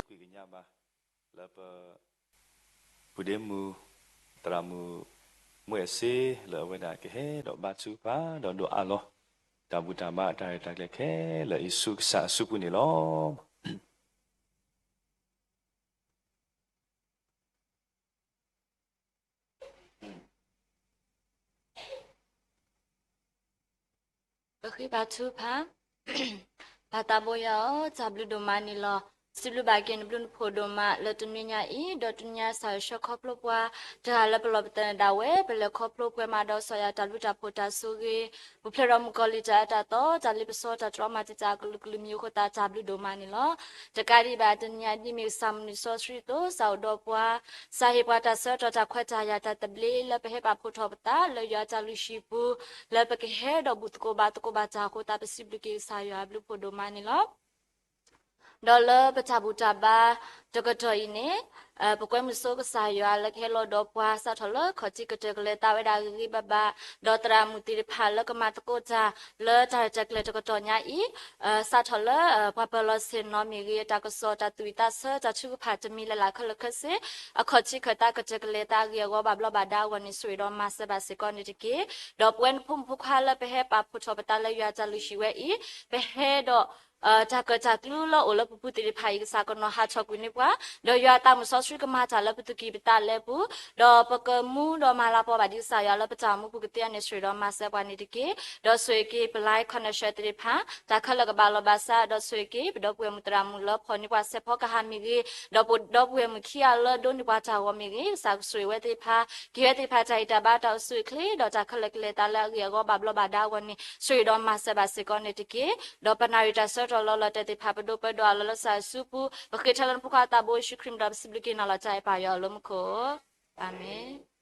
ကွံာ်ကညးဘၣ် လၢပ ပုၢ်ဒ့မုၣ် သရၣ်မုၣ် မူအဲၣ်စ့ လၢအဝဲဒၣ်ကဟဲဒီးဘါထုကဖၣ် ဒီးဒိးအးလီၤ တၢ်ဘူၣ်တၢ်ဘါတၢ်ရဲၣ်တၢ်ကျဲၤခဲလၢာ် ယ့ၣ်ၡူးကစၢ်အစုပူၤန့ၣ်လီၤ. ပဃ့ဘါထုကဖၣ်. ပၢ်သးဘိယွၤဧၢ, တၢ်ဘျုးဒိၣ်မးန့ၣ်လီၤ. စံးဘျုးဘၣ်က့ၤနဘျုးနဖှိၣ်ဒိၣ်မး လၢတနွံညါအံၤ ဒီးတနွံညါစၢ်ယွၤဆှၢခီဖျိပှၤ တဂၤလၢပလီၢ်ပသးန့ၣ်ဒၣ်ဝဲ ပလဲၤခီဖျိပှဲၤမးဒီး စီၤယၤတၢ်ဘျုးတၢ်ဖှိၣ်တၢ်ဆိၣ်ဂ့ၤ ပူၤဖျဲးဒီးမုၣ်ကီၤလံၢ်တၢ်အၢတၢ်သီ တၢ်လ့ပစီတၢ်တြီမၤတံာ်တာ်အကလုာ်ကလုာ်မံၤအဃိသတး တၢ်ဘျုးဒိၣ်မးန့ၣ်လီၤ. တကးဒံးဘၣ် တနံၤညါဒ်မ့ၢ်ကစၢ်မုၢ်နံၤစီဆှံအသိး စၢ်အိၣ်ဒီးပှၤ စၢ်ဟ့ၣ်ပှၤတၢ်ဆၢကတီၢ်တၢ်ခွဲးတၢ်ယာ်တၢ်သဘျ့ လၢပဟဲပာ်ဖှိၣ်ထီၣ်ပသး လၢယွၤအတၢ်လုၢ်ဟံၣ်ပူၤ လၢပကဟဲဒီးဘူၣ်သကိးဘါသကိးဘၣ်တၢ်အဃိသတး ပစံးဘျုးက့ၤကစၢ်ယွၤအဘျုးဖှိၣ်ဒိၣ်မးန့ၣ်လီၤ. ဒီးလၢပတၢ်ဘူၣ်တၢ်ဘါတကတီၢ်အံၤန့ၣ် ပကွဲမုာ်ဆိကစၢ်ယွၤလၢကဟဲလီၤဒီးပှၤ စးထီၣ်လၢခီၣ်ထံးကတၢၢ်ကလဲၤသးဝဲဒၣ်ဂ့ၤဂ့ၤဘၣ်ဘၣ်, ဒီးသရၣ်မုၣ်သ့ၣ်တဖၣ်လၢကမၤသကိးတၢ်လၢတၢ်ရဲၣ်တၢ်ကျဲၤတကတီၢ်ညါအံၤ စးထီၣ်လၢ ပှၤပၢၤလီၢ်ဆ့ၣ်နီၤမ့ၢ်ဂ့ၤ, တၢ်ကစီၣ်တၢ်သူၣ်ဝံၣ်သးဆၢ တၢ်ထုကဖၣ်တမံၤလၢ်လၢ်ခဲလၢာ်ခဲဆ့, အခီၣ်ထံးခၢၣ်သးကတၢၢ်ကလဲၤသးအဂ့ၢ်အဂီၢ်ဘၣ်ဘျီးဘၣ်ဒါအဂီၢ်န့ၣ် ဆိၣ်ဂ့ၤဒီးမၤစၢၤဘၣ်စ့ၢ်ကီးန့ၣ်တက့ၢ်. ဒီးပဝဲနဖိမုၣ်ဖိခွါလၢပဟဲပာ်ဖှိၣ်ထီၣ်ပသးလၢယွၤတၢ်လုၢ်ဟံၣ်ဝဲအံၤ ပဟဲဒီး တၢ်ကၢၣ်တၢ်ကျူလၢအိၣ်လၢပပူၤသ့ၣ်တဖၣ်အံၤ ကစၢ်ကနီၤဟးထီၣ်ကွံာ်န့ၢ်ပှၤ, ဒီးယွၤအသးမုၢ်စီဆှံကမၤတၢ်လၢပသူၣ်ကံၢ်ပသးလဲပူၤ, ဒီးပကမူဒီးမၤလၤကပီၤဘၣ်ဒ်ကစၢ်ယွၤလၢပတၢ်အိၣ်မူပူၤကသ့အီၤန့ၣ် ဆိၣ်ဂ့ၤဒီးမၤစၢၤပှၤန့ၣ်တက့ၢ်. ဒီးဆိၣ်ဂ့ၤက့ၤပ live connection သ့ၣ်တဖၣ် တၢ်ခဲလၢာ်ကဘၣ်လီၤဘၣ်စး, ဒီးဆိၣ်ဂ့ၤက့ၤ ပဒီပုၢ်ဝဲၢ်မုၣ်သရၣ်မုၣ်လၢဖီၣ်န့ၢ်ပှၤစဲးဖီကဟၣ်မ့ၢ်ဂ့ၤ, ဒီးပဒီပုၢ်ဝဲၢ်မုၣ်ခံဂၤလၢဒိးန့ၢ်ပှၤတၢ်ဂီၤမ့ၢ်ဂ့ၤ, ကစၢ်ကဆိၣ်ဂ့ၤဝဲသ့ၣ်တဖၣ်, ကဟ့ၣ်ဝဲသ့ၣ်တဖၣ်တၢ်ဂံၢ်တၢ်ဘါတၢ်အိၣ်ဆူၣ်အိၣ်ချ့, ဒီးတၢ်ခဲလၢာ်ကလဲၤသးလၢအဂ့ၢ်အဂီၢ်ဘၣ်ဘျီးဘၣ်ဒါအဂီၢ်န့ၣ် ဆိၣ်ဂ့ၤဒီးမၤစၢၤဘၣ်စ့ၢ်ကီးန့ၣ်တက့ၢ်. ဒီးပနၣ်ရံၣ်တၢ်ဆၢကတီၢ်လီၤလီၤတၢ်သ့ၣ်တဖၣ် ပဒိးပၢဒိးအးလီၤလၢကစၢ်ယ့ၣ်ၡူးအပူၤ, ပဃ့ထီၣ်လၢနဖိခွါသးဘိယ့ၣ်ၡူးခရံာ်မံၤဒီး ပစံးဘျုးက့ၤနၤလီၤတၢ်အဲၣ်ပၢ်ယွၤလၢမူခိၣ်, အၤမ့ၣ်.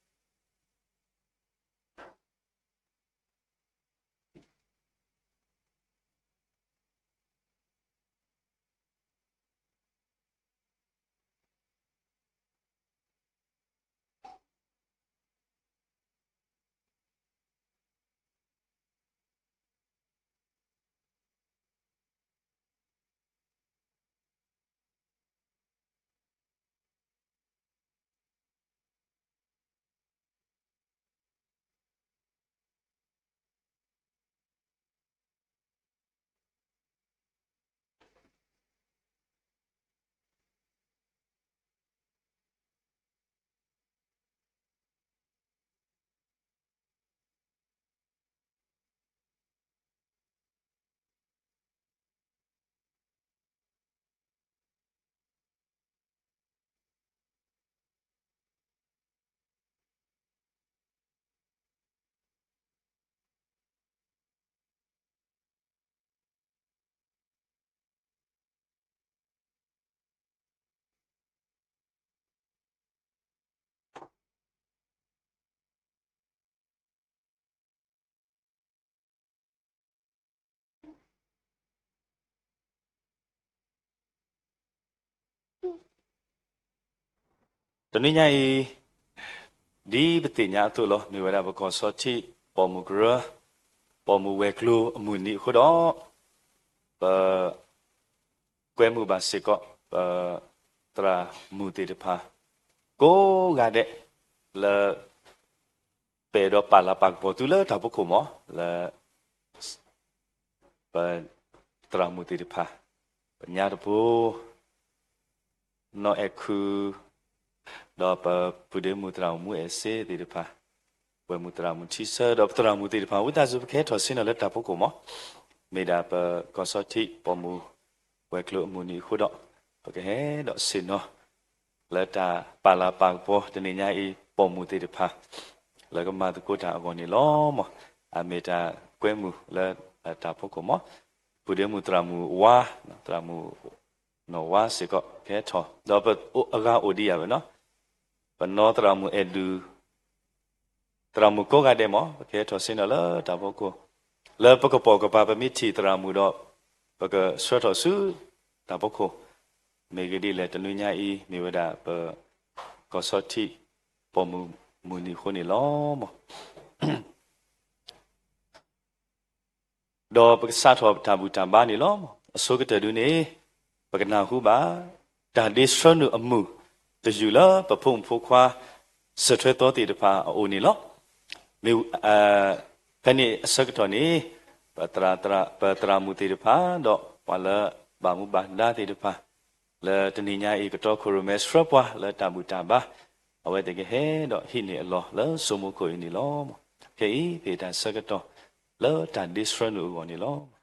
တနွံညါအံၤ ဒ်ပသ့ၣ်ညါအသိးလီၤ, မ့ၢ်ဝဲဒၣ်ပကီၢ်ဆီထံး ပိာ်မုၣ်ကရၢ, ပိာ်မုၣ်ဝဲၤကျိၤအမုၢ်နံၤအဃိဒီး, ပ ကွဲမုာ်ဘၣ်စ့ၢ်ကီး ပ သရၣ်မုၣ်သ့ၣ်တဖၣ် ကိးဂၤဒဲး လၢ ပအဲၣ်ဒိးပာ်လၤပာ်ကပီၤသုလၢတၢ်ဖီခိၣ်မး လၢ ပ သရၣ်မုၣ်သ့ၣ်တဖၣ် ပညါတဖိ နီၢ်အဲၣ်ခု ဒီးပပုၢ်ဒ့မုၣ်သရၣ်မုၣ်မူအဲၣ်စ့သ့ၣ်တဖၣ်, ပဝဲၢ်မုၣ်သရၣ်မုၣ်ထံဆၢ ဒီးပသရၣ်မုၣ်သ့ၣ်တဖၣ် ဝံသးစူၤ ပကဟဲထီၣ်ဆ့ၣ်နီၤလၢတၢ်ဖီခိၣ်မး, မ့ၢ်ဒၣ်ပကီၢ်ဆီထံးပိာ်မုၣ်ဝဲၤကျိၤအမုၢ်နံၤအဃိဒီး, ပကဟဲဒီးဆ့ၣ်နီၤ လၢတၢ်ပာ်လၤပာ်ကပီၤတနံၤညါအံၤ ပိာ်မုၣ်သ့ၣ်တဖၣ် လၢကမၤသကိးတၢ်အဂီၢ်န့ၣ်လီၤမး. အမ့ၢ်တၢ်ကွဲမုာ်လၢတၢ်ဖီခိၣ်မး, ပုၢ်ဒ့မုၣ်သရၣ်မုၣ်ဝါ, သရၣ်မုၣ်နီၢ်ဝါစ့ၢ်ကီး ကဟဲထီၣ်, ဒီးပအဂၤအိၣ်ဒံးယၤဝဲနီၤ, ပနီၢ်သရၣ်မုၣ်အဲၣ်ဒူ သရၣ်မုၣ်ကိးဂၤဒဲးမး ပကဟဲထီၣ်ဆ့ၣ်နီၤလၢတၢ်ဖီခိၣ်, လၢပကပိာ်ကပၤ ပမ့ၢ်ထံၣ်သရၣ်မုၣ်ဒီး ပကဆှၢထီၣ်ဆူတၢ်ဖီခိၣ်, မ့ၢ်ဂ့ၢ်ဒ်လဲၣ် တနွံညါအံၤ မ့ၢ်ဝဲဒၣ်ပကီၢ်ဆီထံး ပိာ်မုၣ်မုၢ်နံၤအဃိန့ၣ်လီၤမး. ဒီးပကစးထီၣ်ပတၢ်ဘူၣ်တၢ်ဘါန့ၣ်လီၤ. အဆိကတၢၢ်ဒုန့ၣ် ပကနၢ်ဟူဘၣ် တၢ်ဒ့ဆှၢနုာ်အမုာ်တယုၢ်လၢပဖိမုၣ်ဖိခွါ စၢၤထွဲသီသ့ၣ်တဖၣ်အအိၣ်န့ၣ်လီၤ. မ့ၢ် ဖဲန့ၣ်အဆၢကတီၢ်န့ၣ် ပသရၣ်မုၣ်သ့ၣ်တဖၣ် ဒီးပှၤလၢဘၣ်မူဘၣ်ဒါသ့ၣ်တဖၣ် လၢတနံၤညါအံၤ ကတီခိၣ်ရိၣ်မဲ ဆှၢပှၤလၢတၢ်ဘူၣ်တၢ်ဘါ, အဝဲသ့ၣ်ကဟဲဒီးဟံးန့ၢ်အလီၢ်လၢစိမိၤခိၣ်အံၤန့ၣ်လီၤ. ခဲအံၤ ဖဲတၢ်ဆၢကတီၢ် လၢတၢ်ဒ့ဆှၢနုာ်အဂီၢ်န့ၣ်လီၤ.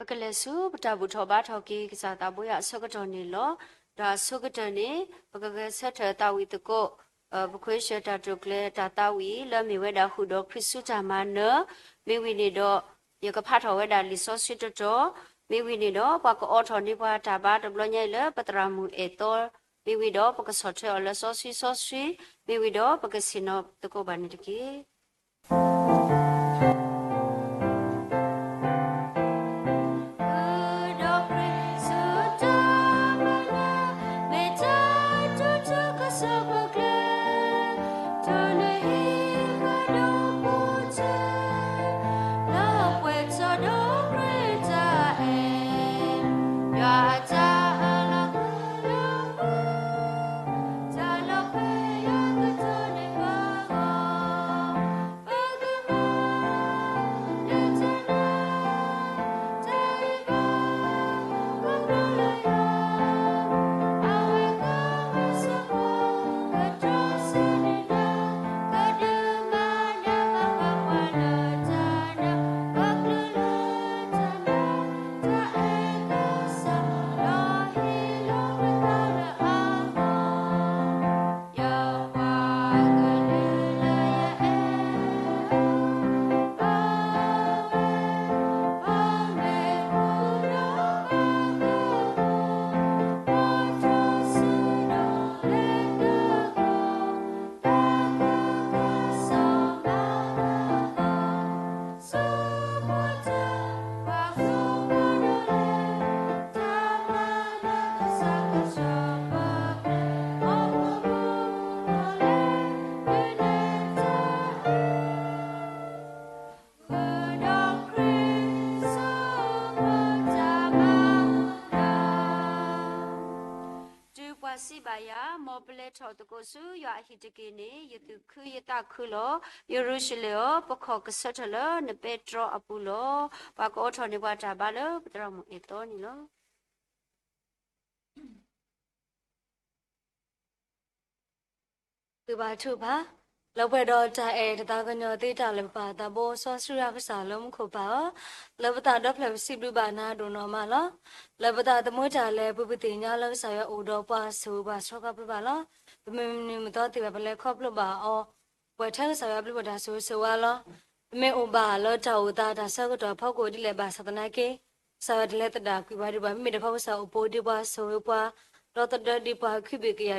ပကလဲၤဆူပတၢ်ဘူၣ်ထီၣ်ဘါထီၣ်က့ၤကစၢ်သးဘိယွၤအဆၢကတီၢ်န့ၣ်လီၤ. ဒီးအဆိကတၢၢ်န့ၣ် ပကဂဲၤဆၢထၢၣ်သးဝံၣ်သကိး ပခွဲးဆၢတၢ်တိာ်ကျဲၤတၢ်သးဝံၣ်လၢမ့ၢ်ဝဲဒၣ်ဃုာ်ဒီးခရံာ်ဆူတၢ်မၤနၢၤ, မ့ၢ်ဝံၤန့ၣ်ဒီး ယကဖးထီၣ်ဝဲဒၣ်လံာ်စီဆှံတတီၤ, မ့ၢ်ဝံၤန့ၣ်ဒီး ပှၤကအိးထီၣ်န့ၢ်ပှၤတၢ်ဘါတဘျီညါအံၤလၢပသရၣ်မုၣ်အဲၣ်သီ, မ့ၢ်ဝံၤဒီးပကဆီၣ်ထွဲအီၤလၢစီဆှံစီဆှံ, မ့ၢ်ဝံၤဒီးပကဆ့ၣ်နီၤသကိးဘၣ်န့ၣ်တက့ၢ်. တုၤပှၤစံးဘၣ်ယၤ, မ်ပလဲၤထီၣ်သကိးဆူယွၤအဟံၣ်တက့ၢ်န့ၣ်, ယသူၣ်ခုယသးခုလီၤ. ယရူၤၡလ့ၣ်ဧၢ, ပခီၣ်ကဆၢထၢၣ်လၢနပဲတြီအပူၤလီၤ. ပှၤကအိးထီၣ်န့ၢ်ပှၤတၢ်ဘါလၢပသရၣ်မုၣ်အဲၣ်သီန့ၣ်လီၤ. သုဘၣ်ထုကဖၣ်, လၢပှဲၤဒီးတၢ်အဲၣ်တၢ်သးကညီၤသ့တၢ်လၢာ် ပပၢ်သးဘိစီဆှံယွၤကစၢ်လၢမူခိၣ်ပၢ်ဧၢ, လၢပသးဒီဖျၢၣ်ပစံးဘျုးဘၣ်နၤဒိၣ်နီၢ်မးလီၤ. လၢပသးသမူတၢ်လဲၤအပူၤ ပသ့ၣ်ညါလၢကစၢ်ယွၤအိၣ်ဒီးပှၤ ဆိၣ်ဂ့ၤပှၤ ဆှီဃာ်ပှၤလီၤ. ပမ့ၢ်မနုၤမသီသ့ၣ်တဖၣ် ပလဲၤခီဖျိဘၣ်အီၤ ပှဲၤထဲကစၢ်ယွၤဘျုးဖှိၣ်တၢ်ဆိၣ်ဂ့ၤဆိၣ်ဝါလီၤ. ပမ့ၢ်အိၣ်ဘၣ်လၢတၢ်အိၣ်သးတၢ်ဆၢကတီၢ်အဖီခိၣ်ဒ်လဲၣ်ဘၣ်ဆၣ်သနာ်က့ ကစၢ်ယွၤတလဲၤသဒၣ်ကွံာ်ပှၤဒံးဘၣ်. မ့မ့ၢ်တခီကစၢ်အိၣ်ပိၣ်ဒံးပှၤ ဆိၣ်ဂ့ၤပှၤ ဒီသဒၢဒံးပှၤ ခုဘ့ၣ်ကယၤဘၢဒံးပှၤ တုၤလၢမုၢ်မဆါတ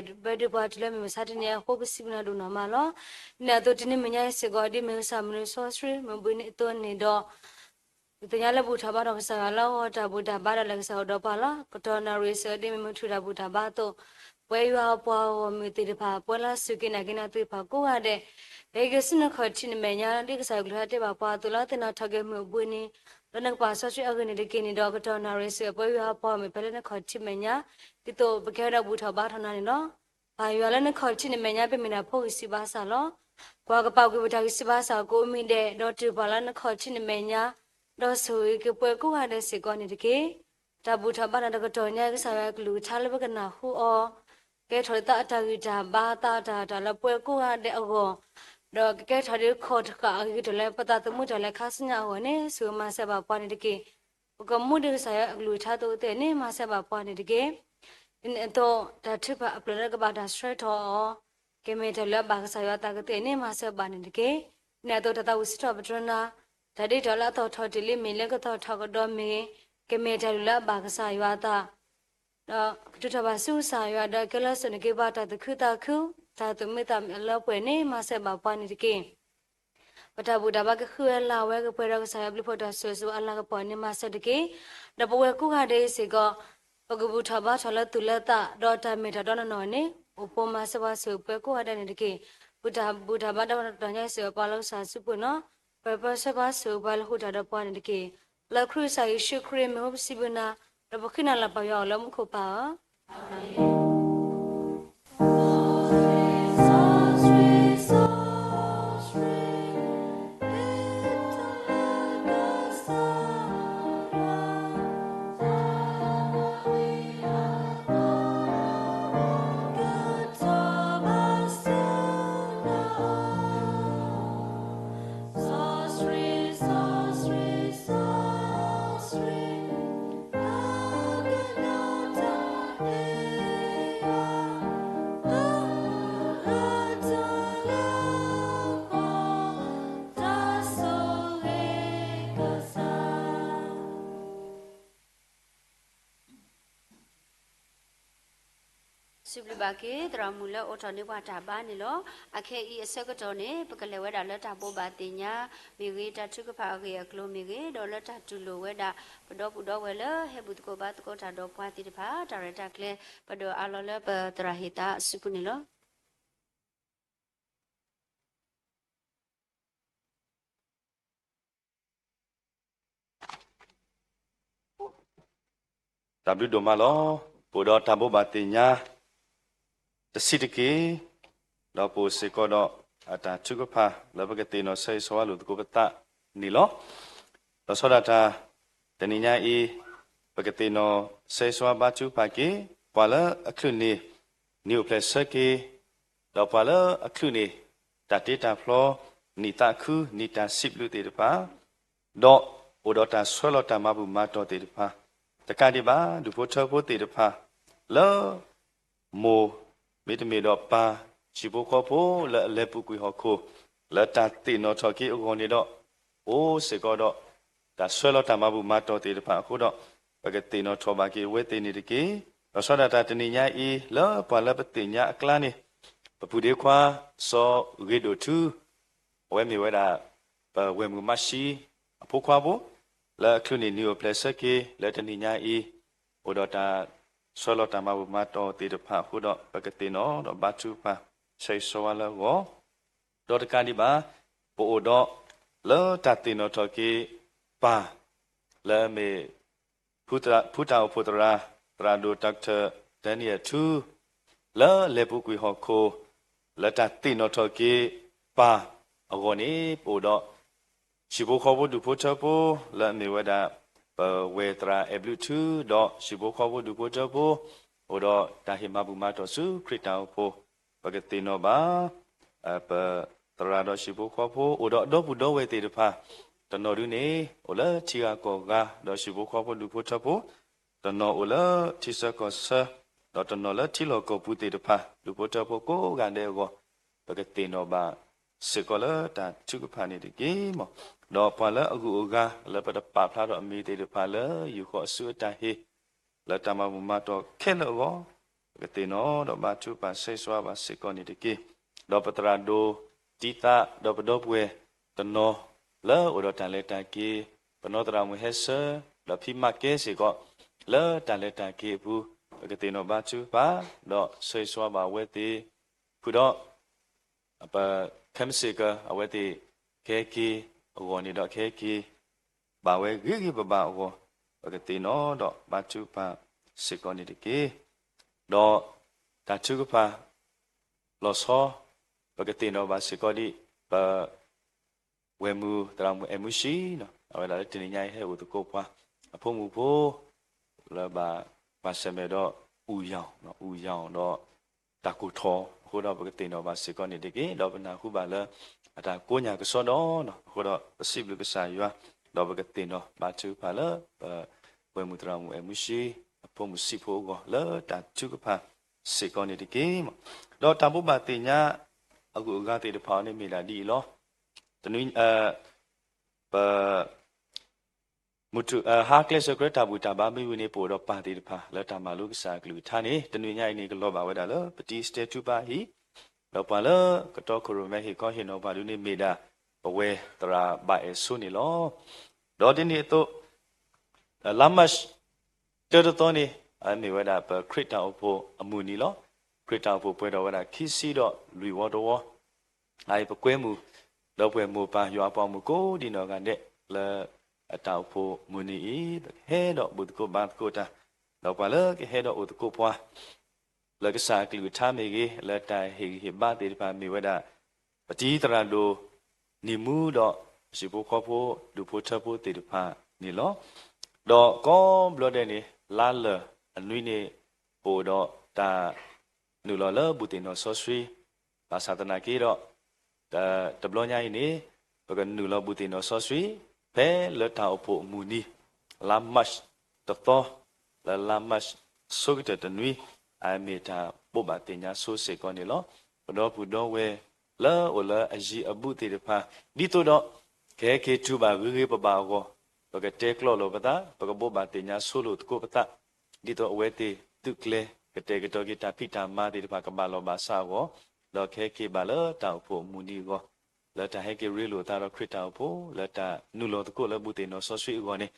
နံၤအံၤအဃိ ပစံးဘျုးနၤဒိၣ်နီၢ်မးလီၤ. ဒ်န့ၣ်အသိးတနံၤမဲာ်ညါအံၤစ့ၢ်ကီး ဒ်မ့ၢ်ကစၢ်မနုၤစီဆှံ မ့ၢ်ဘှံးန့ၢ်အသိးန့ၣ်ဒီး ပသ့ၣ်ညါလၢဘူၣ်ထီၣ်ဘါထီၣ်ကစၢ်ယွၤလၢအဂီၢ် တၢ်ဘူၣ်တၢ်ဘါဒီးလၢကစၢ်အိၣ်ဒီးပှၤလီၤ. ကတီၢ်နၣ်ရံၣ်စ့ၢ်ကီး ဒ်မ့ၢ်မုၢ်ထူၣ်တၢ်ဘူၣ်တၢ်ဘါအသိး ပဝဲယွၤအပှၤဂီၢ်မုၢ်သ့ၣ်တဖၣ် ပဝဲလၢစူၢ်က့ၤနာ်က့ၤနၤသ့ၣ်တဖၣ်ကိးဂၤဒဲး ဟဲက့ၤဆူနခီၣ်ထံးနမဲာ်ညါ ဒ်ကစၢ်ယွၤကလုၢ်ကထါတဲဘၣ်ပှၤအသိးလီၤ. သ့ၣ်နီၣ်ထီၣ်က့ၤမုၢ်အဘှံးနံၤ လၢနကပာ်စီဆှံအဂ့ၢ်န့ၣ်တက့ၢ်န့ၣ်ဒီး ကတီၢ်နၣ်ရံၣ်စ့ၢ်ကီး ပဝဲယွၤအပှၤဂီၢ်မုၢ်ဖဲလၢနခီၣ်ထံးမဲာ်ညါ ဒ်သိးပကဲထီၣ်ဘူၣ်ထီၣ်ဘါထီၣ်နၤန့ၣ်လီၤ. ပၢ်ယွၤလၢနခီၣ်ထံးနမဲာ်ညါ ပမ့ၢ်ဒၣ်ဖိဂံၢ်ဆံးဘါစၢ်လီၤ. ပှၤကပာ်ကွံာ်ပတၢ်ဂံၢ်ဆံးဘါစၢ်ကိးမံၤဒဲး ဒီးတုၤပှၤလၢနခီၣ်ထံးနမဲာ်ညါ ဒီးဆိၣ်ဂ့ၤက့ၤပှၤကိးဂၤဒဲးစ့ၢ်ကီးန့ၣ်တက့ၢ်. တၢ်ဘူၣ်ထီၣ်ဘါထီၣ်တကတီၢ်ညါ ကစၢ်ယွၤကလုၢ်ကထါလၢပကနၢ်ဟူအီၤ ကဲထီၣ်လၢသးအတၢ်ဂံၢ်တၢ်ဘါ သးအတၢ်တာ်လၢပဝဲကိးဂၤဒဲးအဂီၢ် ဒီးကကဲထီၣ်ဒ်ခီၣ်တဃာ်အဂ့ၤကတၢၢ်လၢပသးသမူတၢ်လဲၤခါဆူညါအဂီၢ်န့ၣ် ဆိၣ်ဂ့ၤမၤစၢၤဘၣ်ပှၤန့ၣ်တက့ၢ်. ပကမူဒံးကစၢ်ယွၤအကလုၢ်ကထါအသိးသ့ၣ်န့ၣ် မၤစၢၤဘၣ်ပှၤန့ၣ်တက့ၢ်. ဒ်န့ၣ်အသိး တၢ်ထုကဖၣ်အဖျၢၣ်လၢကဘၣ်တၢ်ဆှၢထီၣ်အီၤ ကမ့ၢ်တၢ်လၢအဘၣ်ကစၢ်ယွၤအသးကသ့ၣ်န့ၣ် မၤစၢၤဘၣ်န့ၣ်တက့ၢ်. ဒ်န့ၣ်အသိး တၢ်သးဝံၣ်စံးထီၣ်ပတြၢၤနၤ, တၢ်ဒ်တၢ်လၢအသီၣ်ထီၣ်တ့ၢ်လံမ့ၢ်ဂ့ၤ လၢကသီၣ်ထီၣ်ကဒီးမ့ၢ်ဂ့ၤ, ကမ့ၢ်တၢ်လုၢ်လၢအဘၣ်ကစၢ်ယွၤအသး ဒီးကတုၤထီၣ်ဘၣ်ဆူကစၢ်ယွၤ ဒီးကဲလၢစိာ်န့ၢ်က့ၤပှၤတၢ်သူၣ်ခုသးခု, တၢ်သူၣ်မံသးမုာ်အလၢပှဲၤန့ၣ် မၤစၢၤဘၣ်ပှၤန့ၣ်တက့ၢ်. ပတၢ်ဘူၣ်တၢ်ဘါကဃံဝဲလၤဝဲ ကပှဲၤဒီးကစၢ်ယွၤဘျုးဖှိၣ်တၢ်ဆိၣ်ဂ့ၤဆိၣ်ဝါအလၤကပီၤန့ၣ် မၤစၢၤတက့ၢ်. ဒီးပဝဲကိးဂၤဒဲးအံၤစ့ၢ်ကီး ပကဘူၣ်ထီၣ်ဘါထီၣ်လၢသူၣ်လၢသး ဒီးတၢ်မ့ၢ်တၢ်တီနီၢ်နီၢ်န့ၣ် အိၣ်ပိာ်မၤစၢၤပှၤဆိၣ်ဂ့ၤပဝဲကိးဂၤဒဲးန့ၣ်တက့ၢ်. ပတၢ်ဘူၣ်တၢ်ဘါဒီးတၢ်ညါစ့ၢ်ကီး ပှၤလၢကစၢ်စုပူၤနီၤ ပၢၤပၢဆှၢပှၤဆိၣ်ဂ့ၤပှၤလၢဟူးတၢ်ဒီးပှၤန့ၣ်တက့ၢ်. လၢခရံာ်ကစၢ်ယ့ၣ်ၡူးခရံာ်မ့ၢ်ဟူပစံးဘျုးနၤ, ဒီးပဃ့နၤလၢပၢ်ယွၤအိၣ်လၢမူခိၣ်ပၢ်ဧၢ. စံးဘျုးဘၣ်က့ၤ သရၣ်မုၣ်လၢအိးထီၣ်န့ၢ်ပှၤတၢ်ဘါန့ၣ်လီၤ. အခဲအံၤအဆၢကတီၢ်န့ၣ် ပကလဲၤဝဲဒၣ်လၢတၢ်ဘိးဘၣ်သ့ၣ်ညါမ့ၢ်ဂ့ၤ, တၢ်ထုကဖၣ်အဂ့ၢ်အကျိၤမ့ၢ်ဂ့ၤ, ဒီးလၢတၢ်တူၢ်လိာ်ဝဲဒၣ် ပဒီပုၢ်ဒီဝဲၢ်လၢဟဲဘူၣ်သကိးဘါသကိးတၢ်ဒီးပှၤသ့ၣ်တဖၣ် တၢ်ရဲၣ်တၢ်ကျဲၤ ပဒိးအးလီၤလၢပသရၣ်ဟ့ၣ်သးအစုပူၤန့ၣ်လီၤ. တၢ်ဘျုးဒိၣ်မးလီၤ. ပအိၣ်ဒီးတၢ်ဘိးဘၣ်သ့ၣ်ညါ တဆံးတက့ၢ်, ဒီးပအိၣ်စ့ၢ်ကီးဒီး အတၢ်ထုကဖၣ်လၢပကသ့ၣ်နီၣ်ဆၢဂ့ၤဆၢဝါလိာ်သကိးပသးန့ၣ်လီၤ. လီၤဆီဒၣ်တၢ် တနံၤညါအံၤ ပကသ့ၣ်နီၣ်ဆၢဂ့ၤဆၢဝါဘါထုကဖၣ်က့ၤ ပှၤလၢအချုးန့ၢ် နံၣ်အိၣ်ဖျဲၣ်ဆၢက့ၤ ဒီးပှၤလၢအချုးန့ၢ် တၢ်တ့တၢ်ဖျီ နံၣ်သးခု နံၣ်တၢ်စံးဘျုးသ့ၣ်တဖၣ် ဒီးအိၣ်ဒီးတၢ်ဆှၢလီၤတၢ်မၤဘူၣ်မၤတီၢ်သ့ၣ်တဖၣ်, တကးဒံးဘၣ် ဒူၣ်ဖိထၢဖိသ့ၣ်တဖၣ် လၢ မိၢ် မ့တမ့ၢ်ဒီးပၢ် ဟံၣ်ဖိဃီဖိလၢအလဲၤပူၤကွံာ်ဟီၣ်ခိၣ် လၢတၢ်သ့ၣ်နီၣ်ထီၣ်က့ၤအဂီၢ်န့ၣ်ဒီး အိၣ်စ့ၢ်ကီးဒီး တၢ်ဆှၢလီၤတၢ်မၤဘူၣ်မၤတီၢ်သ့ၣ်တဖၣ်အဃိဒီး ပကသ့ၣ်နီၣ်ထီၣ်ဘၣ်က့ၤအဝဲသ့ၣ်န့ၣ်တက့ၢ်. လီၤဆီဒၣ်တၢ်တနံၤညါအံၤ လၢပှၤလၢပသ့ၣ်ညါအကျါန့ၣ် ပပုၢ်ဒ့ခွါ စီၤဂ့ၤဒိၣ်ထူ အဝဲမ့ၢ်ဝဲဒၣ် ပဝဲၢ်မုၢ်မးဆံ အဖိခွါဖိ လၢအချုးန့ၢ်နံၣ်အိၣ်ဖျဲၣ်ဆၢက့ၤ လၢတနံၤညါအံၤ အိၣ်ဒီးတၢ်ဆှၢလီၤတၢ်မၤဘူၣ်မၤတီၢ်သ့ၣ်တဖၣ်အဃိဒီး ပကသ့ၣ်နီၣ်ဒီးဘါထုကဖၣ် ဆၢဂ့ၤဆၢဝါလၢအဂီၢ် ဒီးတကးဒံးဘၣ် ပအိၣ်ဒီး လၢတၢ်သ့ၣ်နီၣ်ထီၣ်က့ၤ ပၢ် လၢအမ့ၢ် ဖုတၢ်အိၣ်ဖှိၣ်သရၣ် သရၣ်ဒိၣ် Doctor Daniel ထူ လၢအလဲၤပူၤကွံာ်ဟီၣ်ခိၣ် လၢတၢ်သ့ၣ်နီၣ်ထီၣ်က့ၤ ပၢ်အဂီၢ်န့ၣ် ပအိၣ်ဒီး ဟံၣ်ဖိဃီဖိဒူၣ်ဖိထၢဖိ လၢအမ့ၢ်ဝဲဒၣ် ပဝဲၢ်သရၣ်အဲၣ်ဘျုးထူ ဒီးဟံၣ်ဖိဃီဖိဒူၣ်ဖိထၢဖိ အိၣ်ဒီးတၢ်ဟ့ၣ်မၤဘူၣ်မၤတီၢ်ဆူခရံာ်တၢ်အိၣ်ဖှိၣ် ပကသ့ၣ်နီၣ်ဘၣ် ပသရၣ်ဒီးဟံၣ်ဖိဃီဖိ အိၣ်ဒီးဒီပုၢ်ဒီဝဲၢ်သ့ၣ်တဖၣ် တနီၤဒုန့ၣ် အိၣ်လၢထံဂၤကီၢ်ဂၤ ဒီးဟံၣ်ဖိဃီဖိဒူၣ်ဖိထၢဖိ တနီၤအိၣ်လၢထံဆၢကီၢ်ဆၢ ဒီးတနီၤလၢထံလီၢ်ကီၢ်ပူၤသ့ၣ်တဖၣ် ဒူၣ်ဖိထၢဖိကိးဂၤဒဲးအဂီၢ် ပကသ့ၣ်နီၣ်ဘၣ်စ့ၢ်ကီးလၢတၢ်ထုကဖၣ်န့ၣ်တက့ၢ်မး. ဒီးပှၤလၢအဂုၤအဂၤ လၢပတပာ်ဖျါထီၣ်အမံၤသ့ၣ်တဖၣ်လၢ ယုၢ်ဃီအစုအတၢ်ဟ့ၣ် လၢတၢ်မၤဘူၣ်မၤတီၢ်ခဲလၢာ်အဂီၢ် ပကသ့ၣ်နီၣ်ဒီးဘါထုကဖၣ်ဆၢဂ့ၤဆၢဝါဘၣ်စ့ၢ်ကီးန့ၣ်တက့ၢ်. ဒီးပသရၣ်ဒိၣ်တံသး ဒီးပဒီပုၢ်ဝဲၢ်တနီၤ လၢအိၣ်ဒီးတၢ်လဲၤတၢ်က့ၤ ပနီၢ်သရၣ်မုၣ်ဟဲဆၢ ဒီးဖံမၤကဲစ့ၢ်ကီး လၢတၢ်လဲၤတၢ်က့ၤအပူၤ ပကသ့ၣ်နီၣ်ဘါထုကဖၣ် ဒီးဆၢဂ့ၤဆၢဝါဘၣ်အဝဲသ့ၣ် ဃုာ်ဒီး ပခဲမုၢ်ဆ့ၣ်ကီး အဝဲသ့ၣ်ကဟဲက့ၤအဂီၢ်န့ၣ်ဒီး ကဟဲက့ၤဘၣ်ဝဲဂ့ၤဂ့ၤဘၣ်ဘၣ်အဂီၢ် ပကသ့ၣ်နီၣ်ဒီးဘါထုကဖၣ်စ့ၢ်ကီးန့ၣ်တက့ၢ်. ဒီးတၢ်ထုကဖၣ်လီၤဆီ ပကသ့ၣ်နီၣ်ဘၣ်စ့ၢ်ကီးဒ် ပ ဝဲၢ်မုၢ်သရၣ်မုၣ်အဲၣ်မူဆံ အဝဲဒၣ်လၢတနံၤညါအံၤဟဲအိၣ်သကိးပှၤ အဖိမုၣ်ဖိ လၢဘၣ်ကွၢ်ဆၢၣ်မဲာ်ဒီး အူယီၤ အူယီၤဒီး တၢ်ကိၢ်ထီၣ်အဃိဒီး ပကသ့ၣ်နီၣ်ဘၣ်စ့ၢ်ကီးန့ၣ်တက့ၢ်. ဒီးပနၢ်ဟူဘၣ်လၢ အတၢ်ကိးညၣ်ကစီဒီ အဃိဒီး ပစံးဘျုးကစၢ်ယွၤ ဒီးပကသ့ၣ်နီၣ်ဘါထုကဖၣ်လၢ ပဝဲၢ်မုၢ်သရၣ်မုၣ်အဲၣ်မူဆံ အဖိမုၣ်ဆံးဖိအဂီၢ် လၢတၢ်ထုကဖၣ်စ့ၢ်ကီးန့ၣ်တက့ၢ်. ဒီးတၢ်ဘိးဘၣ်သ့ၣ်ညါ အဂုၤအဂၤသ့ၣ်တဖၣ်အံၤန့ၣ်မ့ၢ်ဒၣ်ဒ်အံၤလီၤ. တနွံ ပ မုၢ်ထူၣ် ဟါကျဲစၢၤကျၢၤတၢ်ဘူၣ်တၢ်ဘါမ့ၢ်ဝံၤန့ၣ် ပအိၣ်ဒီးပၢ်သ့ၣ်တဖၣ် လၢတၢ်မၤလိကစၢ်အကလုၢ်ကထါန့ၣ် တနွံညါအံၤန့ၣ် ကလီၤဘၣ်ဝဲဒၣ်လၢ ပတံၤစတဲထူပါအဟံၣ်, ဒီးပှၤလၢကတီခိၣ်ရိၣ်မဲဟ့ၣ်ခီဟ့ၣ်နီၤပှၤဒုန့ၣ်မ့ၢ်ဒၣ် ပဝဲသရၣ်ဘၣ်အဲၣ်ဆိန့ၣ်လီၤ. ဒီးဒ်န့ၣ်အသိး လါမၢ်ၡး တၢတသီန့ၣ် အမ့ၢ်ဝဲဒၣ်ပခရံာ်တၢ်အိၣ်ဖှိၣ်အမုၢ်နံၤလီၤ. ခရံာ်တၢ်အိၣ်ဖှိၣ်ပှဲၤထီၣ်ဝဲဒၣ်ခံဆံဒီးလွံၢ်ဝီတဝီ အအံၤပကွဲမုာ် ဒီပုၢ်ဝဲၢ်မိၢ်ပၢ်ယွၤအပှၤဂီၢ်မုၢ်ကိးဒံးနီၢ်ဂၤဒဲး လၢအတၢ်အိၣ်ဖှိၣ်မုၢ်နံၤအံၤ ပကဟဲဒီးဘူၣ်သကိးဘါသကိးတၢ်, ဒီးပှၤလၢကဟဲဒီးအိၣ်သကိးပှၤ လၢကစၢ်အကလုၢ်ကထါမ့ၢ်ဂ့ၤ လၢတၢ်ဟ့ၣ်ဂံၢ်ဟ့ၣ်ဘါသ့ၣ်တဖၣ်မ့ၢ်ဝဲဒၣ် ပတံၤသရၣ်ဒိၣ် နံၤမူဒီး ဟံၣ်ဖိဃီဖိ ဒူၣ်ဖိထၢဖိသ့ၣ်တဖၣ်န့ၣ်လီၤ. ဒီးကိးဘျီဒဲးန့ၣ် လါလၢာ်အနွံန့ၣ် ပအိၣ်ဒီးတၢ်နုာ်လီၤလၢဘူၣ်သ့ၣ်နီၣ်စီဆှံ ဘၣ်ဆၣ်သနာ်က့ဒီး တဘျီညါအံၤန့ၣ် ပကနုာ်လီၤဘူၣ်သ့ၣ်နီၣ်စီဆှံ ဖဲလၢတၢ်အိၣ်ဖှိၣ်မုၢ်နံၤ လါမၢ်ၡးတသီ လၢလါမၢ်ၡးဆိကတၢၢ်တနွံ အမ့ၢ်တၢ်ဘိးဘၣ်သ့ၣ်ညါဆိစ့ၢ်ကီးန့ၣ်လီၤ. ပဒီပုၢ်ဒီဝဲၢ် လၢအိၣ်လၢအယံၤအဘူးသ့ၣ်တဖၣ် ဒ်သိးဒီး ကဟဲက့ၤတူၢ်ဘၣ်ဂ့ၤဂ့ၤဘၣ်ဘၣ်အဂီၢ် ပကတဲကျီလိာ်ပသး ပကဘိးဘၣ်သ့ၣ်ညါဆိလိာ်သကိးပသး ဒ်သိးအဝဲသ့ၣ်သုးကျဲၤ ကတဲာ်ကတီၤက့ၤတၢ်ဖံးတၢ်မၤသ့ၣ်တဖၣ် ကဘၣ်လီၢ်ဘၣ်စးအဂီၢ်, ဒီးကဟဲက့ၤဘၣ်လၢတၢ်အိၣ်ဖှိၣ်အမုၢ်နံၤအဂီၢ်, လၢတၢ်ဟဲက့ၤရ့လိာ်သးဒီးခရံာ်တၢ်အိၣ်ဖှိၣ် လၢတၢ်နုာ်လီၤသကိးလၢဘူၣ်သ့ၣ်နီၣ်စီဆှံအဂီၢ်န့ၣ်,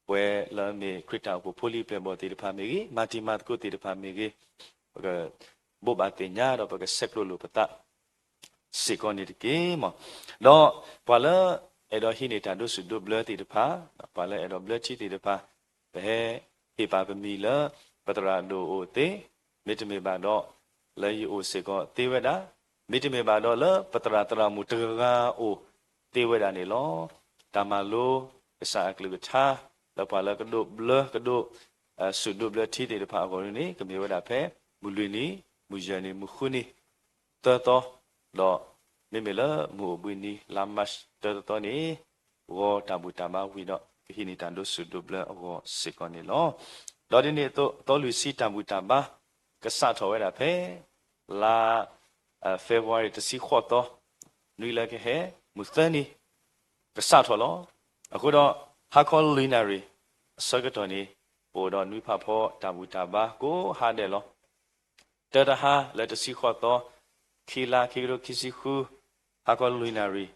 ပဝဲလၢအမ့ၢ်ခရံာ်တၢ်အိၣ်ဖှိၣ်ဖိလံၤပျဲၢ်ဘီၣ်သ့ၣ်တဖၣ်မ့ၢ်ဂ့ၤ, မၤတံၤမၤသကိးသ့ၣ်တဖၣ်မ့ၢ်ဂ့ၤ, ပကဘိးဘၣ်သ့ၣ်ညါဒီးပကဆဲးကျိးလိာ်ပသး စ့ၢ်ကီးန့ၣ်တက့ၢ်မး. ဒီးပှၤလၢအဲၣ်ဒိးဟံးန့ၢ်တၢ်ဒိးဆူၣ်ဒိးဘျၢသ့ၣ်တဖၣ်, ပှၤလၢအဲၣ်ဒိးဘျၢထံသ့ၣ်တဖၣ်, ပဟဲဟ့ၣ်ပာ်ပမံၤလၢ ပသရၣ်ဒိၣ်အိၣ်သ့, မ့တမ့ၢ်ဘၣ်ဒီး လၢယအိၣ်စ့ၢ်ကီးသ့ဝဲဒၣ်, မ့တမ့ၢ်ဘၣ်ဒီးလၢပသရၣ်သရၣ်မုၣ်တဂၤဂၤအိၣ်သ့ဝဲဒၣ်န့ၣ်လီၤ. တၢ်မၤလိကစၢ်အကလုၢ်ကထါ လၢပှၤလၢကဒိးဘျၢကဒိး ဆူၣ်ဒိးဘျၢထံသ့ၣ်တဖၣ်အဂီၢ်န့ၣ် ကမ့ၢ်ဝဲဒၣ်ဖဲ မုၢ်လွံၢ်နံၤ, မုၢ်ယဲၢ်နံၤ, မုၢ်ဃုနံၤ, သၢသီ, ဒီးမ့မ့ၢ်လၢမုၢ်အိၣ်ဘှံးနံၤ လါမၢ်ၡး သၢသီန့ၣ် ဂီၤတၢ်ဘူၣ်တၢ်ဘါဝံၤဒီး ကဟံးန့ၢ်တၢ်ဒိးဆူၣ်ဒိးဘျၢအဂီၢ်စ့ၢ်ကီးန့ၣ်လီၤ. ဒီးဒ်န့ၣ်အသိး သီလွံၢ်ဆံတၢ်ဘူၣ်တၢ်ဘါ ကစးထီၣ်ဝဲဒၣ်ဖဲ လါ February တဆံဃိးသီ, နွံလၢကဟဲ မုၢ်သၢနံၤ ကစးထီၣ်လီၤ. အဃိဒီး ဟါခီလွံၢ်နၣ်ရံၣ် အဆၢကတီၢ်န့ၣ် ပအိၣ်ဒီးနွံဖးဖီတၢ်ဘူၣ်တၢ်ဘါကိးဟါဒဲးလီၤ. တၢတဟါလၢတဆံဃိးသီ, ခံလါခံကထိခံဆံဃု, ဟါခီလွံၢ်နၣ်ရံၣ်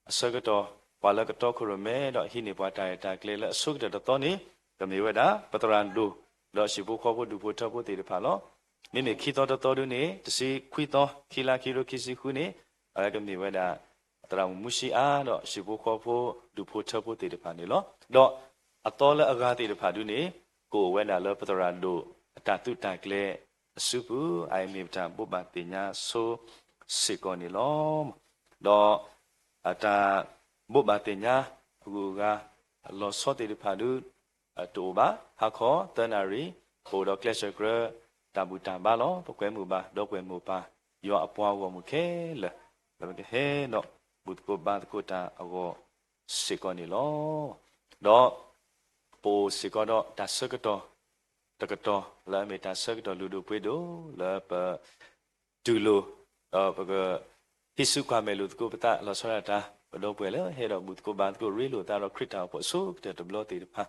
အဆၢကတီၢ် ပှၤလၢကတီခိၣ်ရိၣ်မဲဒီးဟံးန့ၢ်ပှၤတၢ်ရဲၣ်တၢ်ကျဲၤလၢအဆိကတၢၢ်တသီန့ၣ် ကမ့ၢ်ဝဲဒၣ် ပသရၣ်ဒိၣ် ဒီးဟံၣ်ဖိဃီဖိဒူၣ်ဖိထၢဖိသ့ၣ်တဖၣ်လီၤ. မ့မ့ၢ်ခံသီတသီဒုန့ၣ် တဆံခွံသီ ခံလါခံကထိခံဆံဃုန့ၣ် အဝဲကမ့ၢ်ဝဲဒၣ် သရၣ်မုၣ်မူၡံအါ ဒီးဟံၣ်ဖိဃီဖိဒူၣ်ဖိထၢဖိသ့ၣ်တဖၣ်န့ၣ်လီၤ. ဒီးအသီလၢအဂၤသ့ၣ်တဖၣ်ဒုန့ၣ် ကအိၣ်ဝဲဒၣ်လၢပသရၣ်ဒိၣ်အတၢ်သုးတၢ်ကျဲၤအစုပူၤ အအံၤမ့ၢ်ပတၢ်ဘိးဘၣ်သ့ၣ်ညါဆိစ့ၢ်ကီးန့ၣ်လီၤ. ဒီး တၢ်ဘိးဘၣ်သ့ၣ်ညါအဂုၤအဂၤ လီၤဆီသ့ၣ်တဖၣ်ဒု တအိၣ်ဘၣ်. ဟါခီသၢနၣ်ရံၣ် ပအိၣ်ဒီးကျဲးစၢးကြၢး တၢ်ဘူၣ်တၢ်ဘါလီၤ. ပကွဲမုာ်ဘၣ် ဒီပုၢ်ဝဲၢ်မိၢ်ပၢ် ယွၤအပှၤဂီၢ်မုၢ်ခဲလၢာ် လၢပကဟဲဒီးဘူၣ်သကိးဘါသကိးတၢ်အဂီၢ်စ့ၢ်ကီးန့ၣ်လီၤ. ဒီး ပအိၣ်စ့ၢ်ကီးဒီးတၢ်ဆၢကတီၢ်တကတီၢ် လၢအမ့ၢ်တၢ်ဆၢကတီၢ်လုၢ်ဒိၣ်ပှ့ၤဒိၣ် လၢပ တူၢ်လိာ် ဒီးပက ဟံးစုကွၢ်မဲာ်လိာ်သကိးပသး လီၤဆီဒၣ်တၢ် ပဒီပုၢ်ဝဲၢ်လၢဟဲဒီးဘူၣ်သကိးဘါသကိးရ့လိာ်သးဒီးခရံာ်တၢ်အိၣ်ဖှိၣ်အဆိကတၢၢ်တဘျီသ့ၣ်တဖၣ်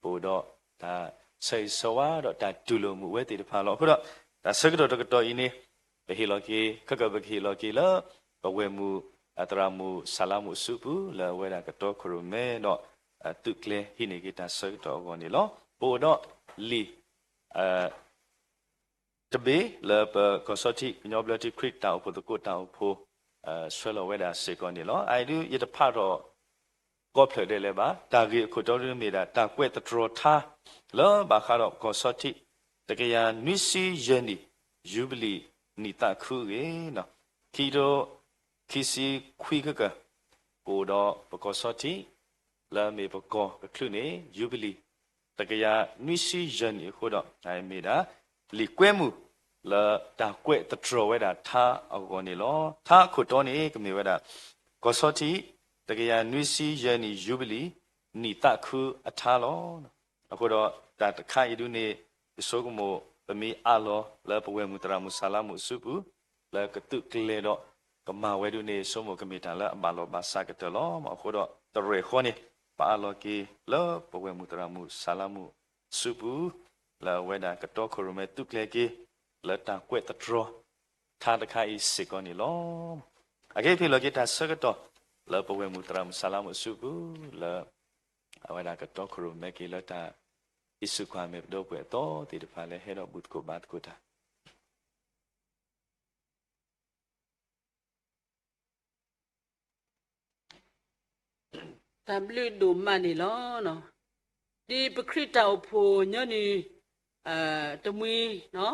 ပအိၣ်ဒီးတၢ်ဆၢဂ့ၤဆၢဝါဒီးတၢ်တူၢ်လိာ်မုာ်ဝဲသ့ၣ်တဖၣ်လီၤ. အဃိဒီး တၢ်ဆၢကတီၢ်တကတီၢ်အံၤန့ၣ် ပဟ့ၣ်လီၤက့ၤ ခဲကၢၢ်ပကဟ့ၣ်လီၤက့ၤလၢ ပဝဲၢ်မုၢ် သရၣ်မုၣ်စၢ်လါမုၣ်အစုပူၤ လၢအဝဲဒၣ်ကတီခိၣ်ရိၣ်မဲဒီး သုးကျဲၤဟံးန့ၢ်က့ၤတၢ်ဆၢကတီၢ်အဂီၢ်န့ၣ်လီၤ. ပအိၣ်ဒီးလံာ် တဘ့ၣ်လၢပကီၢ်ဆီထံး ကညီဘျၢထံခရံာ်တၢ်အိၣ်ဖှိၣ်သကိးတၢ်အိၣ်ဖှိၣ် ဆှၢလီၤဝဲဒၣ်စ့ၢ်ကီးန့ၣ်လီၤ. အအံၤဒု ယတဖးထီၣ်ကီဖျၢၣ်ဒဲးလဲၣ်ဘၣ်. တၢ်ဂ့ၢ်အခိၣ်တီဒုမ့ၢ်ဒၣ် တၢ်ကွဲးသတြီၤထါ လၢဘၣ်ဃးဒီးကီၢ်ဆီထံး တကယၤနွံဆံယဲၢ်နံၣ် ယူဘလံၣ်နံၣ်သးခုအဂ့ၢ်, ခံကထိခံဆံခွံခဲကၢၢ် ပအိၣ်ဒီးပကီၢ်ဆီထံး လၢအမ့ၢ်ပကီၢ်ကချုးန့ၣ် ယူဘလံၣ် တကယၤနွံဆံယဲၢ်နံၣ်အဃိဒီး မ့ၢ်ဒၣ် လံာ်ကွဲမုာ် လၢတၢ်ကွဲးသတြီၤဝဲဒၣ်ထါအဂီၢ်န့ၣ်လီၤ. ထါအခိၣ်တီန့ၣ် ကမ့ၢ်ဝဲဒၣ် ကီၢ်ဆီထံး တကယၤနွံဆံယဲၢ်နံၣ် ယူဘလံၣ် နံၣ်သးခုအထါလီၤ. အဃိဒီး တၢ်တခါအံၤဒုန့ၣ် ယဆိကမိၣ် ပမ့ၢ်အးလီၤလၢပဝဲၢ်မုၢ်သရၣ်မုၣ်စၢ်လါမုၣ်အစုပူၤ လၢကသုးကျဲၤဒီး ကမၤဝဲဒုန့ၣ် ယဆိကမိၣ်ကမ့ၢ်တၢ်လၢအဘၣ်လီၤဘၣ်စးကတၢၢ်လီၤ. အဃိဒီး တရဲၣ်ဃီန့ၣ် ပအးလီၤက့ၤလၢပဝဲၢ်မုၢ်သရၣ်မုၣ်စၢ်လါမုၣ်အစုပူၤ လၢအဝဲဒၣ်ကတီခိၣ်ရိၣ်မဲသုးကျဲၤက့ၤ လၢတၢ်ကွဲးသတြီၤထါတခါအံၤစ့ၢ်ကီးန့ၣ်လီၤ. အကဲဖံးလီၤက့ၤတၢ်ဆၢကတီၢ် လၢပဝဲၢ်မုၢ်သရၣ်မုၣ်စၢ်လါမုၣ်အစုပူၤ လၢအဝဲဒၣ်ကတီခိၣ်ရိၣ်မဲက့ၤလၢတၢ် ဟံးစုကွၢ်မဲာ်ပဒီပုၢ်ဝဲၢ်အသီသ့ၣ်တဖၣ်လၢဟဲဒီးဘူၣ်သကိးဘါသကိးတၢ် တၢ်ဘျုးဒိၣ်မးန့ၣ်လီၤ. ဒ်ပခရံာ်တၢ်အိၣ်ဖှိၣ်ညီနုၢ် တမှံၤ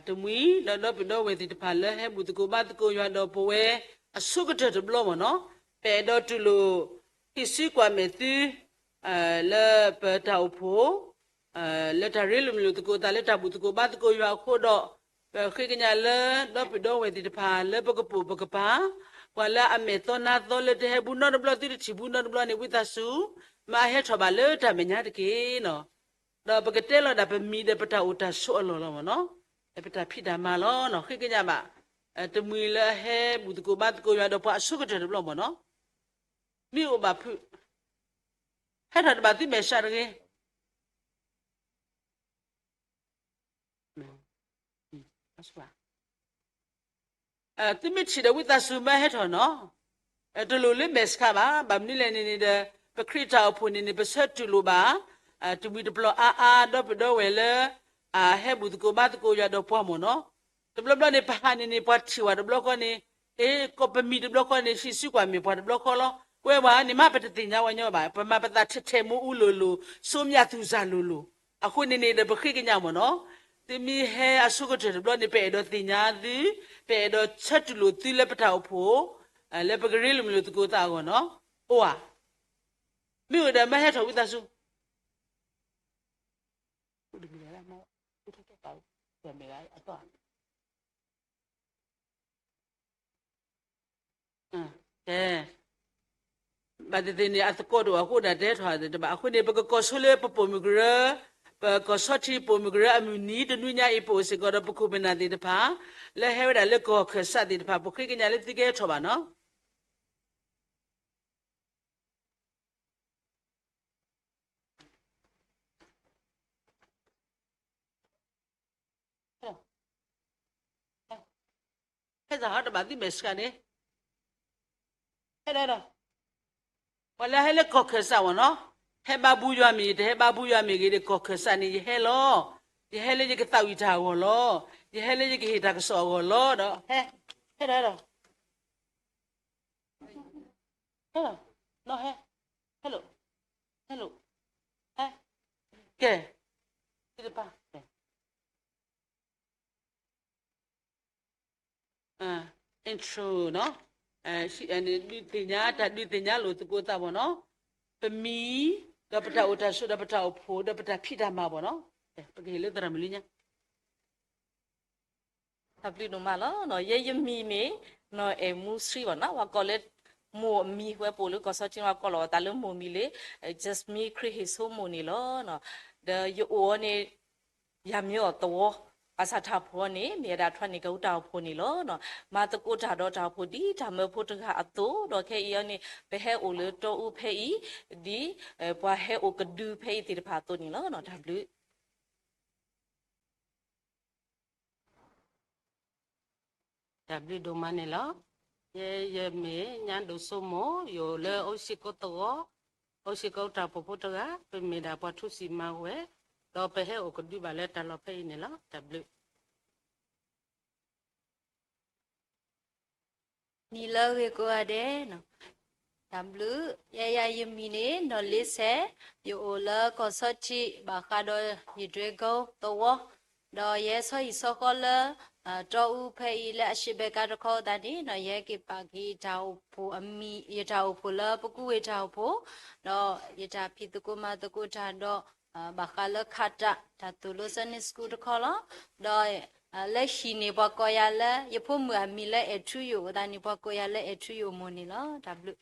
တမှံၤ ဒီးဒီပုၢ်ဝဲၢ်သ့ၣ်တဖၣ်လၢဟဲဘူၣ်သကိးဘါသကိးယွၤဒီးပဝဲအဆိကတၢၢ်တဘျီမ့ၢ်နီၤ, ပအဲၣ်ဒိးတူၢ်လိာ် ဟံးစုကွၢ်မဲာ်သု လၢပတၢ်အိၣ်ဖှိၣ် လၢတၢ်ရ့လိာ်မုာ်လိာ်သကိးသးလၢတၢ်ဘူၣ်သကိးဘါသကိးယွၤအဃိဒီး ပဃ့ကညးလၢဒီပုၢ်ဒီဝဲၢ်သ့ၣ်တဖၣ်လၢပကပိာ်ပကပၤ ပှၤလၢအမဲာ်သီနါသီလၢတဟဲဘူးနီတဘျီသုတထံၣ်ဘူးနီတဘျီန့ၣ် ဝံသးစူၤ မၤဟဲထီၣ်ဘၣ်လၢတၢ်မဲာ်ညါတက့ၢ်နီၤ. ဒီးပကတဲလီၤဒၣ်ပမံၤဒီးပတၢ်အိၣ်တၢ်ဆိးအလီၢ်လီၤမ့ၢ်နီၤ, ပတၢ်ဖံးတၢ်မၤလီၤနီၤ. ဃ့ကညးဘၣ် တမှံၤလၢအဟဲဘူၣ်သကိးဘါသကိးယွၤဒီးပှၤအဆိကတၢၢ်တဘျီမ့ၢ်နီၤ, မ့ၢ်အိၣ်ဘၣ်ဖုး ဟဲထီၣ်တဘၣ်သုမဲာ်ဆှးတဂ့ၤ. သုမ့ၢ်ထံၣ်ဒီးဝံသးစူၤမၢဟဲထီၣ်နီၤ, တလိၣ်လၢမဲာ်ဆှးဘၣ်, ဘၣ်မနုၤလဲၣ်န့ၣ်န့ၣ်ဒီး ပခရံာ်တၢ်အိၣ်ဖှိၣ်န့ၣ်န့ၣ် ပဆၢတူၢ်လိာ်ဘၣ်, တမှံၤတပျီၤအါအါ ဒီပုၢ်ဒီဝဲၢ်လၢ အဟဲဘူၣ်သကိးဘါသကိးယွၤဒီးပှၤမ့ၢ်နီၤ, တဘျီဘျီန့ၣ် ပဟးန့ၣ်န့ၣ် ပှၤထံၣ်ဝဲတဘျီဃီန့ၣ်, အ့ ကီၢ်ပမံၤတဘျီဃီန့ၣ် ဟံးစုကွၢ်မဲာ်ပှၤတဘျီဃီလီၤ. ပဝဲပှၤန့ၣ်မး ပတသ့ၣ်ညါဝဲညီဘၣ်, ပမၤပသးထဲထဲမိၢ်အူလိၤလိၤ စိမျၢ်သူၣ်စၢ်လိၤလိၤ, အဃိန့ၣ်န့ၣ်ဒီး ပဃ့ကညးမ့ၢ်နီၤ, သုမ့ၢ်ဟဲအဆိကတၢၢ်တဘျီန့ၣ် ပအဲၣ်ဒိးသ့ၣ်ညါသု, ပအဲၣ်ဒိးဆၢတူၢ်လိာ်သုလၢပတၢ်အိၣ်ဖှိၣ်, လၢပကရ့လိာ်မုာ်လိာ်သကိးသးအဂီၢ်နီၤ, အိၣ်ဧါ, မ့ၢ်အိၣ်ဒီးမၢဟဲထီၣ်ဝံသးစူၤ ကဲ, ဘၣ်သ့ၣ်သ့ၣ်န့ၣ် အသကိးတအိၣ်အဃိဒၣ်တဲထီၣ်သ့ၣ်တဘၣ်အဃိန့ၣ် ပကကီၢ်ဆိလၢပပိာ်မုၣ်ကရၢ, ပကီၢ်ဆီထံးပိာ်မုၣ်ကရၢအမုၢ်နံၤ တနွံညါအံၤ ပအိၣ်စ့ၢ်ကီးဒီးပခိၣ်ပနၢ်သ့ၣ်တဖၣ် လၢဟဲဝဲဒၣ်လၢကီၢ်ခၢၣ်စးသ့ၣ်တဖၣ် ပဃ့ကညးလၢသုကဟဲထီၣ်ဘၣ်နီၤ. ဟဲစးဟီတဘၣ်သုမဲာ်ဆှးန့ၣ်, ဟဲဒီး, ပှၤလၢဟဲလၢကီၢ်ခၢၣ်စးဝဲနီၤ, ဟဲဘါဘူယွၤမ့ၢ်ဂ့ၤ တဟဲဘါဘူယွၤမ့ၢ်ဂ့ၤဒီး ကီၢ်ခၢၣ်စးန့ၣ် ယဟဲလီၤ, ယဟဲလၢယကသးဝံၣ်တၢ်အဂီၢ်လီၤ, ယဟဲလၢယကဟ့ၣ်တၢ်ကစီၣ်အဂီၢ်လီၤဒီး ဟဲ, ဟဲဒီး, ဟဲဒီး, ဟဲ, နီၢ်ဟဲ, ဟဲလိာ်, ဟဲလိာ်, ဟဲ, ကဲ, သ့ၣ်တဖၣ် intro နီၤ, ဒုးသ့ၣ်ညါ တၢ်ဒုးသ့ၣ်ညါလိာ်သကိးသးဘၣ်နီၤ, ပမံၤ, ဒီးပတၢ်အိၣ်တၢ်ဆိး ဒီးပတၢ်အိၣ်ဖှိၣ် ဒီးပတၢ်ဖံးတၢ်မၤဘၣ်နီၤ, ပကဟ့ၣ်လၢသရၣ်မုၣ်လၢညါ တၢ်ဘျုးဒိၣ်မးလီၤ. ယဲယမံၤမ့ၢ် နီၢ်အဲၣ်မူဆှံဘၣ်နီၤ, ပှၤကိးလၢ မိၢ်အမံၤ ဝဲပအိၣ်လၢကီၢ်ဆီထံန့ၣ် ပှၤကိးလီၤအသးလၢမိၢ်မံၤလၢ Jasmine ခရံာ်ဟ့ၣ်ဆိမိၣ်န့ၣ်လီၤ. ဒီးယအိၣ်အီၤန့ၣ် ယၤမ့ၢ်အီၤသဝီ, ဘၣ်ဆၣ်တၢ်အိၣ်ဖှိၣ်အီၤန့ၣ် မ့ၢ်ဝဲဒၣ်ထွဲန့ၣ်က့ၤတၢ်အိၣ်ဖှိၣ်န့ၣ်လီၤ. မၤသကိးတၢ်ဒီးတၢ်အိၣ်ဖှိၣ်ဒ်တၢ်မၢဖိတဂၤအသိး, ဒီးခဲအံၤအီၤန့ၣ် ပဟဲအိၣ်လၢတီအူဖဲအံၤ, ဒ်ပှၤဟဲအိၣ်ကဒုဖဲအံၤသ့ၣ်တဖၣ်အသိးန့ၣ်လီၤ. တၢ်ဘျုး တၢ်ဘျုးဒိၣ်မးန့ၣ်လီၤ. ယဲယမ့ၢ် ညါဒိၣ်စိမိၢ်, ယအိၣ်လၢအိၣ်ဆံးကိသဝီ, အိၣ်ဆံးကိတၢ်အိၣ်ဖှိၣ်ဖိတဂၤ, ပမ့ၢ်ဒၣ်ပှၤထူစံးမၤဝဲ, ဒီးပဟဲအိၣ်ကဒုဘၣ်လၢတၢ်လီၢ်ဖဲအံၤန့ၣ်လီၤ. တၢ်ဘျုး နံၤလၢအဂ့ၤကိးဂၤဒဲး, တၢ်ဘျုး, ယဲယၤယမံၤန့ၣ် နီၢ်လ့ဆဲး, ယအိၣ်လၢကီၢ်ဆီထံး ဘၣ်ဃးဒီးယဒွဲကိသဝီ, ဒီးယဲဆီဟံၣ်ဆီဃီလၢ တီအူဖဲအံၤလၢအရှ့ဘဲကါတခီအသးန့ၣ်နီၤ, ယဟဲက့ၤပာ်က့ၤယတၢ်အိၣ်ဖှိၣ်အမံၤ, ယတၢ်အိၣ်ဖှိၣ်လၢပကူဝ့ၢ်တၢ်အိၣ်ဖှိၣ်, ဒီးယတၢ်ဖံးသကိးမၤသကိးတၢ်ဒီး ဘၣ်ဃးလၢခးတၢ် တၢ်သိၣ်လိ Sunday School တခီလီၤ. ဒီးလၢဟံၣ်န့ၣ် ပှၤကိးယၤလၢ ယဖိမုၣ်အမံၤလၢအဲၣ်ထူယိာ်အသးန့ၣ် ပှၤကိးယၤလၢအဲၣ်ထူယိာ်မိၢ်န့ၣ်လီၤ. တၢ်ဘျုး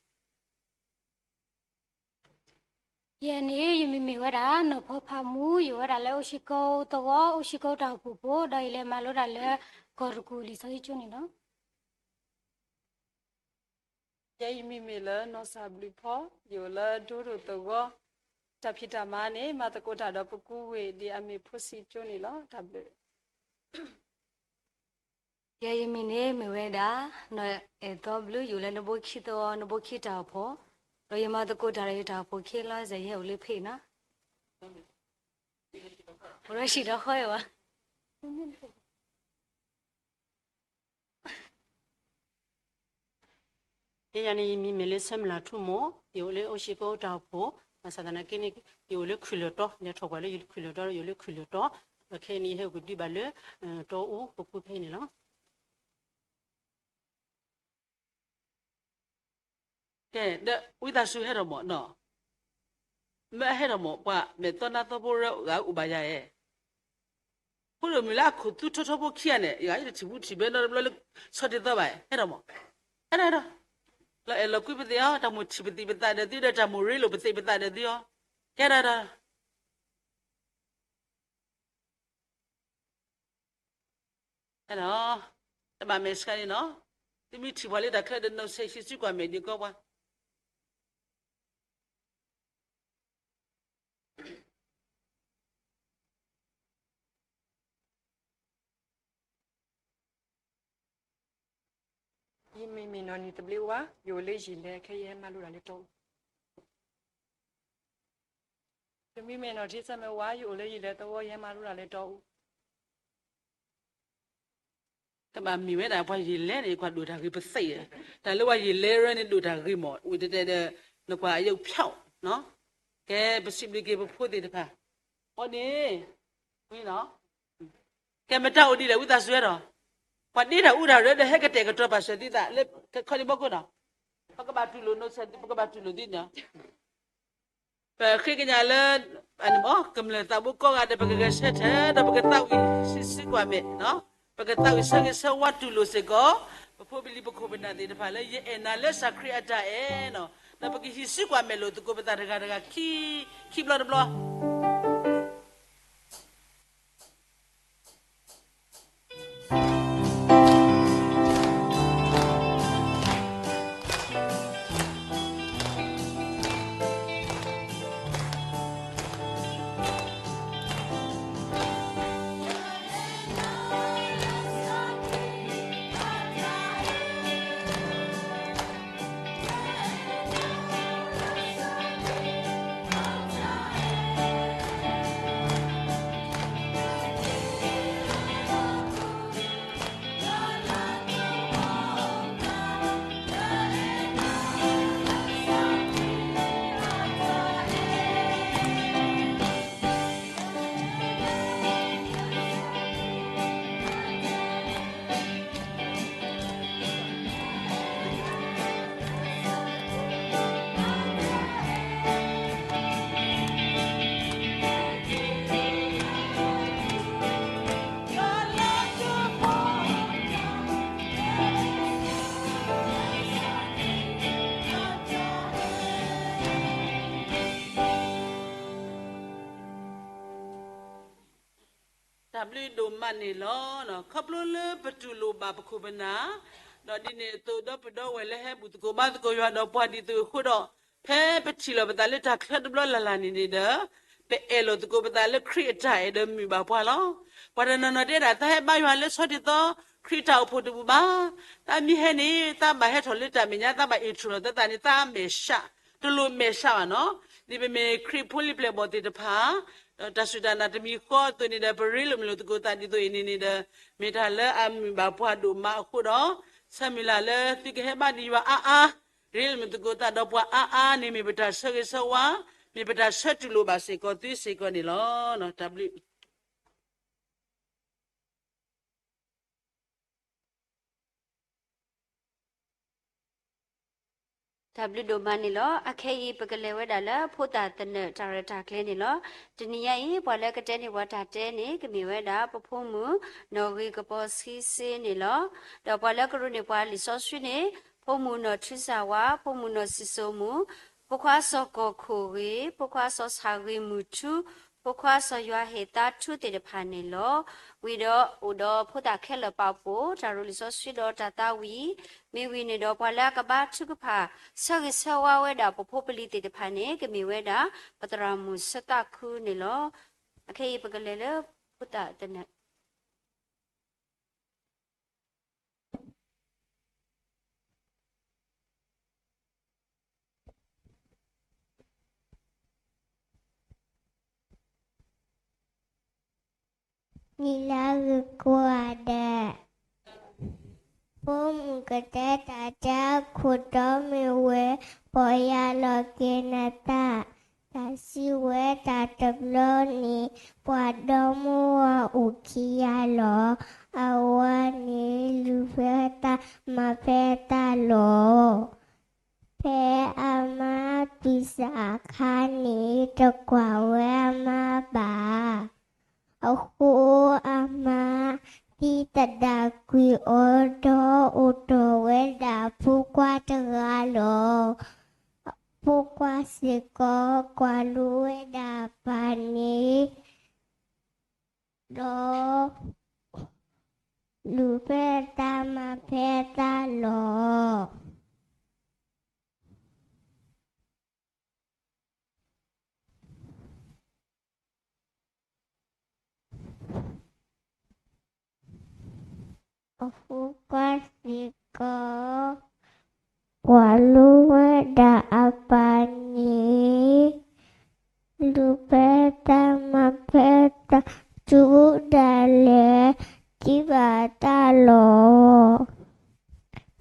ယဲန့ၣ် ယမံၤမ့ၢ်ဝဲဒၣ် နီၢ်ဖီဖးမူ, ယအိၣ်ဝဲဒၣ်လၢအိၣ်ဆံးကိသဝီ, အိၣ်ဆံးကိတၢ်အိၣ်ဖှိၣ်ဖိ, ဒီးယလဲၤမၤလိဒၣ်လၢ ကီၢ်တကူၣ်လံာ်စီဆှံကၠိန့ၣ်လီၤ. ယဲယမံၤမ့ၢ်လၢနီၢ်စၢ်ဘျုးဖီ, ယအိၣ်လၢဒိဒိၣ်သဝီ, တၢ်ဖံးတၢ်မၤန့ၣ် မၤသကိးတၢ်ဒီးပကူဝ့ၢ်ဒ်အမ့ၢ်ဖိစံကၠိန့ၣ်လီၤ. တၢ်ဘျုး ယဲယမံၤန့ၣ်မ့ၢ်ဝဲဒၣ် နီၢ်အဲၣ်သီဘျုး, ယအိၣ်လၢနဘိခံသဝီ, နဘိခံတၢ်အိၣ်ဖှိၣ်, ဒီးယမၤသကိးတၢ်ဒီးယတၢ်အိၣ်ဖှိၣ်ခဲလီၤစဲၤ ယဟဲအိၣ်လၢဖဲအံၤနီၤ. အိၣ်ဒီးဟံၣ်ဒီးဃီယဝဲ ယဲယၤန့ၣ် ယမံၤမ့ၢ်လၢဆၢမုၢ်လၢ်ထူမိၢ်, ယအိၣ်လၢအိၣ်ဆံးကိတၢ်အိၣ်ဖှိၣ်, ဘၣ်ဆၣ်သနာ်က့န့ၣ် ယအိၣ်လၢခုၣ်လၢတီ, ယထီၣ်ကွၢ်လၢယခုၣ်လၢတီ, ယအိၣ်လၢခုၣ်လၢတီ, ဒီးခဲအံၤန့ၣ် ယဟဲအိၣ်ကဒုဘၣ်လၢ တီအူပကူဖဲအံၤန့ၣ်လီၤ. ကဲ ဒီးဝံသးစူၤဟဲထီၣ်မးနီၤ, မ့ၢ်ဟဲထီၣ်မး ပှၤမဲာ်သီနါသီဖိရၢဂၤအိၣ်ဘၣ်ယၤဧါ, ဖိဒိၣ်မုၣ်လၢအခိၣ်သူထီထီဖိခံဂၤန့ၣ် ယဂၤယတထံၣ်ဘူးထံၣ်ဘဲနီတဘျီလၢ ဆီတ့ၢ်သီဘၣ်, ဟဲထီၣ်မး, ဟဲထီၣ်ဟဲထီၣ်, လီၤအဲၣ်လီၤကွံပသ့ၣ်အီၤ, တၢ်မိၣ်ထံၣ်ပသ့ၣ်ပသးဒီးသုဒီး တၢ်မိၣ်ရ့လိာ်ပသ့ၣ်ပသးဒီးသုအီၤ, ကဲထီၣ်ထီၣ် တဘၣ်မဲာ်ဆှးန့ၣ်နီၤ, သုမ့ၢ်ထံၣ်ပှၤလၢတၢ်ချၢဒီး နီၢ်ဆဲးဟံးစုကွၢ်မဲာ်ဒံးကီးပှၤ. ယမ့မ့ၢ်နီၢ်နံၤသဘျ့ဝါ, ယအိၣ်လၢယံာ်လဲၣ် ခဲယဟဲမၤလိတၢ်လၢတီအူ. ယမ့မ့ၢ်နီၢ်ထံဆၢမ့ၢ်ဝါ, ယအိၣ်လၢယံာ်လဲၣ်သဝီ ယဟဲမၤလိတၢ်လၢတီအူ. တဘၣ်မ့ၢ်ဝဲဒၣ်ပှၤယံာ်လဲၣ်န့ၣ် ကွၢ်ဒိၣ်တၢ်ဂ့ၤပသ့ၣ်, တၢ်လၢပှၤယံာ်လဲၣ်ရၢန့ၣ်ဒိၣ်တၢ်ဂ့ၤမး, ဝံၤတဲတဲဒီး နကွၢ်အယုၢ်ဖျီး, ကဲပစံးဘျုးက့ၤပဖိသ့ၣ်တဖၣ်, အဃိန့ၣ် ဝံၤနီၤ ကဲမတၤအိၣ်ဒ်လဲၣ် ဝံသးစူၤဒီး, ပှၤဒ့တၢ်အူတၢ်ရၢဒီးဟဲကတဲာ်ကတီၤပာ်စၢၤသုသးလၢခီဒံဘီခိၣ်နီၤ, ပကဘၣ်တူၢ်လိာ်နီၤ, ပကဘၣ်တူၢ်လိာ်သုနီၤ, ပဃ့ကညးလၢ ကမျၢၢ်သးဘိကိးဂၤဒီး ပကဂဲၤဆၢထၢၣ်ဒီးပကသးဝံၣ်ဟံးစုကွၢ်မဲာ်, ပကသးဝံၣ်ဆၢဂ့ၤဆၢဝါတူၢ်လိာ်စ့ၢ်ကီး ပဖိပလံၤပခိၣ်ပနၢ်သ့ၣ်တဖၣ်လၢ ယအဲၣ်နၤလၢစၢ်ခရံာ်အတၢ်အဲၣ်နီၤ, ဒီးပကဟံးစုကွၢ်မဲာ်လိာ်သကိးပသးတဂၤတဂၤခံ ခံဘျီတဘျီ တၢ်ဘျုးဒိၣ်မးန့ၣ်လီၤ. ခီဖျိလၢပတူၢ်လိာ်ဘၣ်ပခိၣ်ပနၢ်, ဒီးဒ်န့ၣ်အသိး ဒီပုၢ်ဒီဝဲၢ်လၢဟဲဘူၣ်သကိးဘါသကိးယွၤဒီးပှၤဒ်သိးအဃိဒီး, ဖဲပထံၣ်လိာ်ပသးလၢတၢ်ချၢတဘျီလၢ်လၢ်န့ၣ်န့ၣ်ဒီး, ပအဲၣ်လိာ်သကိးပသးလၢခရံာ်အတၢ်အဲၣ်ဒီးမုာ်ဘၣ်ပှၤလီၤ. ပှၤတနီၤနီၤတဲဒၣ် တၢ်ဟဲဘါယွၤလၢဆီတသိ ခရံာ်တၢ်အိၣ်ဖှိၣ်တဘူၣ်ဘၣ်. တၢ်မ့ၢ်ဟဲန့ၣ် တၢ်ဘၣ်ဟဲထီၣ်လၢတၢ်မဲာ်ညါ တၢ်ဘၣ်အ့ၣ်ထူၣ်လိာ်သးန့ၣ် တၢ်မဲာ်ဆှး, တလိၣ်မဲာ်ဆှးဘၣ်နီၤ. ဒ်ပမ့ၢ်ခရံာ်ဖိလံၤပျဲၢ်ဘီၣ်သ့ၣ်တဖၣ်, ဒီးတၢ်စူၢ်တၢ်နာ်တမံၤဃီအသိးန့ၣ်ဒီး ပရ့လိာ်မုာ်လိာ်သကိးသးဒ်သိးအံၤန့ၣ်န့ၣ်ဒီး, မ့ၢ်တၢ်လၢအမုာ်ဘၣ်ပှၤဒိၣ်မးအဃိဒီး, ဆၢမုၢ်လၢ်လၢသုကဟဲဘါဒံးယွၤအါအါ, ရ့လိာ်မုာ်သကိးသးဒီးပှၤအါအါန့ၣ် မ့ၢ်ပတၢ်ဆၢဂ့ၤဆၢဝါ, မ့ၢ်ပတၢ်ဆၢတူၢ်လိာ်ဘၣ်စ့ၢ်ကီးသုစ့ၢ်ကီးန့ၣ်လီၤ. တၢ်ဘျုး တၢ်ဘျုးဒိၣ်မးန့ၣ်လီၤ. အခဲအံၤ ပကလဲၤဝဲဒၣ်လၢဖိသၣ်သနၢၣ်တၢ်ရဲၣ်တၢ်ကျဲၤန့ၣ်လီၤ. တနံၤညါအံၤ ပှၤလၢကတဲန့ၢ်ပှၤတၢ်တဲန့ၣ် ကမ့ၢ်ဝဲဒၣ် ပဖိမုၣ်နီၢ်ဂ့ၤကပီၤဆံစ့န့ၣ်လီၤ. ဒီးပှၤလၢကရူးန့ၢ်ပှၤလံာ်စီဆှံန့ၣ် ဖိမုၣ်နီၢ်ထူစၢ်ဝါ, ဖိမုၣ်နီၢ်စံၣ်စိၤမူ, ဖိခွါစီၤကီၢ်ခိၣ်ဂ့ၤ, ဖိခွါစီၤဆၣ်ဂ့ၤမုၢ်ထူ, ဖိခွါစီၤယွၤဟ့ၣ်သါထူသ့ၣ်တဖၣ်န့ၣ်လီၤ. ဝံၤဒီးအိၣ်ဒီးဖိသၣ်ခဲလၢာ်ပာ်ဖှိၣ် တၢ်ရူးလံာ်စီဆှံဒီးတၢ်သးဝံၣ်, မ့ၢ်ဝံၤန့ၣ်ဒီး ပှၤလၢအကဘါထုကဖၣ် ဆၢဂ့ၤဆၢဝါဝဲဒၣ်ပဖိပလံၤသ့ၣ်တဖၣ်န့ၣ် ကမ့ၢ်ဝဲဒၣ် ပသရၣ်မုၣ်ဆၢသးခုန့ၣ်လီၤ. အခဲအံၤ ပကလဲၤလၢဖိသၣ်သနၢၣ် နံၤလၢဂ့ၤကိးဂၤဒဲး, ဖိမုၣ်ကတဲတၢ်တဲအခိၣ်တီမ့ၢ်ဝဲ, ပီၢ်ယၢ်လီၤက့ၤနသး, တၢ်စံးဝဲတၢ်တဘျီန့ၣ်, ပှၤဒီမါဝၤအိၣ်ခံဂၤလီၤ. အဝၤန့ၣ် လုၢ်ဖဲတၢ်မၤဖဲတၢ်လီၤ. ဖဲအမါသွံၣ်စၢ်အခါန့ၣ် တကွၢ်ဝဲအမါဘၣ်. အဃိအမါ သံသဒၣ်ကွံာ်အီၤဒီး အိၣ်တီၢ်ဝဲဒၣ်ဖိခွါတဂၤလီၤ. ဖိခွါစ့ၢ်ကီး ကွၢ်လိဝဲဒၣ်ပၢ်န့ၣ် ဒီး လုၢ်ဖဲတၢ်မၤဖဲတၢ်လီၤ. အဖိခွါစ့ၢ် ကီၢ်, ကွၢ်လိဝဲဒၣ်အပၢ်န့ၣ် လူၤဖဲတၢ်မၤဖဲတၢ်စူၤဒၣ်လဲာ် ထံၣ်ဘၣ်တၢ်လီၤ.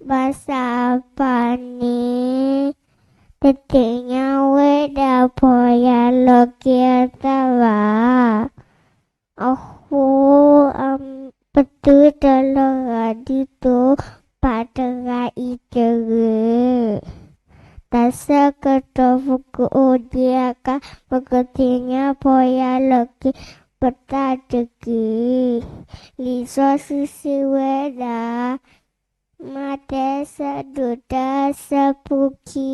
ဘၣ်ဆၣ်အပၢ်န့ၣ် တသ့ၣ်ညါဝဲဒၣ်ပီၢ်ယၢ်လီၤက့ၤအသးဘၣ်. အဃိ ပတုၤတလီၤဂာ်ဒ်သိး ပၢ်တဂၤအံၤတဂ့ၤ. တၢ်ဆၢကတီၢ်ပကအိၣ်ဒံးအခါ ပကသ့ၣ်ညါပီၢ်ယၢ်လီၤက့ၤပသးတက့ၢ်. လံာ်စီဆှံစံးဝဲဒၣ် မးသဲဆၢဒိၣ်တၢ ဆၢဖိခံ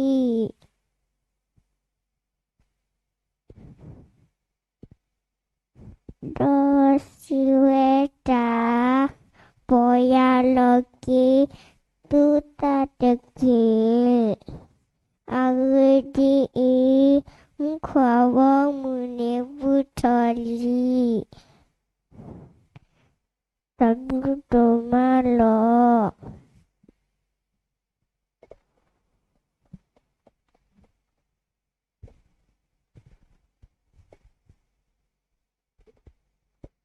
ဒီးစံးဝဲဒၣ်, ပီၢ်ယၢ်လီၤက့ၤ သုသးတက့ၢ်. အဂ့ၢ်ဒ်အံၤ, မူခိၣ်အဘီအမုၢ်န့ၣ် ဘူးထီၣ်လံ. တၢ်ဘျုးဒိၣ်မးလီၤ.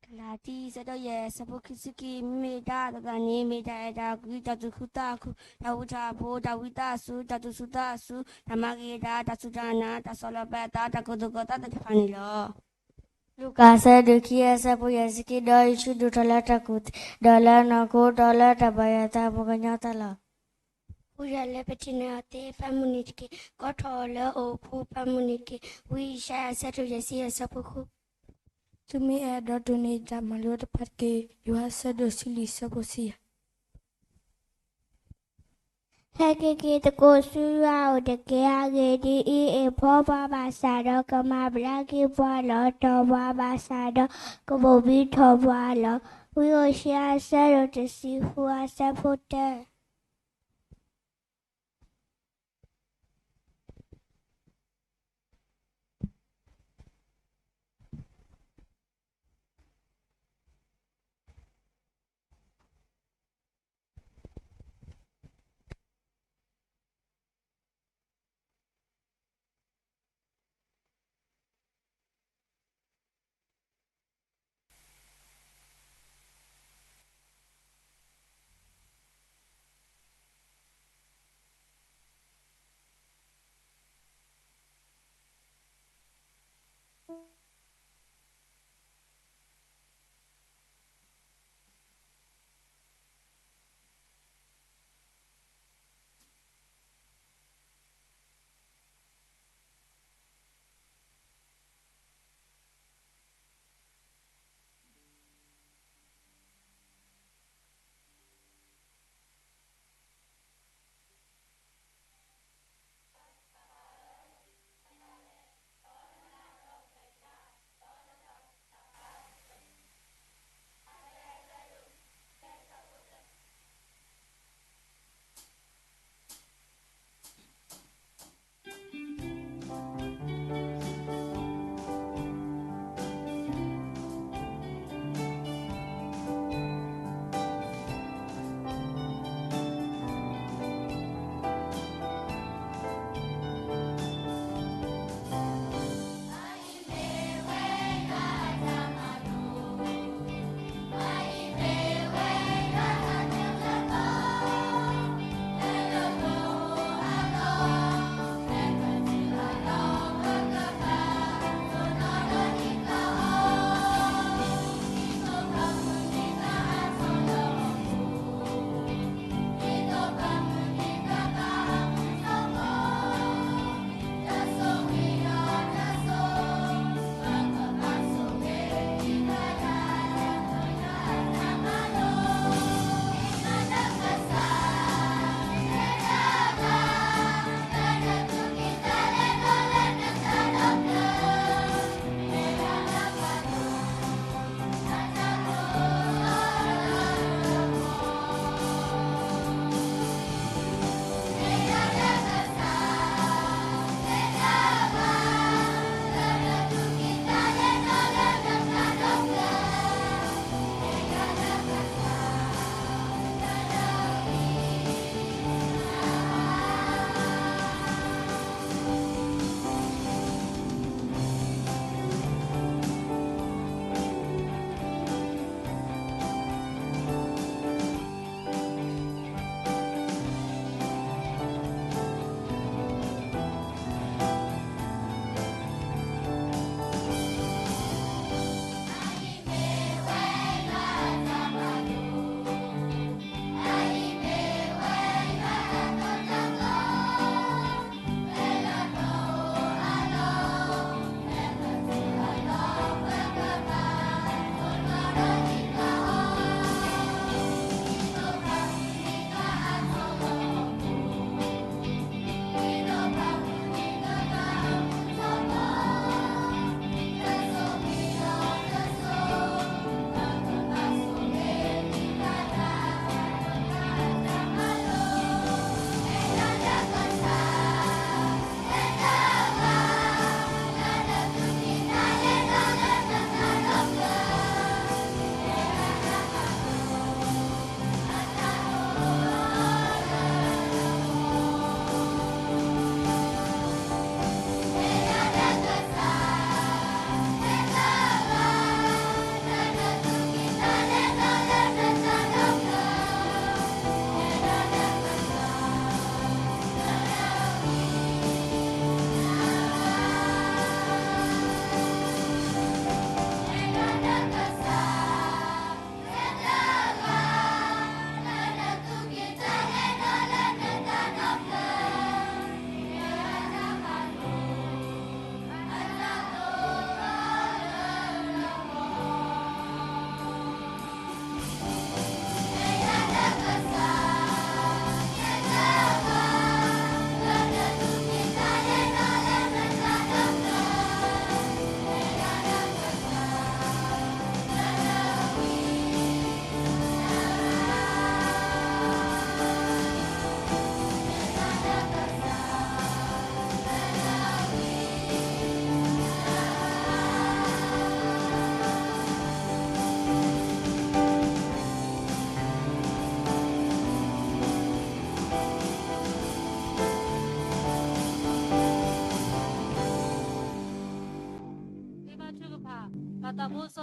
ကလၤတံ ဆၢဒိၣ်ယဲၢ် ဆၢဖိခံဆံခံ, မ့မ့ၢ်တၢ်အသးသးန့ၣ် မ့ၢ်တၢ်အဲၣ်တၢ်ကွံ တၢ်သူၣ်ခုသးခု, တၢ်ဃူတၢ်ဖိး, တၢ်ဝံသးစူၤ, တၢ်သူၣ်စူၤသးစူၤ, တၢ်မၤဂ့ၤတၢ်, တၢ်စူၢ်တၢ်နာ်, တၢ်ဆီၣ်လီၤပာ်အသး, တၢ်ကိၢ်သူၣ်ကိၢ်သးသ့ၣ်တဖၣ်န့ၣ်လီၤ. လူၤကၣ် ဆၢဒိၣ်ခံ ဆၢဖိယဲၢ်ဆံခံ, ဒီးယ့ၣ်ၡူးဒိၣ်ထီၣ်လၢတၢ်ကူၣ်သ့, ဒီးလၢနီၢ်ခိ, ဒီးလၢတၢ်ဘၣ်ယွၤအသး ပှၤကညီအသးလီၤ. ဃုာ်ဒီးလၢပထံၣ်န့ၢ်အီၤသ့ ပၢ်မုၢ်နံၤတက့ၢ်. ကိးထီၣ်အီၤလၢအအိၣ်အပူၤ ပၢ်မုၢ်နံၤတက့ၢ်. ဝံယၡါယၤ ဆၢဒိၣ်ယဲၢ်ဆံယဲၢ် ဆၢဖိဃု, သုမ့ၢ်အဲၣ်ဒိးဒိးန့ၢ်ယတၢ်မၤလိတဖၣ်တက့ၢ်. ယိၤဟၣ် ဆၢဒိၣ်ဆံလွံၢ် ဆၢဖိတဆံယဲၢ်. ဟဲက့ၤက့ၤသကိးဆူယွၤအအိၣ်တက့ၢ်. အဂ့ၢ်ဒ်အံၤ, အ့ၣ်ဖှီပှၤဘၣ်ဆၣ်ဒီး ကမၤဘျါက့ၤပှၤလီၤ. တီၢ်ပှၤဘၣ်ဆၣ်ဒီး ကဘိၣ်ဘံထီၣ်ပှၤလီၤ. ဝံဧိၤၡါယၤ ဆၢဒိၣ်တဆံဃု အဆၢဖိတၢ.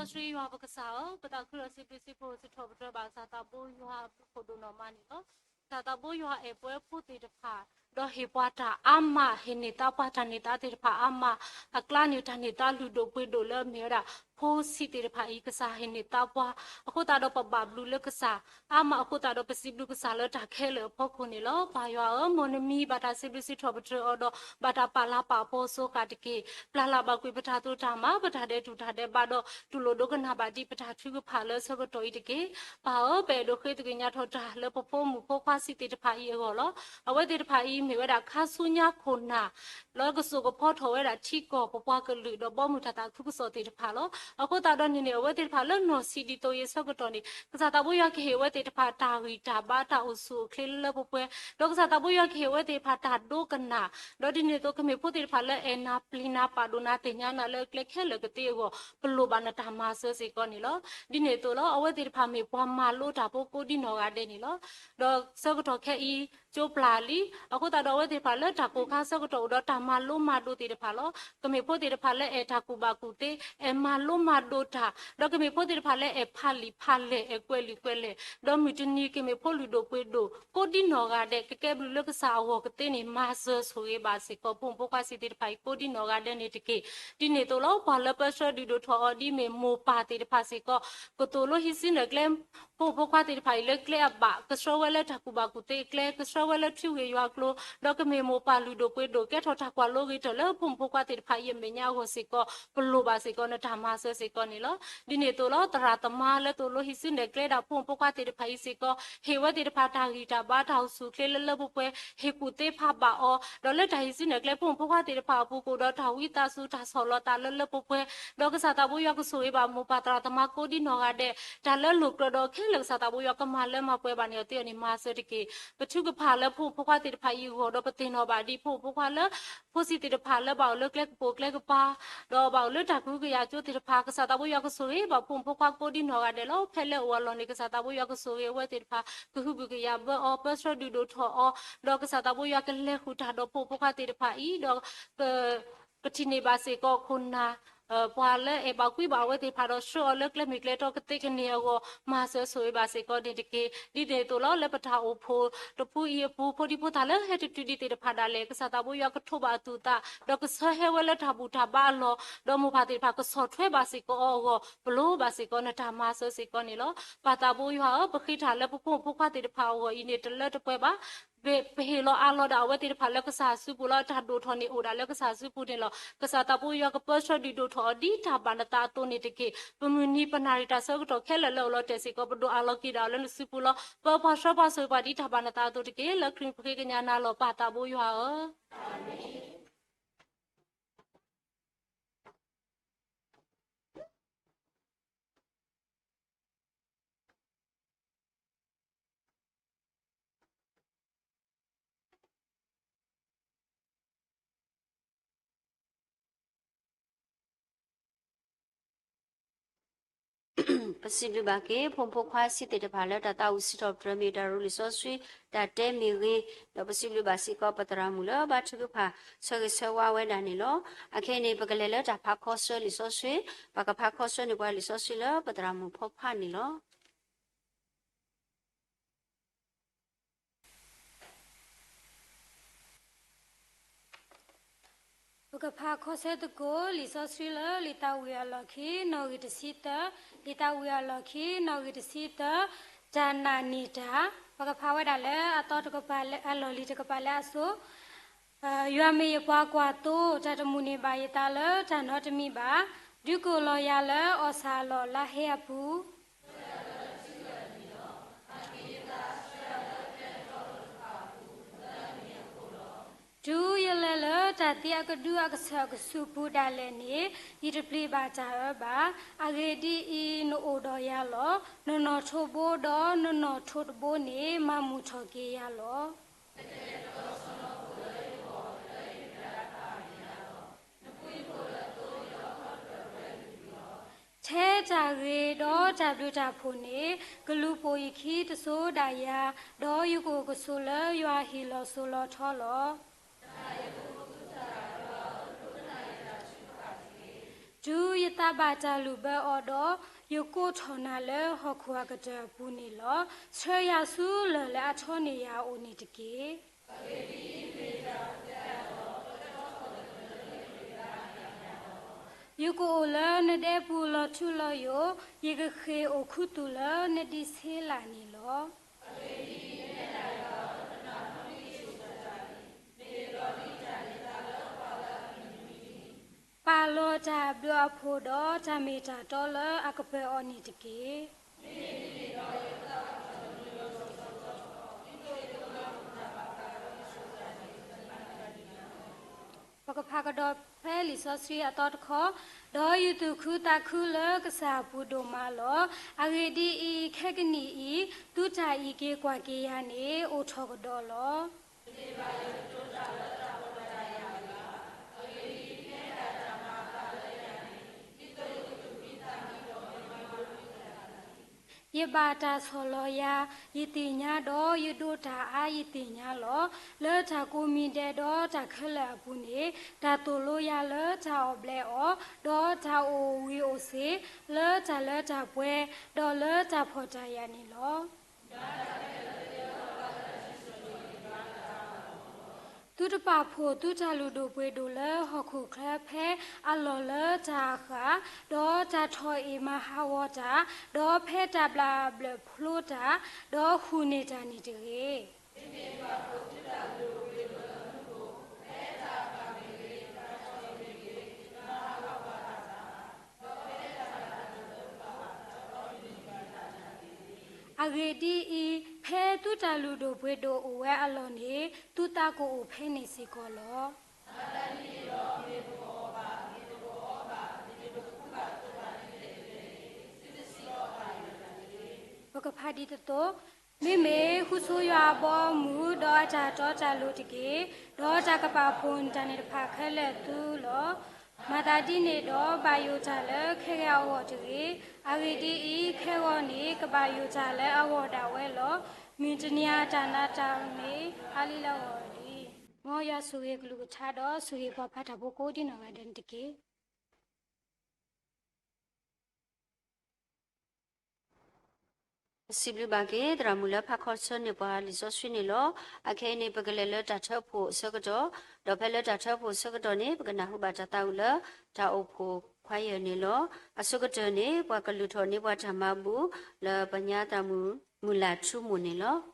စီဆှံယွၤပကစၢ်ဧၢ, ပသးခုဒီးစံးဘျုးစံးဖှိၣ်စံးထီၣ်ပတြၢၤဘၣ်ကစၢ်သးဘိယွၤအဘျုးဖးဒိၣ်နီၢ်မးန့ၣ်လီၤ. ကစၢ်သးဘိယွၤအဲၣ်ပှၤဖိသ့ၣ်တဖၣ်, ဒီးဟ့ၣ်ပှၤတၢ်အါမး, ဟ့ၣ်န့ၢ်သါပှၤတၢ်န့ၢ်သါသ့ၣ်တဖၣ်အါမး, အကျါန့ၣ်တၢ်န့ၢ်သါလုၢ်ဒိၣ်ပှ့ၤဒိၣ်လၢအမ့ၢ်ဝဲဒၣ် ဖိဆံးသ့ၣ်တဖၣ်အံၤ ကစၢ်ဟ့ၣ်န့ၢ်သါပှၤ, အဃိသတးဒီးပဘၣ်ဘျုးလၢကစၢ် အါမးအဃိသတးဒီးပစံးဘျုးကစၢ်လၢတၢ်ခဲလၢာ်အဖီခိၣ်န့ၣ်လီၤ. ပၢ်ယွၤဧၢ, မ်နမံၤဘၣ်တၢ်စံးဘျုးစံးထီၣ်ပတြၢၤအီၤဒီး ဘၣ်တၢ်ပာ်လၤပာ်ပီၤစိဃာ်တက့ၢ်. ပျၢ်လၢ်ဘၣ်ကွံာ်ပတၢ်သရူးတၢ်မၤ, ပတၢ်ဒဲးတူၢ်တၢ်ဒဲးဘးဒီး တူၢ်လိာ်ဒိကနၣ်ဘၣ်ဒံးပတၢ်ထုကဖၣ်လၢဆၢကတီၢ်အံၤတက့ၢ်. ပၢ်ဧၢ, ပအဲၣ်ဒိးဃ့သက့ၢ်ညါထီၣ်တၢ်လၢပဖိမုၣ်ဖိခွါဆံးသ့ၣ်တဖၣ်အံၤအဂီၢ်လီၤ. အဝဲသ့ၣ်တဖၣ်အံၤမ့ၢ်ဝဲဒၣ်ခါဆူညါခိၣ်နၢ် လၢကစိာ်ကဖီထီၣ်ဝဲဒၣ်ထံကီၢ် ပပှၤကလုာ်ဒီးဘီမုၢ်တၢ်သးခုကစီၣ်သ့ၣ်တဖၣ်လီၤ. အဃိသတးဒီးန့ၣ်န့ၣ် အဝဲသ့ၣ်တဖၣ်လၢနီၢ်ဆံးဒ်သိးအံၤအဆၢကတီၢ်န့ၣ် ကစၢ်သးဘိယွၤကဟ့ၣ်အဝဲသ့ၣ်တဖၣ်တၢ်ဂံၢ်တၢ်ဘါတၢ်အိၣ်ဆူၣ်အိၣ်ချ့လၢလၢပှဲၤပှဲၤ, ဒီးကစၢ်သးဘိယွၤကဟ့ၣ်အဝဲသ့ၣ်တဖၣ်တၢ်ဒိကနၣ်, ဒီးဒ်န့ၣ်အသိးကမ့ၢ်ဖိသ့ၣ်တဖၣ်လၢအဲၣ်နၤပျံၤနၤပာ်ဒိၣ်နၤသ့ၣ်ညါနၤလၢကျဲခဲလၢာ်ကသ့အဂီၢ် ပလိၣ်ဘၣ်နတၢ်မၤစၢၤစ့ၢ်ကီးန့ၣ်လီၤ. ဒ်န့ၣ်အသိးလီၤ အဝဲသ့ၣ်တဖၣ်မ့ၢ်ပှၤမၤလိတၢ်ဖိကိးဒ်နီၢ်ဂၤဒဲးန့ၣ်လီၤ. ဒီးဆၢကတီၢ်ခဲအံၤ ကၠိပျၢ်လံ, အဃိသတးဒီးအဝဲသ့ၣ်တဖၣ်လၢတၢ်ကိၢ်ခါဆၢကတီၢ်အိၣ်ဒီးတၢ်မၤလိမၤဒိးသ့ၣ်တဖၣ်လီၤ. ကမ့ၢ်ဖိသ့ၣ်တဖၣ်လၢအဲၣ်တၢ်ကူၣ်ဘၣ်ကူၣ်သ့, အဲၣ်မၤလိမၤဒိးတၢ်, ဒီးကမ့ၢ်ဖိသ့ၣ်တဖၣ်လၢအဲၣ်ဖးလံာ်ဖးလဲၢ် အဲၣ်ကွဲးလံာ်ကွဲးလဲၢ်, ဒီးမုၢ်တနံၤကမ့ၢ်ဖိလုၢ်ဒိၣ်ပှ့ၤဒိၣ် ကိးဒ်နီၢ်ဂၤဒဲး ကကဲဘျုးလၢကစၢ်အဂီၢ်ကသ့န့ၣ် မၤစၢၤဆိၣ်ဂ့ၤဘၣ်စ့ၢ်ကီး ဖိမုၣ်ဖိခွါဆံးသ့ၣ်တဖၣ်အံၤ ကိးဒ်နီၢ်ဂၤဒဲးန့ၣ်တက့ၢ်. ဒ်န့ၣ်အသိးလီၤ ပှၤလၢပၢဆှၢဒုးဒိၣ်ထီၣ်အီၤဒ်မ့ၢ်မိၢ်ပၢ်သ့ၣ်တဖၣ်စ့ၢ်ကီး ကသိၣ်လိဟံးစုနဲၣ်ကျဲ ဖိမုၣ်ဖိခွါသ့ၣ်တဖၣ်အံၤလၢကျဲအဘၣ်, ကဆှၢဝဲလၢတၢ်ကူၣ်ဘၣ်ကူၣ်သ့အကျဲ, ကဆှၢဝဲလၢထွံၣ်ဂ့ၢ်ယွၤကျိၤ, ဒီးကမ့ၢ်မိၢ်ပၢ်လုၢ်ဒိၣ်ပှ့ၤဒိၣ် ကဲထီၣ်တၢ်ကွၢ်လိဂ့ၤတၢၢ်လၢဖိမုၣ်ဖိခွါသ့ၣ်တဖၣ်အံၤအမဲာ်ညါအဂီၢ်စ့ၢ်ကီး ပလိၣ်ဘၣ်စ့ၢ်ကီးနတၢ်မၤစၢၤစ့ၢ်ကီးန့ၣ်လီၤ. ဒ်န့ၣ်အသိးလီၤ သရၣ်သမါလၢသိၣ်လိဟံးစုနဲၣ်ကျဲဒၣ်ဖိမုၣ်ဖိခွါသ့ၣ်တဖၣ်အံၤစ့ၢ်ကီး ဟ့ၣ်ဝဲသ့ၣ်တဖၣ်တၢ်ဂံၢ်တၢ်ဘါတၢ်အိၣ်ဆူၣ်အိၣ်ချ့လၢလၢပှဲၤပှဲၤ, ဟ့ၣ်ကူၣ်သ့ဖးဘၣ်အီၤ, ဒီးလၢတၢ်ဟံးစုနဲၣ်ကျဲဖိမုၣ်ဖိခွါသ့ၣ်တဖၣ်အပူၤကအိၣ်ဒီးတၢ်ဝံသးစူၤတၢ်ဆီၣ်လီၤသးလၢလၢပှဲၤပှဲၤ, ဒီးကစၢ်သးဘိယွၤကဆိၣ်ဂ့ၤဘၣ်မိၢ်ပၢ်သရၣ်သမါကိးဒ်နီၢ်ဂၤဒဲး, တၢ်လၢလိၣ်ကြၢးဒီးခဲလၢာ်ကစၢ်သးဘိယွၤကမၤလၢမၤပှဲၤဘၣ်န့ၣ် အီၤသ့အီၤန့ၣ် မၤစၢၤတက့ၢ်. ပထုကဖၣ်လၢဖိမုၣ်ဖိခွါသ့ၣ်တဖၣ်အံၤအဂီၢ် ဒီးပသ့ၣ်နီၣ်ဘၣ်ဒ်ဖိမုၣ်ဖိခွါလၢ ဖိဆံးသ့ၣ်တဖၣ်လၢဘၣ်အိၣ်လၢကျဲကပိာ်ကျဲကပၤ, ဒီးဘၣ်အိၣ်လၢတၢ်ကဟုကယာ်ကၠိသ့ၣ်တဖၣ် ကစၢ်သးဘိယွၤကဆိၣ်ဂ့ၤဘၣ်ဖိမုၣ်ဖိခွါကိးဒ်နီၢ်ဂၤဒဲးလီၤ. ဖဲလၢအအိၣ်အလီၢ်န့ၣ် ကစၢ်သးဘိယွၤကဆိၣ်ဂ့ၤအဝဲသ့ၣ်တဖၣ် ကဟုကယာ်ဘၢအီၤ ပၢဆှၢဒုးဒိၣ်ထီၣ်အီၤ, ဒီးကစၢ်သးဘိယွၤကလဲၤဃုာ်တၢ်ဒီးဖိမုၣ်ဖိခွါသ့ၣ်တဖၣ်အံၤ ဒီး ကထံၣ်န့ၢ်ဘၣ်စ့ၢ်ကီးခိၣ်နၢ် ပှၤလၢအဲၣ်ဘၣ်ကွံဘၣ်အဝဲသ့ၣ်တဖၣ်ဒီးဆှၢအီၤလၢကျဲမုၢ်ကျဲတီကသ့ကန့ၢ်အဂီၢ် မၤစၢၤဆိၣ်ဂ့ၤဘၣ်စ့ၢ်ကီးန့ၣ်တက့ၢ်. ဒ်န့ၣ်အသိးလီၤ လၢပတၢ်အိၣ်ဖှိၣ်တပူၤအံၤအပူၤ ဖိဒံဖိသၣ်လၢဟဲတတုၤဒံးသ့ၣ်တဖၣ်ဒၣ်လဲာ် ကစၢ်သးဘိယွၤကထိးဘၣ်အသူၣ်သး ဒီးကဆၢဟဲဝဲလၢတၢ်ဘူၣ်တၢ်ဘါအလီၢ် ဒီးမိၢ်ပၢ်သ့ၣ်တဖၣ်ကဆီၣ်ထွဲဘၣ်စ့ၢ်ကီးအီၤအဂီၢ် ပလိၣ်ဘၣ်စ့ၢ်ကီးနတၢ်မၤစၢၤစ့ၢ်ကီးန့ၣ်လီၤ. ပၢ်သးဘိယွၤဧၢ, ပဃ့တၢ်လၢပဖိမုၣ်ဖိခွါသ့ၣ်တဖၣ်အဂီၢ်အံၤန့ၣ် တလၢတပှဲၤဘၣ် ပဟ့ၣ်လီၤအးလီၤဒၣ်အဝဲသ့ၣ်တဖၣ်လၢကစၢ်စုပူၤလီၤ. တၢ်ဒိၣ်ထီၣ်န့ၣ်အိၣ်ဒၣ်လၢကစၢ်စုပူၤန့ၣ်လီၤ. ကစၢ်သးဘိယွၤကပၢဆှၢဒုးဒိၣ်ထီၣ်အီၤဒ်တၢ်ဘၣ်နသးအသိးန့ၣ်တက့ၢ်. ပမုၢ်နံၤပနၣ်ရံၣ်တၢ်ဆၢကတီၢ်ခဲလၢာ်လၢအိၣ်လီၤတဲာ်စ့ၢ်ကီး ပဒိးအးလီၤက့ၤဒၣ်အီၤလၢနစုပူၤလီၤ. ပၢပှၤဆှၢပှၤဆိၣ်ဂ့ၤပှၤဒ်တၢ်ဘၣ်နသးအသိးတက့ၢ်. လၢခရံာ်ပဃ့ကညးနၤလီၤ ပၢ်သးဘိယွၤဧၢ. ပစံးဘျုးဘၣ်က့ၤ ဖိမုၣ်ဖိခွါဆံးသ့ၣ်တဖၣ်လၢတၢ်သးဝံၣ်စံးထီၣ်ပတြၢၤမ့ၢ်တၢ်ရူလံာ်စီဆှံ တၢ်တဲမ့ၢ်ဂ့ၤ, ဒီးပစံးဘျုးဘၣ်စ့ၢ်ကီးပသရၣ်မုၣ်လၢဘၣ်ထုကဖၣ် ဆၢဂ့ၤဆၢဝါဝဲဒၣ်န့ၣ်လီၤ. အခဲအံၤန့ၣ် ပကလဲၤလၢတၢ်ဖးခီဆၢလံာ်စီဆှံ, ပကဖးခီဆၢန့ၢ်ပှၤလံာ်စီဆှံလၢပသရၣ်မုၣ်ဖီဖးန့ၣ်လီၤ. ပကဖးခီဆၢသကိး လံာ်စီဆှံလၢလံာ်သးဝံၣ်အလီၢ်ခံ နီၣ်ဂံၢ်တဆံသၢ, လံာ်သးဝံၣ်အလီၢ်ခံ နီၣ်ဂံၢ်တဆံသၢ, တၢ်နာ်န့ၢ်တၢ်, ပကဖးဝဲဒၣ်လၢအသီတကပၤလၢ အလီၢ်လံၤတကပၤလၢအစိၤ ယွၤမ့ၢ်ယပှၤကွၢ်သိ, တၢ်တမုာ်န့ၢ်ဘၣ်ယသးလၢတၢ်နီတမံၤဘၣ်, ဒုးကိးလီၤယၤလၢအီၣ်ဆၣ်အလီၢ်လါဟဲအပူၤ တုၤယလဲၤလၢတၢ်သံအကဒုအကဆၢၣ်အကဆူးအပူၤဒၣ်လဲာ်န့ၣ် ယတပျံၤဘၣ်တၢ်အၢဘၣ်. အဂ့ၢ်ဒ်အံၤ, နအိၣ်ဒီးယၤလီၤ. နနီၣ်ထိးဘိဒီးနနီၣ်ထိးတဘိန့ၣ် မၤမုာ်ထီၣ်က့ၤယၤလီၤ. ထဲတၢ်ဂ့ၤဒီးတၢ်ဘျုးတၢ်ဖှိၣ်န့ၣ် ကလူၤပိာ်ယခံတစိၤဒၣ်ယၤ, ဒီးယကအိၣ်ကဆိးလၢယွၤအဟံၣ်လီၤစိၤလီၤထီလီၤ. တုၤယသးဘၣ်တၢ်လုၢ်ဘၢအီၤဒီး, ယကိးထီၣ်နၤလၢဟီၣ်ခိၣ်အကတၢၢ်အပူၤန့ၣ်လီၤ. ဆှၢယၤဆူလၢၢ်လၢအထီန့ၢ်ယၤအအိၣ်န့ၣ်တက့ၢ်. ယကအိၣ်လၢနဒဲပူၤလီၤထူလီၤယိာ်, ယကဃ့ၢ်အိၣ်ခူသူၣ်လၢနဒံးဆ့လးန့ၣ်လီၤ. ပာ်လီၤတၢ်အဘျုးအဖှိၣ်ဒီးတၢ်မ့ၢ်တၢ်တီလၢအကပၢၤအီၤန့ၣ်တက့ၢ်. ပကဖးကဒီးဖဲလံာ်စီဆှံအသီတခီ, ဒီးယသူၣ်ခုသးခုလၢကစၢ်အပူၤဒိၣ်မးလီၤ. အဂ့ၢ်ဒ်အံၤ, ခဲကနံၣ်အံၤ, သုတၢ်အံးက့ၤကွၢ်က့ၤယၤန့ၣ် အိၣ်ထီၣ်ကဒီးလီၤ. ယဘၣ်တၢ်ဆီၣ်လီၤယၤ, ယသ့ၣ်ညါဒီးယဒိးတၢ်အါယသ့ၣ်ညါလီၤ. လၢတၢ်ကိးမံၤဒဲးဒီးတၢ်ခဲလၢာ်အပူၤန့ၣ်, တၢ်သိၣ်လိယၤလၢတၢ်အီၣ်ဘျဲးအီၤ, ဒီးတၢ်အိၣ်ဝံၤအိၣ်စ့ၤ, လၢတၢ်လၢတၢ်ပှဲၤ, ဒီးလၢတၢ်ဖှီၣ်တၢ်ယာ်န့ၣ်လီၤ. သုတပာ်ဖှိၣ်သုတၢ်လုၢ်ဒိၣ်ပှ့ၤဒိၣ်လၢဟီၣ်ခိၣ်ချၢဖဲအလီၢ်လၢတၢ်အဃၣ်, ဒီးတၢ်ထီၣ်အ့ၣ်မၤဟးဂီၤတၢ်, ဒီးဖဲတၢ်ဘျၣ်ဘျၢၣ်ဖျိတၢ်, ဒီးဟူးန့ၢ်တၢ်န့ၣ်တဂ့ၤ. အဂ့ၢ်ဒ်အံၤ, ဖဲသုတၢ်လုၢ်ဒိၣ်ပှ့ၤဒိၣ်အိၣ်ဝဲအလီၢ်န့ၣ်, သုသးကအိၣ်ဖဲန့ၣ်စ့ၢ်ကီးလီၤ. ပကဖးဒ်သိးသိး, မ့မ့ၢ်ဃုဆိယွၤအဘီအမုၢ်, ဒီးအတၢ်တီတၢ်လိၤတက့ၢ်. ဒီးတၢ်ကပာ်ဖှိၣ်နတၢ်န့ၣ်တဖၣ်ခဲလၢာ်သုလီၤ. မၤသးဒ်န့ၣ်ဒီးဘၣ်ယိၣ်တၢ်လၢခဲဂဲၤအဂီၢ်တဂ့ၤ. အဂ့ၢ်ဒ်အံၤ, ခဲဂီၤန့ၣ်ကဘၣ်ယိၣ်တၢ်လၢအဂီၢ်ဒၣ်ဝဲလီၤ. မုၢ်တနံၤအတၢ်နးတၢ်မ့ၢ်အါလံလၢအဂီၢ်လံ. မ်ယွၤဆိၣ်ဂ့ၤကလုၢ်ကထါဒီးဆိၣ်ဂ့ၤပှၤဖးတၢ်ဖိကိးဒံနီၢ်ဂၤဒဲးန့ၣ်တက့ၢ်. ပစံးဘျုးဘၣ်က့ၤ သရၣ်မုၣ်လၢဖးခီဆၢန့ၢ်ပှၤလံာ်စီဆှံန့ၣ်လီၤ. အခဲအံၤန့ၣ် ပကလဲၤလၢတၢ်ထၢဖှိၣ်အဆၢကတီၢ်, ဒီးဖဲလၢတၢ်ထၢဖှိၣ်အဆၢကတီၢ်န့ၣ် ပကနၢ်ဟူဘၣ်တၢ်သးဝံၣ်လၢ တၢ်အိၣ်ဖှိၣ်ခွါယၢၢ်န့ၣ်လီၤ. အဆိကတၢၢ်န့ၣ် ပှၤကလုၢ်ထီၣ်န့ၢ်ပှၤတၢ်မၤဘူၣ် လၢပညါသရၣ်မုၣ် မုၢ်လၢ်ထူမိၢ်န့ၣ်လီၤ.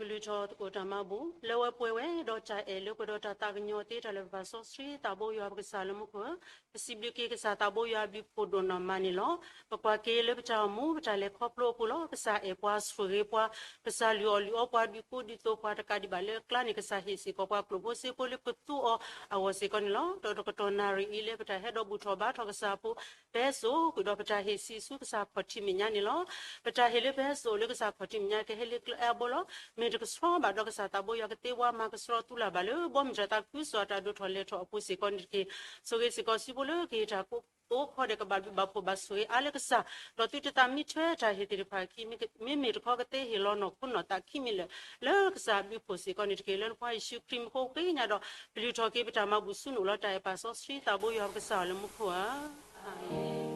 ကလုၢ်ထီၣ်သကိးတၢ်မၤဘူၣ် လၢဝဲပှဲၤဝဲဒီးတၢ်အဲၣ်လၢပှဲၤဒီးတၢ်သးကညီၤသ့တၢ်လၢပဘၣ်စီဆှံသးဘိယွၤပကစၢ်လၢမူခိၣ်ဧၢ, ပစံးဘျုးက့ၤကစၢ်သးဘိယွၤအဘျုးဖှိၣ်ဒိၣ်နီၢ်မးန့ၣ်လီၤ. ပကွၢ်က့ၤလၢပတၢ်အိၣ်မူ ပတၢ်လဲၤခီဖျိအပူၤလီၤ. ကစၢ်အဲၣ်ပှၤဆိၣ်ဂ့ၤပှၤ, ကစၢ်လုၢ်အီၣ်လုၢ်အီပှၤဒုးကိးဒုးသိးပှၤတကးဒံးဘၣ်လၢအကျါန့ၣ် ကစၢ်ဟ့ၣ်စ့ၢ်ကီးပှၤကျိၣ်ဖိစ့ဖိလၢပသူအီၤအဂီၢ်စ့ၢ်ကီးန့ၣ်လီၤ. ဒီးတကတီၢ်နၣ်ရံၣ်အံၤလၢပတၢ်ဟဲဒီးဘူၣ်ထီၣ်ဘါထီၣ်ကစၢ်အဖိ ပဟဲစိာ်ဃုာ်ဒီးပတၢ်ဟ့ၣ်ဆံးဆူကစၢ်ခီၣ်ထံးမဲာ်ညါန့ၣ်လီၤ. ပတၢ်ဟ့ၣ်လၢပဟဲစိာ်လၢကစၢ်ခီၣ်ထံးမဲာ်ညါကဟဲလၢကျဲအါဘီလီၤ. မ့ၢ်တကဆှီဘၣ်ဒီးကစၢ်သးဘိယွၤကသ့ဝါမၤကဆှီသူလၢ်ဘၣ်လၢဘီမုၢ်တၢ်သးခုကစီၣ်အတၢ်ဒိၣ်ထီၣ်လဲၤထီၣ်အပူၤစ့ၢ်ကီးန့ၣ်တက့ၢ်. ဆိၣ်ဂ့ၤစ့ၢ်ကီးစုဖိလၢကဟ့ၣ်တၢ်ကိး ကိးခီဒဲးကဘၣ်ဘျုးဘၣ်ဖှိၣ်ဘၣ်ဆိၣ်ဂ့ၤအါလၢကစၢ်, ဒီးသုတသးမံထွဲတၢ်ဟ့ၣ်သ့ၣ်တဖၣ်အခံ, မ့မ့ၢ်တခီကသ့ဟ့ၣ်လီၤနီၢ်ခိနီၢ်သးခံမံၤလၢာ် လၢကစၢ်အဘျုးဖှိၣ်စ့ၢ်ကီးန့ၣ်တက့ၢ်. လၢနဖိယ့ၣ်ၡူးခရံာ်မံၤဃိးဃ့ညါဒီး ပလုၢ်ထီၣ်က့ၤပတၢ်မၤဘူၣ်ဆူနအိၣ်လီၤ. တၢ်အဲၣ်ပၢ်စီဆှံသးဘိယွၤပကစၢ်လၢမူခိၣ်ဧၢ, အၤမ့ၣ်.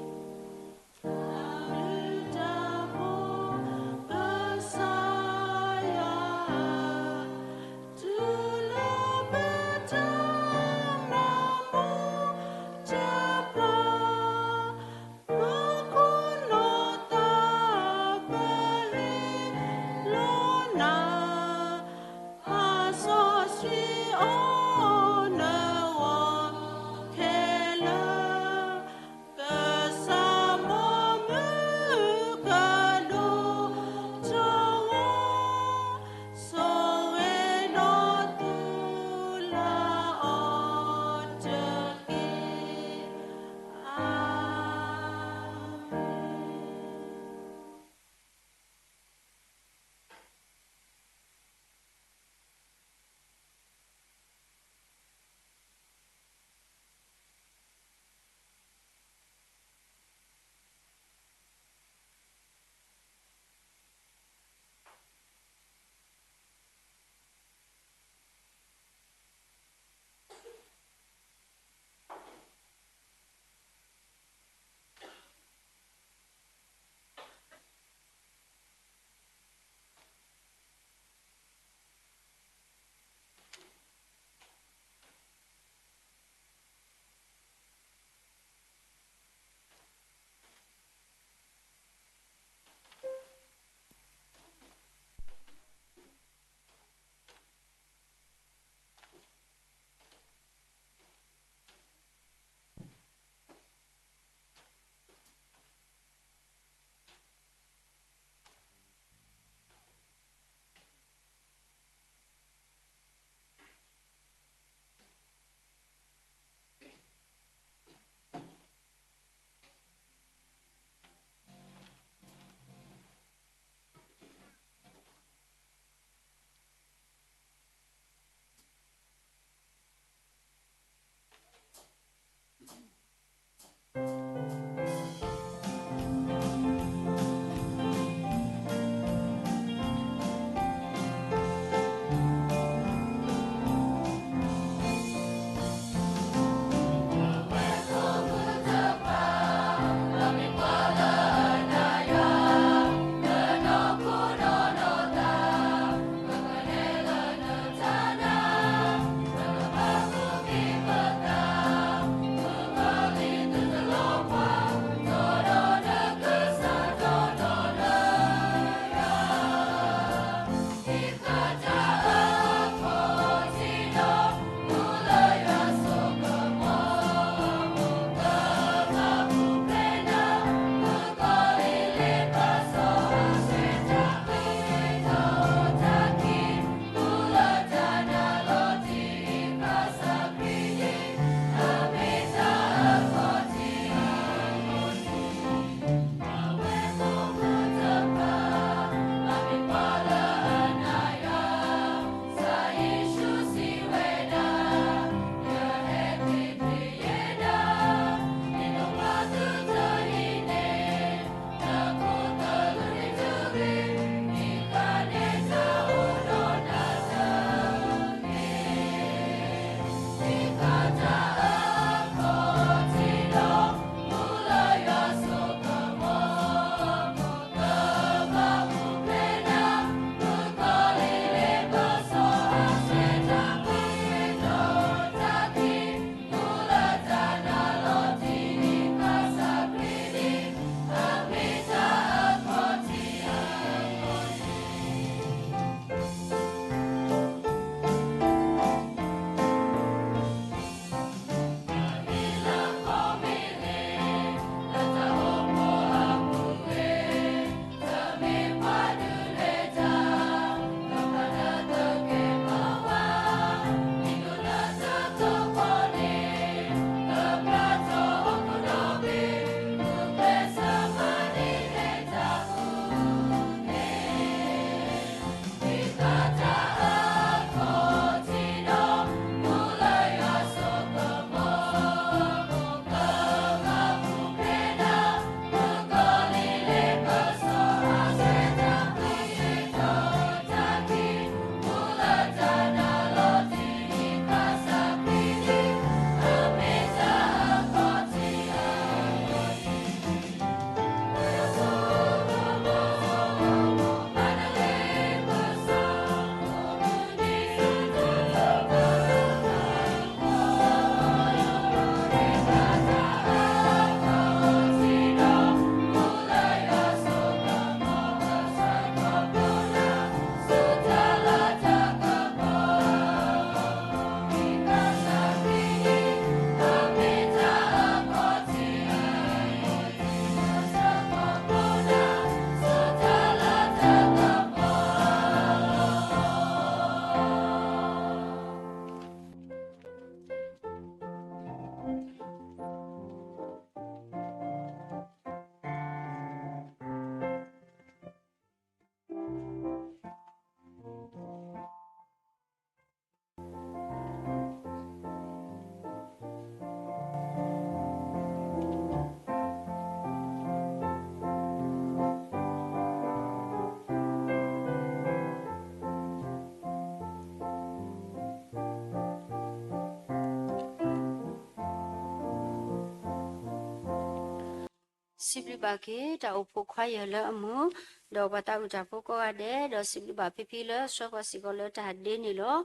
စံးဘျုးဘၣ်က့ၤတၢ်အိၣ်ဖှိၣ်ခွါယၢၢ်လၢအမုာ်, ဒီးပှၤသးဝံၣ်တၢ်ဖိကိးဂၤဒဲး, ဒီးစံးဘျုးဘၣ်ဖံဖံလၢဆှၢပှၤစ့ၢ်ကီးလၢတၢ်ဒ့န့ၣ်လီၤ.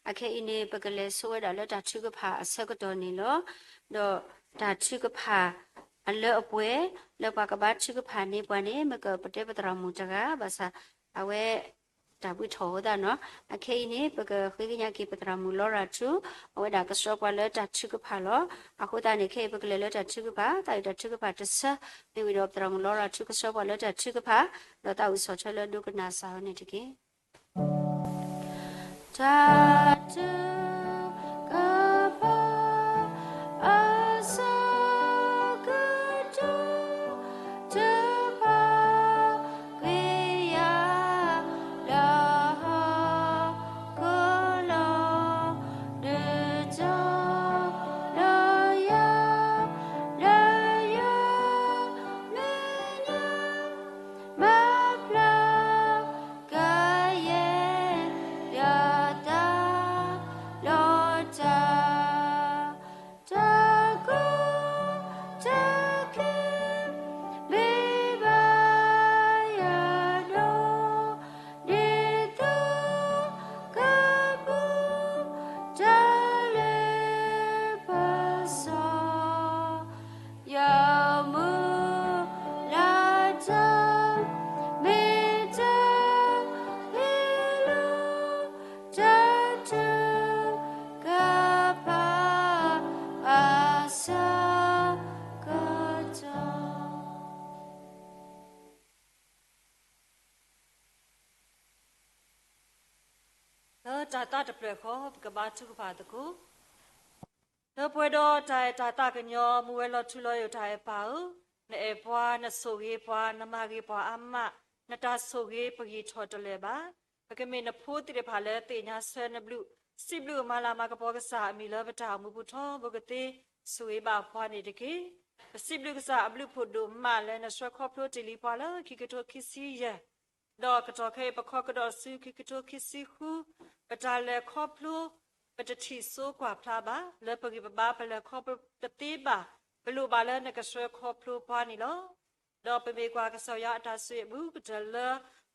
အခဲအံၤန့ၣ် ပကလဲၤဆိဝဲဒၣ်လၢတၢ်ထုကဖၣ်အဆၢကတီၢ်န့ၣ်လီၤ. ဒီးတၢ်ထုကဖၣ်အလၢအပှဲၤ လၢပှၤကဘါထုကဖၣ်န့ၢ်ပှၤန့ၣ် မ့ၢ်ကပတဲပသရၣ်မုၣ်တဂၤဘၣ်ဆၣ် အဝဲ တၢ်ဘှံးထီၣ်အဃိသတးနီၤ. အခဲအံၤန့ၣ် ပကဃ့ကညးက့ၤပသရၣ်မုၣ်လီရၤထူ, အဝဲဒၣ်ကဆှၢပှၤလၢတၢ်ထုကဖၣ်လီၤ. အဃိသတးန့ၣ် ခဲအံၤပကလဲၤလၢတၢ်ထုကဖၣ်, သးဝံၣ်တၢ်ထုကဖၣ်တဆၢ, မ့ၢ်ဝံၤဒီးပသရၣ်မုၣ်လီရၤထူကဆှၢပှၤလၢတၢ်ထုကဖၣ်, ဒီးသးဝံၣ်ဆီၣ်ထွဲလၢဒိကနၣ်စၢ်ဝဲန့ၣ်တက့ၢ်. တၢ်ထုကဖၣ် အဆၢကတီၢ် ထုကဖၣ်ကွံာ်ယၤ လၢဟီၣ်ခိၣ်လီၤ. ဒုးတီၤလၢယၤ လၢယမဲာ်ညါ မၤဖျါကယဲၢ် ယတၢ်လီတၢ် တၢ်ကူၣ်တၢ်က့ၤ မ့ၢ်ဘၣ်ယၤဒီး ဒ်သိးကပူၤ တၢ်လၢပစီ ယမုၢ်လၢ်တၢ် မ့ၢ်တၢ်ဟ့ၣ်လီၤ တၢ်ထုကဖၣ်အဆၢကတီၢ် လၢတၢ်သးတဖျၢၣ်ဃီ ပကဘါထုကဖၣ်သကိး. လၢပှဲၤဒီးတၢ်အဲၣ်တၢ်သးကညီၤ မူဝဲလီၤထူလီၤယိာ်တၢ်အဲၣ်ပၢ်ဧၢ, နအဲၣ်ပှၤ, နဆိၣ်ဂ့ၤပှၤ, နမၤဂ့ၤပှၤအါမး, နတၢ်ဆိၣ်ဂ့ၤပဂံၢ်ထီၣ်တလၢာ်ဘၣ်. ပကမ့ၢ်နဖိသ့ၣ်တဖၣ်လၢသ့ၣ်ညါဆၢနဘျုး, စံးဘျုးမၤလၤမၤကပီၤကစၢ်အမံၤလၢပတၢ်အိၣ်မူပူၤထီဘိကသ့, ဆိၣ်ဂ့ၤဘၣ်ပှၤန့ၣ်တက့ၢ်. ပစံးဘျုးကစၢ်အဘျုးဖးဒိၣ်မးလၢနဆှၢခီဖျိတ့ၢ်လံပှၤလၢခံကထိခံဆံယဲၢ် ဒီးကတီၢ်ခဲအံၤ ပခီကဒီးဆူခံကထိခံဆံဃု, ပတၢ်လဲၤခီဖျိ ပတထံၣ်စိကွၢ်ဖျါဘၣ်, လၢပဂံၢ်ပဘါပလဲၤခီဖျိတသ့ဘၣ်, ပလိၣ်ဘၣ်လၢနကဆှၢခီဖျိပှၤန့ၣ်လီၤ. ဒီးပမ့ၢ်ကွၢ်ကစၢ်ယွၤအတၢ်ဆိၣ်ဂ့ၤအဘူးကတၢၢ်လၢ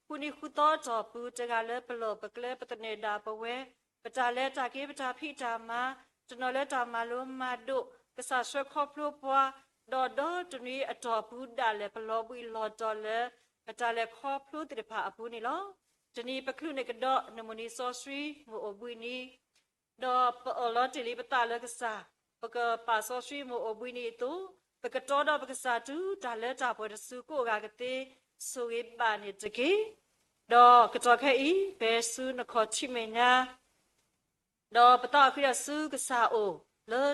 ဃုနံၤဃုသီအတီၢ်ပူၤ တဂၤလၢပလီၢ်ပကျဲပသနၢၣ်ဒၣ်ပဝဲ, ပတၢ်လဲၤတၢ်က့ၤ ပတၢ်ဖံးတၢ်မၤ, တနီၤလၢတၢ်မၤလိမၤဒိး, ကစၢ်ဆှၢခီဖျိပှၤ, ဒီးဒီတနွံအတီၢ်ပူၤဒၣ်လဲာ် ပလီၤဘှံးလီၤတီၤလၢ ပတၢ်လဲၤခီဖျိသ့ၣ်တဖၣ်အပူၤန့ၣ်လီၤ. တနံၤပချုးန့ၢ်ကဒီး နမုၢ်နံၤစီဆှံ မုၢ်အိၣ်ဘှံးနံၤ, ဒီးပအၢၣ်လီၤတ့ၢ်လံပသးလၢကစၢ်, ပကပာ်စီဆှံမုၢ်အိၣ်ဘှံးနံၤအသိး, ပကတီဒီးပကစၢ်တုၤတၢ်လၢတၢ်ပှဲၤတစုကိးဂၤကသ့, ဆိၣ်ဂ့ၤဘၣ်န့ၣ်တက့ၢ်. ဒီးကတီၢ်ခဲအံၤ ဖဲဆူနခီၣ်ထံးမဲာ်ညါ ဒီးပသးအိၣ်ဃံးဒီးဆူကစၢ်အအိၣ် လၢ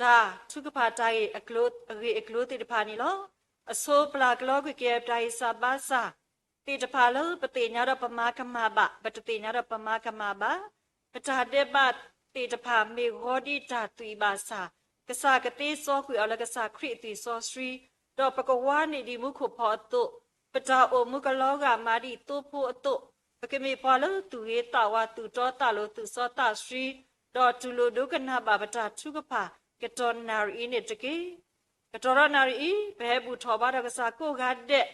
တၢ်ထုကဖၣ်တၢ်ဂ့ၢ်အကျိၤ, အဂ့ၢ်အကျိၤသ့ၣ်တဖၣ်န့ၣ်လီၤ. အဆိပျၢ်ကလီကွံာ်က့ၤပတၢ်ဂံၢ်စၢ်ဘါစၢ်သ့ၣ်တဖၣ်လၢ ပသ့ၣ်ညါဒီးပမၤကမၣ်ဘၣ်, ပတသ့ၣ်ညါဒီးပမၤကမၣ်ဘၣ်, ပတၢ်ဒဲးဘးသ့ၣ်တဖၣ်မ့ၢ်ဂီၤဒ်တၢ်သွံၣ်ဘၣ်ဆၣ်, ကစၢ်ကသ့စီကွံာ်အီၤလၢကစၢ်ခရံာ်အသွံၣ်စီဆှံ, ဒီးပကဝါန့ၢ်ဒံးမူခိၣ်ဖီအသိး, ပတၢ်အိၣ်မူကလီၤဂာ်မးဒ်သိဖိအသိး, ပကမ့ၢ်ပှၤလၢသူၣ်ဂ့ၤသးဝါ သူၣ်တီသးလိၤ သူၣ်စီသးဆှံ, ဒီးတူၢ်လိာ်ဒိကနၣ်ဘၣ်ပတၢ်ထုကဖၣ် ကတီၢ်နၣ်ရံၣ်အံၤန့ၣ်တက့ၢ်. ကတီၢ်ဒီးနၣ်ရံၣ်အံၤ ပဟဲဘူၣ်ထီၣ်ဘါထီၣ်ကစၢ်ကိးဂၤဒဲး,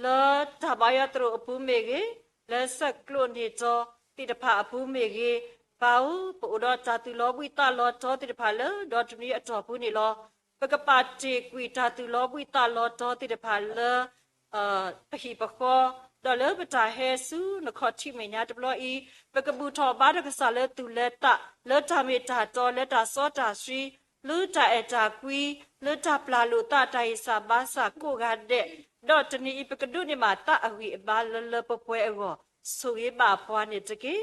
လၢတၢ်ဘါယွၤသရိာ်အပူၤမ့ၢ်ဂ့ၤ, လၢဆဲးကျိးန့ၢ်တီၤသ့ၣ်တဖၣ်အပူၤမ့ၢ်ဂ့ၤ, ပၢ်ဧၢ, ပအိၣ်ဒီးတၢ်သူၣ်လီၤဘှံးသးလီၤတီၤသ့ၣ်တဖၣ်လၢ ဒီတနွံအတီၢ်ပူၤန့ၣ်လီၤ. ပကပာ်တ့ၢ်ကွံာ်တၢ်သူၣ်လီၤဘှံးသးလီၤတီၤသ့ၣ်တဖၣ်လၢ ပဟံၣ်ပဃီ, ဒီးလၢပတၢ်ဟဲဆူနခီၣ်ထံးမဲာ်ညါတဘျီအံၤ, ပကဘူၣ်ထီၣ်ဘါထီၣ်ကစၢ်လၢသူၣ်လၢသး, လၢတၢ်မ့ၢ်တၢ်တီလၢတၢ်စီတၢ်ဆှံ, လၢတၢ်အဲၣ်တၢ်ကွံ, လၢတၢ်ပျၢ်လိာ်သးတၢ်ဂံၢ်စၢ်ဘါစၢ်ကိးဂၤဒဲး, ဒီးတနံၤအံၤပကဒိးန့ၢ်ဘၣ်သးအဂံၢ်အဘါလၢလၢပှဲၤပှဲၤအဂီၢ်, ဆိၣ်ဂ့ၤဘၣ်ပှၤန့ၣ်တက့ၢ်.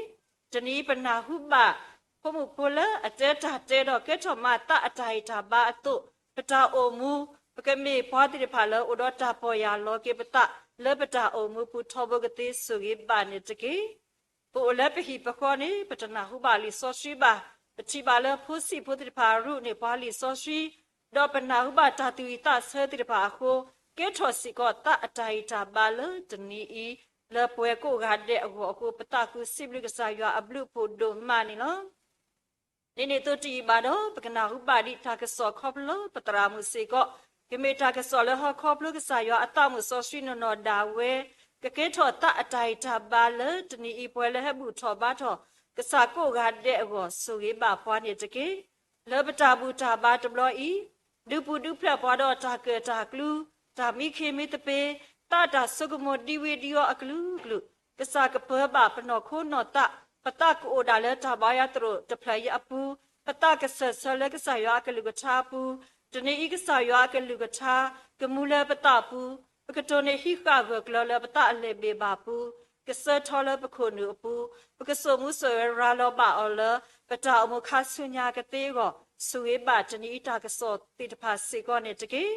တနံၤအံၤပနၢ်ဟူဘၣ် ဖိမုၣ်ဖိလၢအတဲတၢ်တဲဒီးကဲထီၣ်မၤသးအတၢ်ဂံၢ်တၢ်ဘါအသိး, ပတၢ်အိၣ်မူ, ပကမ့ၢ်ပှၤသ့ၣ်တဖၣ်လၢအိၣ်ဒီးတၢ်ပီၢ်ယၢ်လီၤက့ၤပသး လၢပတၢ်အိၣ်မူပူၤထီဘိကသ့ ဆိၣ်ဂ့ၤဘၣ်န့ၣ်တက့ၢ်. ပအိၣ်လၢပဟံၣ်ပဃီန့ၣ် ပတနၢ်ဟူဘၣ်လံာ်စီဆှံဘၣ်, ပထံၣ်ဘၣ်လၢဖိဆံးဖိသ့ၣ်တဖၣ်အရူၣ်န့ၢ်ပှၤလံာ်စီဆှံ, ဒီးပနၢ်ဟူဘၣ်တၢ်သူၣ်ဝံၣ်သးဆၢသ့ၣ်တဖၣ်အဃိ, ကဲထီၣ်စ့ၢ်ကီးသးအတၢ်ဂံၢ်တၢ်ဘါလၢတနံၤအံၤ, လၢပှဲၤကိးဂၤဒဲးအဂီၢ်အဃိ, ပသးခုစံးဘျုးကစၢ်ယွၤအဘျုးအဖှိၣ်ဒိၣ်မးန့ၣ်လီၤ. ဒ်န့ၣ်အသိးတယံာ်ဘၣ်ဒီး ပကနၢ်ဟူဘၣ်ဒံးတၢ်ကစီၣ်ခီဖျိလၢပသရၣ်မုၣ်စ့ၢ်ကီး, ကမ့ၢ်တၢ်ကစီၣ်လၢဟီၣ်ခိၣ်ဖျိကစၢ်ယွၤအသးမုာ်စီဆှံနီၢ်နီၢ်ဒၣ်ဝဲ, ကကဲထီၣ်သးအတၢ်ဂံၢ်တၢ်ဘါလၢတနံၤအံၤ ပဝဲလၢဟဲဘူၣ်ထီၣ်ဘါထီၣ် ကစၢ်ကိးဂၤဒဲးအဂီၢ် ဆိၣ်ဂ့ၤဘၣ်ပှၤန့ၣ်တက့ၢ်. လၢပတၢ်ဘူၣ်တၢ်ဘါတဘျီအံၤ, ဒုးပူၤဒုးဖျဲးပှၤဒီးတၢ်ကၢၣ်တၢ်ကျူ, တၢ်မံခ့မံသပ့ၤ, သးတၢ်ဆိကမိၣ်ဒံဝ့ဒံအီၤအကလုာ်ကလုာ်, ကစၢ်ကပၢၤဘၣ်ပနီၢ်ခိနီၢ်သး, ပသးကအိၣ်ဒၣ်လၢတၢ်ဘါယွၤသရိာ်တဖျၢၣ်အံၤအပူၤ, ပသးကစၢၢ်ဆၢလၢကစၢ်ယွၤအကလုၢ်ကထါအပူၤ, တနံၤအံၤကစၢ်ယွၤအကလုၢ်ကထါ ကမူလၢပသးပူၤ, ပကတိၢ်န့ၢ်ဟံးဃာ်ဂၢၢ်ကျၢၤလၢပသးအလဲၤဘ့ၣ်ဘၣ်ပူၤ, ကဆၢထီလၢပခိၣ်နူာ်အပူၤ, ပကစိာ်မူစိာ်ဂဲၤရၤလီၤဘၣ်အီၤလၢ ပတၢ်အိၣ်မူခါဆူညါကသ့အဂီၢ် ဆိၣ်ဂ့ၤဘၣ်တနံၤအံၤတၢ်ကစီၣ်သ့ၣ်တဖၣ်စ့ၢ်ကီးန့ၣ်တက့ၢ်.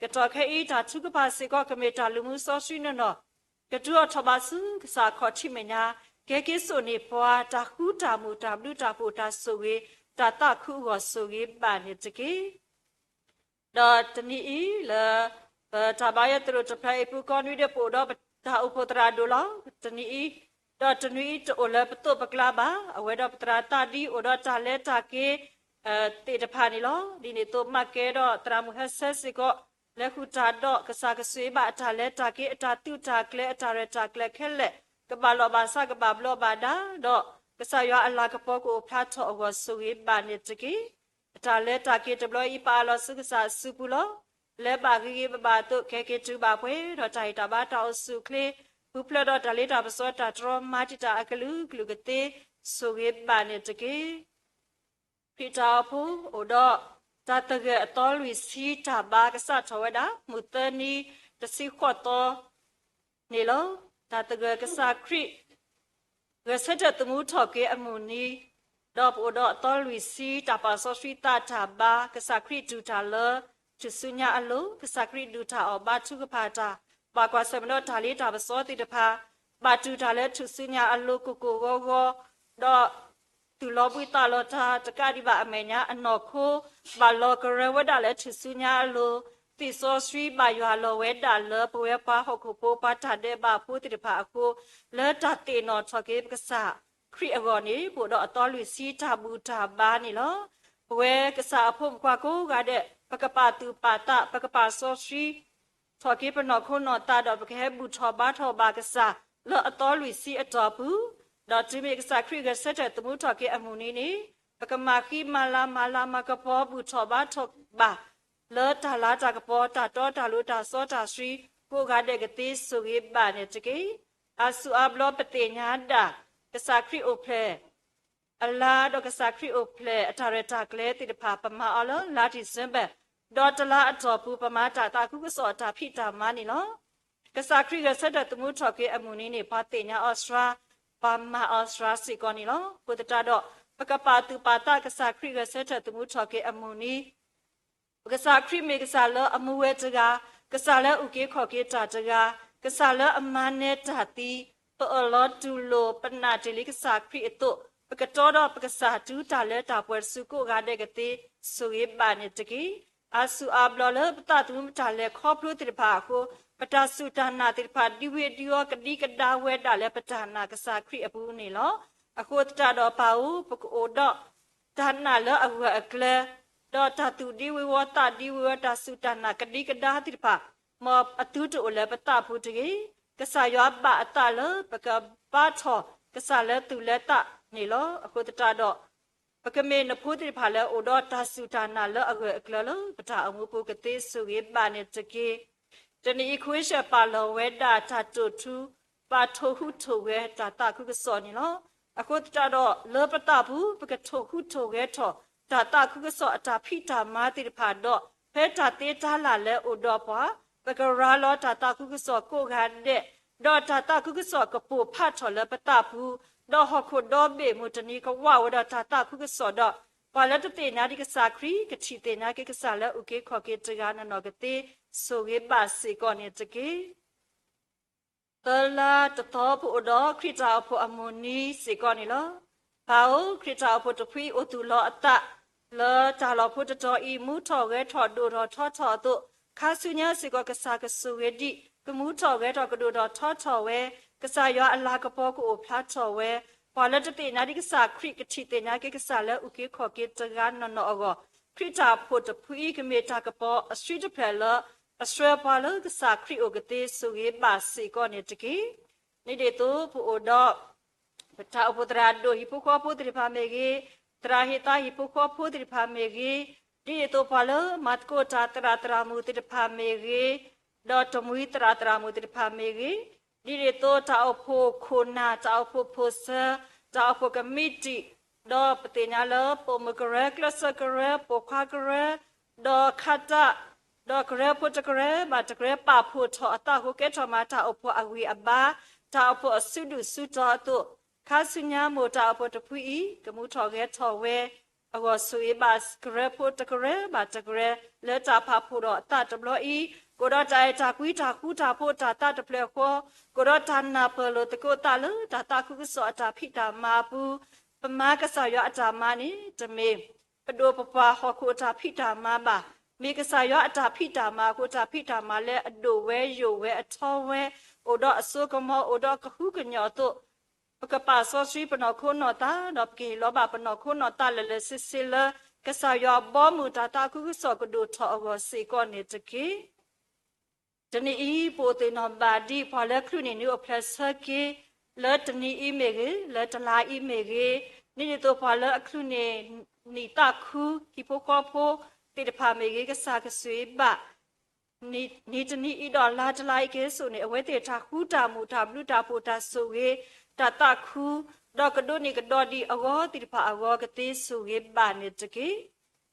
ကတီၢ်ခဲအံၤတၢ်ထုကဖၣ်စ့ၢ်ကီး ကမ့ၢ်တၢ်လူၤမူစီဆှံနီၢ်နီၢ်, ကတုၤအီၤထီၣ်ဘးဆူကစၢ်အခီၣ်ထံးမဲာ်ညါ, ကဟဲက့ၤစိာ်န့ၢ်ပှၤ တၢ်ဃူတၢ်မုာ် တၢ်ဘျုးတၢ်ဖှိၣ် တၢ်ဆိၣ်ဂ့ၤ တၢ်သးခုအဂီၢ် ဆိၣ်ဂ့ၤဘၣ်န့ၣ်တက့ၢ်. ဒီးတနံၤအံၤလၢ ပတၢ်ဘါယွၤသရိာ်တဖျၢၣ်အံၤပူၤ ကိးနွံဒဲး ပအိၣ်ဒီးပတၢ်အိၣ်ဖှိၣ်သရၣ်ဒိၣ်လီၤ. တနံၤအံၤ, ဒီးတနွံအံၤတအိၣ်လၢပသိးပကျါဘၣ်. အဝဲဒီးပသရၣ်သးဒံအိၣ်ဒီးတၢ်လဲၤတၢ်က့ၤ သ့ၣ်တဖၣ်န့ၣ်လီၤ. ဒ်န့ၣ်အသိးမ့ၢ်ကဲဒီးသရၣ်မုၣ်ဟဲဆၢစ့ၢ်ကီး လဲၤဃုာ်တၢ်ဒီး ကစၢ်ကဆိၣ်ဂ့ၤဘၣ်အတၢ်လဲၤတၢ်က့ၤ အတၢ်သုးတၢ်ကျဲၤ အတၢ်ရဲၣ်တၢ်ကျဲၤခဲလၢာ် ကဘၣ်လိာ်ဘၣ်စး ကဘၣ်ဘျီးဘၣ်ဒါ ဒီးကစၢ်ယွၤအလၤကပီၤကအိၣ်ဖျါထီၣ်အဂီၢ် ဆိၣ်ဂ့ၤဘၣ်န့ၣ်တက့ၢ်. အတၢ်လဲၤတၢ်က့ၤတဘျီအံၤ ပအၢၣ်လီၤဆူကစၢ်အစုပူၤလီၤ. လဲၤဘၣ်ဂ့ၤဂ့ၤဘၣ်ဘၣ်အသိး ကဟဲက့ၤတုၤဘၣ်ပှဲၤဒီးတၢ်ဟ့ၣ်တၢ်ဘါ တၢ်အိၣ်ဆူၣ်အိၣ်ချ့ ပူၤဖျဲးဒီးတၢ်လ့တၢ်ပစီ တၢ်တြီမၤတံာ်တာ်အကလုာ်ကလုာ်ကသ့ ဆိၣ်ဂ့ၤဘၣ်န့ၣ်တက့ၢ်. ခရံာ်တၢ်အိၣ်ဖှိၣ်အိၣ်ဒီး တၢ်သဂၢၢ်အသီလွံၢ်ဆံတၢ်ဘါ ကစးထီၣ်ဝဲဒၣ် မုၢ်သၢနံၤတဆံဃိးသီန့ၣ်လီၤ. တၢ်သဂၢၢ်ကစၢ်ခရံာ် ဂဲၤဆၢထၢၣ်သမူထီၣ်က့ၤအမုၢ်နံၤ, ဒီးပအိၣ်ဒီးအသီလွံၢ်ဆံ တၢ်ပာ်စီဆှံသးတၢ်ဘါ ကစၢ်ခရံာ်တူၢ်တၢ်လၢ ထူၣ်စုညါအလိၤ, ကစၢ်ခရံာ်ဒုးတၢ်အီၣ်ဘါထုကဖၣ်တၢ်, ဘၣ်ကွၢ်ဆၢၣ်မဲာ်ဒီးတၢ်လ့တၢ်ပစီသ့ၣ်တဖၣ်, ဘၣ်တူၢ်တၢ်လၢထူၣ်စုညါအလိၤကိၢ်ကိၢ်ဂီၤဂီၤ, ဒီး သူၣ်လီၤဘှံးသးလီၤတၢ်တကးဒံးဘၣ်အမဲာ်ညါ အနီၢ်ခိ ဘၣ်လီၤကရၢဝဲဒၣ်လၢထူၣ်စုညါအလိၤ, သ့ၣ်စီဆှံဘၣ်ယွၤလီၤဝဲဒၣ်လၢပဝဲပှၤဟီၣ်ခိၣ်ဖိ ပှၤတၢ်ဒဲးဘးဖိသ့ၣ်တဖၣ်အဃိ, လၢတၢ်သ့ၣ်နီၣ်ထီၣ်က့ၤပကစၢ်ခရံာ်အဂီၢ်န့ၣ် ပအိၣ်ဒီးအသီလွံၢ်ဆံတၢ်ဘူၣ်တၢ်ဘါန့ၣ်လီၤ. ပဝဲကစၢ်အဖိမုၣ်ဖိခွါကိးဂၤဒဲး ပကပာ်သူၣ်ပာ်သး ပကပာ်စီဆှံ ထီၣ်က့ၤပနီၢ်ခိနီၢ်သးဒီး ပကဟဲဘူၣ်ထီၣ်ဘါထီၣ်ဘၣ်ကစၢ် လၢအသီလွံၢ်ဆံအတီၢ်ပူၤ, ဒီးတုၤမ့ၢ်ကစၢ်ခရံာ်ဂဲၤဆၢထၢၣ်သမူထီၣ်က့ၤအမုၢ်နံၤန့ၣ်, ပကမၤဃံမၤလၤမၤလၤမၤကပီၤ ဘူၣ်ထီၣ်ဘါထီၣ်ဘၣ် လၢတၢ်လၤတၢ်ကပီၤ တၢ်တီတၢ်လိၤတၢ်စီတၢ်ဆှံ ကိးဂၤဒဲးကသ့ ဆိၣ်ဂ့ၤဘၣ်န့ၣ်တက့ၢ်. အါစုအါဘျီပသ့ၣ်ညါဒၣ် ကစၢ်ခရံာ်အိၣ်ဖျဲၣ် အလါဒီးကစၢ်ခရံာ်အိၣ်ဖျဲၣ်အတၢ်ရဲၣ်တၢ်ကျဲၤသ့ၣ်တဖၣ် ပမၤအီၤလၢလါ December, ဒီးတလါအတီၢ်ပူၤ ပမၤတၢ်သးခုကစီၣ်အတၢ်ဖံးတၢ်မၤန့ၣ်လီၤ. ကစၢ်ခရံာ်ဂဲၤဆၢထၢၣ်သမူထီၣ်က့ၤအမုၢ်နံၤန့ၣ် ပှၤသ့ၣ်ညါအီၤစှၤ, ပှၤမၤအီၤစှၤစ့ၢ်ကီးန့ၣ်လီၤ. အဃိသတးဒီး ပကပာ်သူၣ်ပာ်သး ကစၢ်ခရံာ်ဂဲၤဆၢထၢၣ်သမူထီၣ်က့ၤအမုၢ်နံၤ ပကစၢ်ခရံာ်မ့ၢ်ကစၢ်လၢအမူဝဲတဂၤ, ကစၢ်လၢအအုၣ်က့ၤခီၣ်က့ၤတၢ်တဂၤ, ကစၢ်လၢအမၤနၢၤတၢ်သံ, ပအၢၣ်လီၤတူၢ်လိာ်ပနာ်တ့ၢ်လံကစၢ်ခရံာ်အသိး, ပကတီဒီးပကစၢ်တုၤတၢ်လၢတၢ်ပှဲၤတစု ကိးဂၤဒဲးကသ့ ဆိၣ်ဂ့ၤဘၣ်န့ၣ်တက့ၢ်. အါစုအါဘျီလၢပသးသမူ ပတၢ်လဲၤခီဖျိသ့ၣ်တဖၣ်အဃိ, ပတၢ်စူၢ်တၢ်နာ်သ့ၣ်တဖၣ် ဒံဝ့ဒံဝီၤ ကဒံကဒါဝဲဒၣ်လၢပတၢ်နာ်ကစၢ်ခရံာ်အပူၤန့ၣ်လီၤ. အဃိသတးဒီးပၢ်ဧၢ, ပကအိၣ်ဒီးတၢ်နာ်လၢအဂၢၢ်အကျၢၤ, ဒီးတၢ်သူၣ်ဒံဝ့ၤဝီၤ သးဒံဝ့ၤဝီၤ တၢ်စူၢ်တၢ်နာ်ကဒံကဒါသ့ၣ်တဖၣ်, မ်အသုတအိၣ်လၢပသးပူၤတဂ့ၤ. ကစၢ်ယွၤဘၣ်အသးလၢပကဘါထီၣ်ကစၢ်လၢသူၣ်လၢသးန့ၣ်လီၤ. အဃိသတးဒီး ပကမ့ၢ်နဖိသ့ၣ်တဖၣ်လၢအိၣ်ဒီးတၢ်စူၢ်တၢ်နာ်လၢအဂၢၢ်အကျၢၤလၢပတၢ်အိၣ်မူပူၤ ကသ့ဆိၣ်ဂ့ၤဘၣ်န့ၣ်တက့ၢ်. တနံၤအံၤ ခဝ့ၡၢၣ်ပာ်လီၤဝဲဒၣ်တၢ်တိာ်ထူ ပာ်ထိၣ်ဟူးထိၣ်ဂဲၤတၢ်သးခုကစီၣ်န့ၣ်လီၤ. အဃိသတးဒီး လၢပသးပူၤ ပကထိၣ်ဟူးထိၣ်ဂဲၤထီၣ် တၢ်သးခုကစီၣ်အတၢ်ဖံးတၢ်မၤသ့ၣ်တဖၣ်ဒီး ဖဲတၢ်သ့တၢ်လၢ်လၢအိၣ်ဒီးပှၤ ပကရၤလီၤတၢ်သးခုကစီၣ်ကိးဂၤဒဲး, ဒီးတၢ်သးခုကစီၣ်ကပိၢ်ဖးထီၣ်လၢပသးပူၤ, ဒီးဟီၣ်ခိၣ်ဒီဘ့ၣ်မုၢ်တနံၤကဝးဝဲဒီးတၢ်သးခုကစီၣ်ဒီး ပှၤလၢတသ့ၣ်ညါဒံးကစၢ်ခရံာ် ကထံၣ်သ့ၣ်ညါက့ၤကစၢ်လၢအုၣ်က့ၤခီၣ်က့ၤတဂၤနီၢ်နီၢ်ကသ့ ဆိၣ်ဂ့ၤဘၣ်စ့ၢ်ကီးန့ၣ်တက့ၢ်. သၢလါတသီ ပအိၣ်ဒီးခရံာ်တၢ်အိၣ်ဖှိၣ်အမုၢ်နံၤစ့ၢ်ကီးန့ၣ်လီၤ. ပၢ်ဧၢ, ခရံာ်တၢ်အိၣ်ဖှိၣ်တဖုအံၤအိၣ်သူၣ်လီၤအသး လၢတၢ်လီၢ်ဖိတတီၤအံၤ မူထီၣ်ဂဲၤထီၣ်ဒိၣ်ထီၣ်ထီထီၣ်အသိး, ခါဆူညါစ့ၢ်ကီး ကစၢ်ကဆိၣ်ဂ့ၤဒံး ကမူထီၣ်ဂဲၤထီၣ်ကဒိၣ်ထီၣ်ထီထီၣ်ဝဲ, ကစၢ်ယွၤအလၤကပီၤကအိၣ်ဖျါထီၣ်ဝဲ, ပှၤလၢတသ့ၣ်ညါဒံးကစၢ်ခရံာ် ကထံၣ်သ့ၣ်ညါက့ၤကစၢ်လၢအုၣ်က့ၤခီၣ်က့ၤတဂၤနီၢ်နီၢ်အဂီၢ်, ခရံာ်တၢ်အိၣ်ဖှိၣ်တဖုအံၤ ကမ့ၢ်တၢ်ကပီၤအဆှံတဖျၢၣ်လၢ အဆှၢပှၤလၢကစၢ်ခရံာ်အိၣ်ကသ့ ဆိၣ်ဂ့ၤဘၣ်စ့ၢ်ကီးန့ၣ်တက့ၢ်. ဒ်န့ၣ်အသိး ပအိၣ်ဒီး ပတၢ်အိၣ်ဖှိၣ်သရၣ်ဒိၣ်ဟံၣ်ဖိဃီဖိသ့ၣ်တဖၣ်မ့ၢ်ဂ့ၤ, သရၣ်ဟ့ၣ်သါဟံၣ်ဖိဃီဖိသ့ၣ်တဖၣ်မ့ၢ်ဂ့ၤ, ဒ်န့ၣ်အသိးပှၤလၢမၤသကိးတၢ်သရၣ်သရၣ်မုၣ်သ့ၣ်တဖၣ်မ့ၢ်ဂ့ၤ, ဒီးတမှံၤသရၣ်သရၣ်မုၣ်သ့ၣ်တဖၣ်မ့ၢ်ဂ့ၤ, ဒ်န့ၣ်အသိးတၢ်အိၣ်ဖှိၣ်ခိၣ်နၢ်, တၢ်အိၣ်ဖှိၣ်ဖိၣ်စၢၤ, တၢ်အိၣ်ဖှိၣ်ကမံးတံာ်, ဒီးပသ့ၣ်ညါလၢပိာ်မုၣ်ကရၢ, ကျဲးစၢးကရၢ, ပိာ်ခွါကရၢ, ဒီးခါတၢ်, ဒီးကရၢဖိတကရၢဘၣ်တကရၢ ပာ်ဖှိၣ်ထီၣ်အသးအဃိ ကဲထီၣ်မးတၢ်အိၣ်ဖှိၣ်အဂံၢ်အဘါ, တၢ်အိၣ်ဖှိၣ်အစုဒုၣ်စုတီၤအသိး, ခါဆူညါမိၢ်တၢ်အိၣ်ဖှိၣ်တဖုအံၤ ကမူထီၣ်ဂဲၤထီၣ်ဝဲအဂီၢ် ဆိၣ်ဂ့ၤဘၣ်ကရၢဖိတကရၢဘၣ်တကရၢ လၢတၢ်ပာ်ဖှိၣ်ဒီးအသးတဘျီအံၤ, ကအိၣ်ဒီးတၢ်အဲၣ်တၢ်ကွံ တၢ်ဃူတၢ်ဖိး တၢ်သးတဖျၢၣ်ဃီ, ကအိၣ်ဒီးတၢ်နၢ်ပၢၢ်လိာ်သကိးသးလၢတၢ်သးခုကစီၣ်အတၢ်ဖံးတၢ်မၤအပူၤ, ပမၤကစၢ်ယွၤအတၢ်မၤန့ၣ် တမ့ၢ် ပဒိၣ်ပပှၢ်ဟီၣ်ခိၣ်အတၢ်ဖံးတၢ်မၤဘၣ်. မ့ၢ်ကစၢ်ယွၤအတၢ်ဖံးတၢ်မၤအဃိ တၢ်ဖံးတၢ်မၤလၢအဒိၣ်ဝဲယိာ်ဝဲအထီဝဲ, အိၣ်ဒီးအစိကမီၤ အိၣ်ဒီးကဟုကညီၢ်အသိး, ပကပာ်စီဆှံပနီၢ်ခိနီၢ်သး ဒီးပကဟ့ၣ်လီၤဘၣ်ပနီၢ်ခိနီၢ်သးလၢာ်လၢာ်ဆ့ဆ့လၢ ကစၢ်ယွၤအဘီအမုၢ်တၢ်သးခုကစီၣ်ကဒိၣ်ထီၣ်အဂီၢ်စ့ၢ်ကီးန့ၣ်တက့ၢ်. တနံၤအံၤ ပအိၣ်သ့ၣ်နီၣ်ဘၣ်ဒံးပှၤလၢအချုးန့ၢ်နံၣ်အိၣ်ဖျဲၣ်ဆၢက့ၤ လၢတနံၤအံၤမ့ၢ်ဂ့ၤ, လၢတလါအံၤမ့ၢ်ဂ့ၤ, ဒ်န့ၣ်အသိးပှၤလၢအချုးန့ၢ်နံၣ်သးခု ဟံၣ်ဖိဃီဖိသ့ၣ်တဖၣ်မ့ၢ်ဂ့ၤ, ကစၢ်ကဆိၣ်ဂ့ၤဘၣ် နံၣ်တနံၤအံၤဒီးလါတလါအံၤကဲဆိၣ်န့ၣ် အဝဲသ့ၣ်တၢ်ဃူတၢ်မုာ် တၢ်ဘျုးတၢ်ဖှိၣ် တၢ်ဆိၣ်ဂ့ၤ တၢ်သးခု ဒီးကဒိးန့ၢ်ကဒီးဒံးအဂီၢ်သ့ၣ်တဖၣ်အဂီၢ် ကသ့ဆိၣ်ဂ့ၤဘၣ်န့ၣ်တက့ၢ်.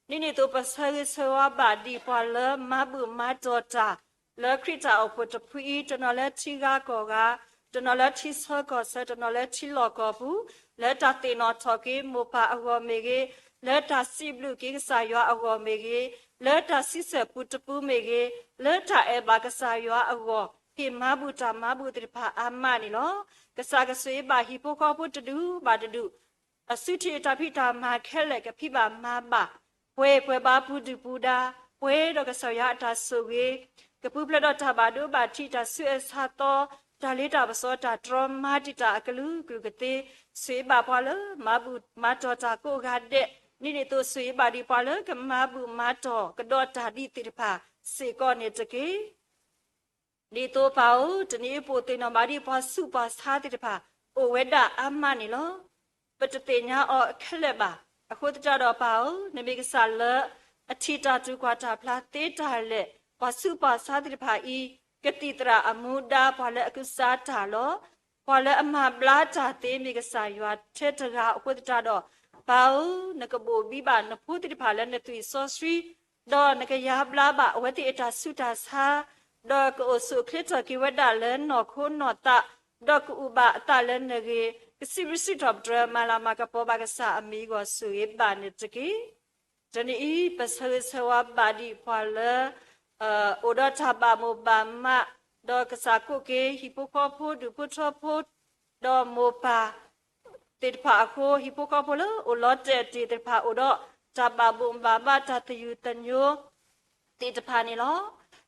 ဒ်န့ၣ်အသိး ပဆၢဂ့ၤဆၢဝါဘၣ်ဒံးပှၤလၢမၤဘူၣ်မၤတီၢ်တၢ် လၢခရံာ်တၢ်အိၣ်ဖှိၣ်တဖုအံၤ တနီၤလၢထံဂၤကီၢ်ဂၤ, တနီၤလၢထံဆၢကီၢ်ဆၢ, တနီၤလၢထံလီၢ်ကီၢ်ပူၤ, လၢတၢ်သ့ၣ်နီၣ်ထီၣ်က့ၤမိၢ်ပၢ်အဂီၢ်မ့ၢ်ဂ့ၤ, လၢတၢ်စံးဘျုးက့ၤကစၢ်ယွၤအဂီၢ်မ့ၢ်ဂ့ၤ, လၢတၢ်ဆံဆဲၣ်ပူတပူမ့ၢ်ဂ့ၤ, လၢတၢ်အဲၣ်ဘၣ်ကစၢ်ယွၤအဂီၢ် ဟ့ၣ်မၤဘူၣ်တၢ်မၤဘူၣ်သ့ၣ်တဖၣ်အါမးန့ၣ်လီၤ. ကစၢ်ကဆိၣ်ဂ့ၤဘၣ်ဟံၣ်ဖိဃီဖိတဒူၣ်ဘၣ်တဒူၣ် အစုထံၣ်တၢ်ဖံးတၢ်မၤခဲလၢာ် ကဖံးဘၣ်မၤဘၣ်, ပှဲၤပှဲၤဘါပူၤဒုၣ်ပူၤဒါ, ပှဲၤဒီးကစၢ်ယွၤအတၢ်ဆိၣ်ဂ့ၤ, ကပူၤဖျဲးဒီးတၢ်ဘၣ်ဒိဘၣ်ထံး တၢ်ဆူးအဆါသီ, တၢ်လ့တၢ်ပစီ တၢ်တြီမၤတံာ်တာ်အကလုာ်ကလုာ်ကသ့, ဆိၣ်ဂ့ၤဘၣ်ပှၤလၢမၤဘူၣ်မၤတီၢ်တၢ်ကိးဂၤဒဲး, ဒ်န့ၣ်အသိး ဆိၣ်ဂ့ၤဘၣ်ဒံးပှၤလၢကမၤဘူၣ်မၤတီၢ်ကဒီးတၢ်ဒ်သ့ၣ်တဖၣ်စ့ၢ်ကီးန့ၣ်တက့ၢ်. ဒ်သိးပၢ်ဧၢ, တနံၤအံၤပအိၣ်သ့ၣ်နီၣ်ဘၣ်ဒံးပှၤဆူးပှၤဆါသ့ၣ်တဖၣ် အိၣ်ဝဲဒၣ်အါမးန့ၣ်လီၤ. ပတသ့ၣ်ညါအီၤခဲလၢာ်ဘၣ်. အဃိသတးဒီးပၢ်ဧၢ, နမ့ၢ်ကစၢ်လၢအထံၣ်တၢ်တူၢ်ကွၢ်တၢ်ဖျါသ့တၢ်လဲၣ်, ပှၤဆူးပှၤဆါသ့ၣ်တဖၣ်အံၤ ကသံၣ်သရၣ်အမူဒါ ပှၤလၢအကူစါတၢ်လီၤ. ပှၤလၢအမၤဘျါတၢ်သ့ မ့ၢ်ကစၢ်ယွၤထဲတဂၤအဃိသတးဒီး, ပၢ်ဧၢ, နကဘိၣ်ဘံဘၣ်နဖိသ့ၣ်တဖၣ်လၢနသွံၣ်စီဆှံ, ဒီးနကယါဘျါဘၣ်အဝဲသ့ၣ်အတၢ်ဆူးတၢ်ဆါ, ဒီးကအိၣ်ဆူၣ်အိၣ်ချ့ထီၣ်က့ၤဝဲဒၣ်လၢနီၢ်ခိနီၢ်သး, ဒီးကအုၣ်ဘၣ်အသးလၢနဂ့ၤ, ကစံးဘျုးစံးထီၣ်ပတြၢၤ မၤလၤမၤကပီၤဘၣ်ကစၢ်အမံၤအဂီၢ် ဆိၣ်ဂ့ၤဘၣ်န့ၣ်တက့ၢ်. တနံၤအံၤ ပဆၢဂ့ၤဆၢဝါဘၣ်ဒံးပှၤလၢ အိၣ်ဒီးတၢ်ဘၣ်မိၢ်ဘၣ်မး, ဒီးကစၢ်ကိးက့ၤဟံၣ်ဖိဃီဖိ ဒူၣ်ဖိထၢဖိ ဒီးမိၢ်ပၢ်သ့ၣ်တဖၣ်အဃိ, ဟံၣ်ဖိဃီဖိလၢအိၣ်လီၤတဲာ်တ့ၢ်သ့ၣ်တဖၣ် အိၣ်ဒီးတၢ်ဘၣ်မိၢ်ဘၣ်မး တၢ်သယုၢ်သညိ သ့ၣ်တဖၣ်န့ၣ်လီၤ.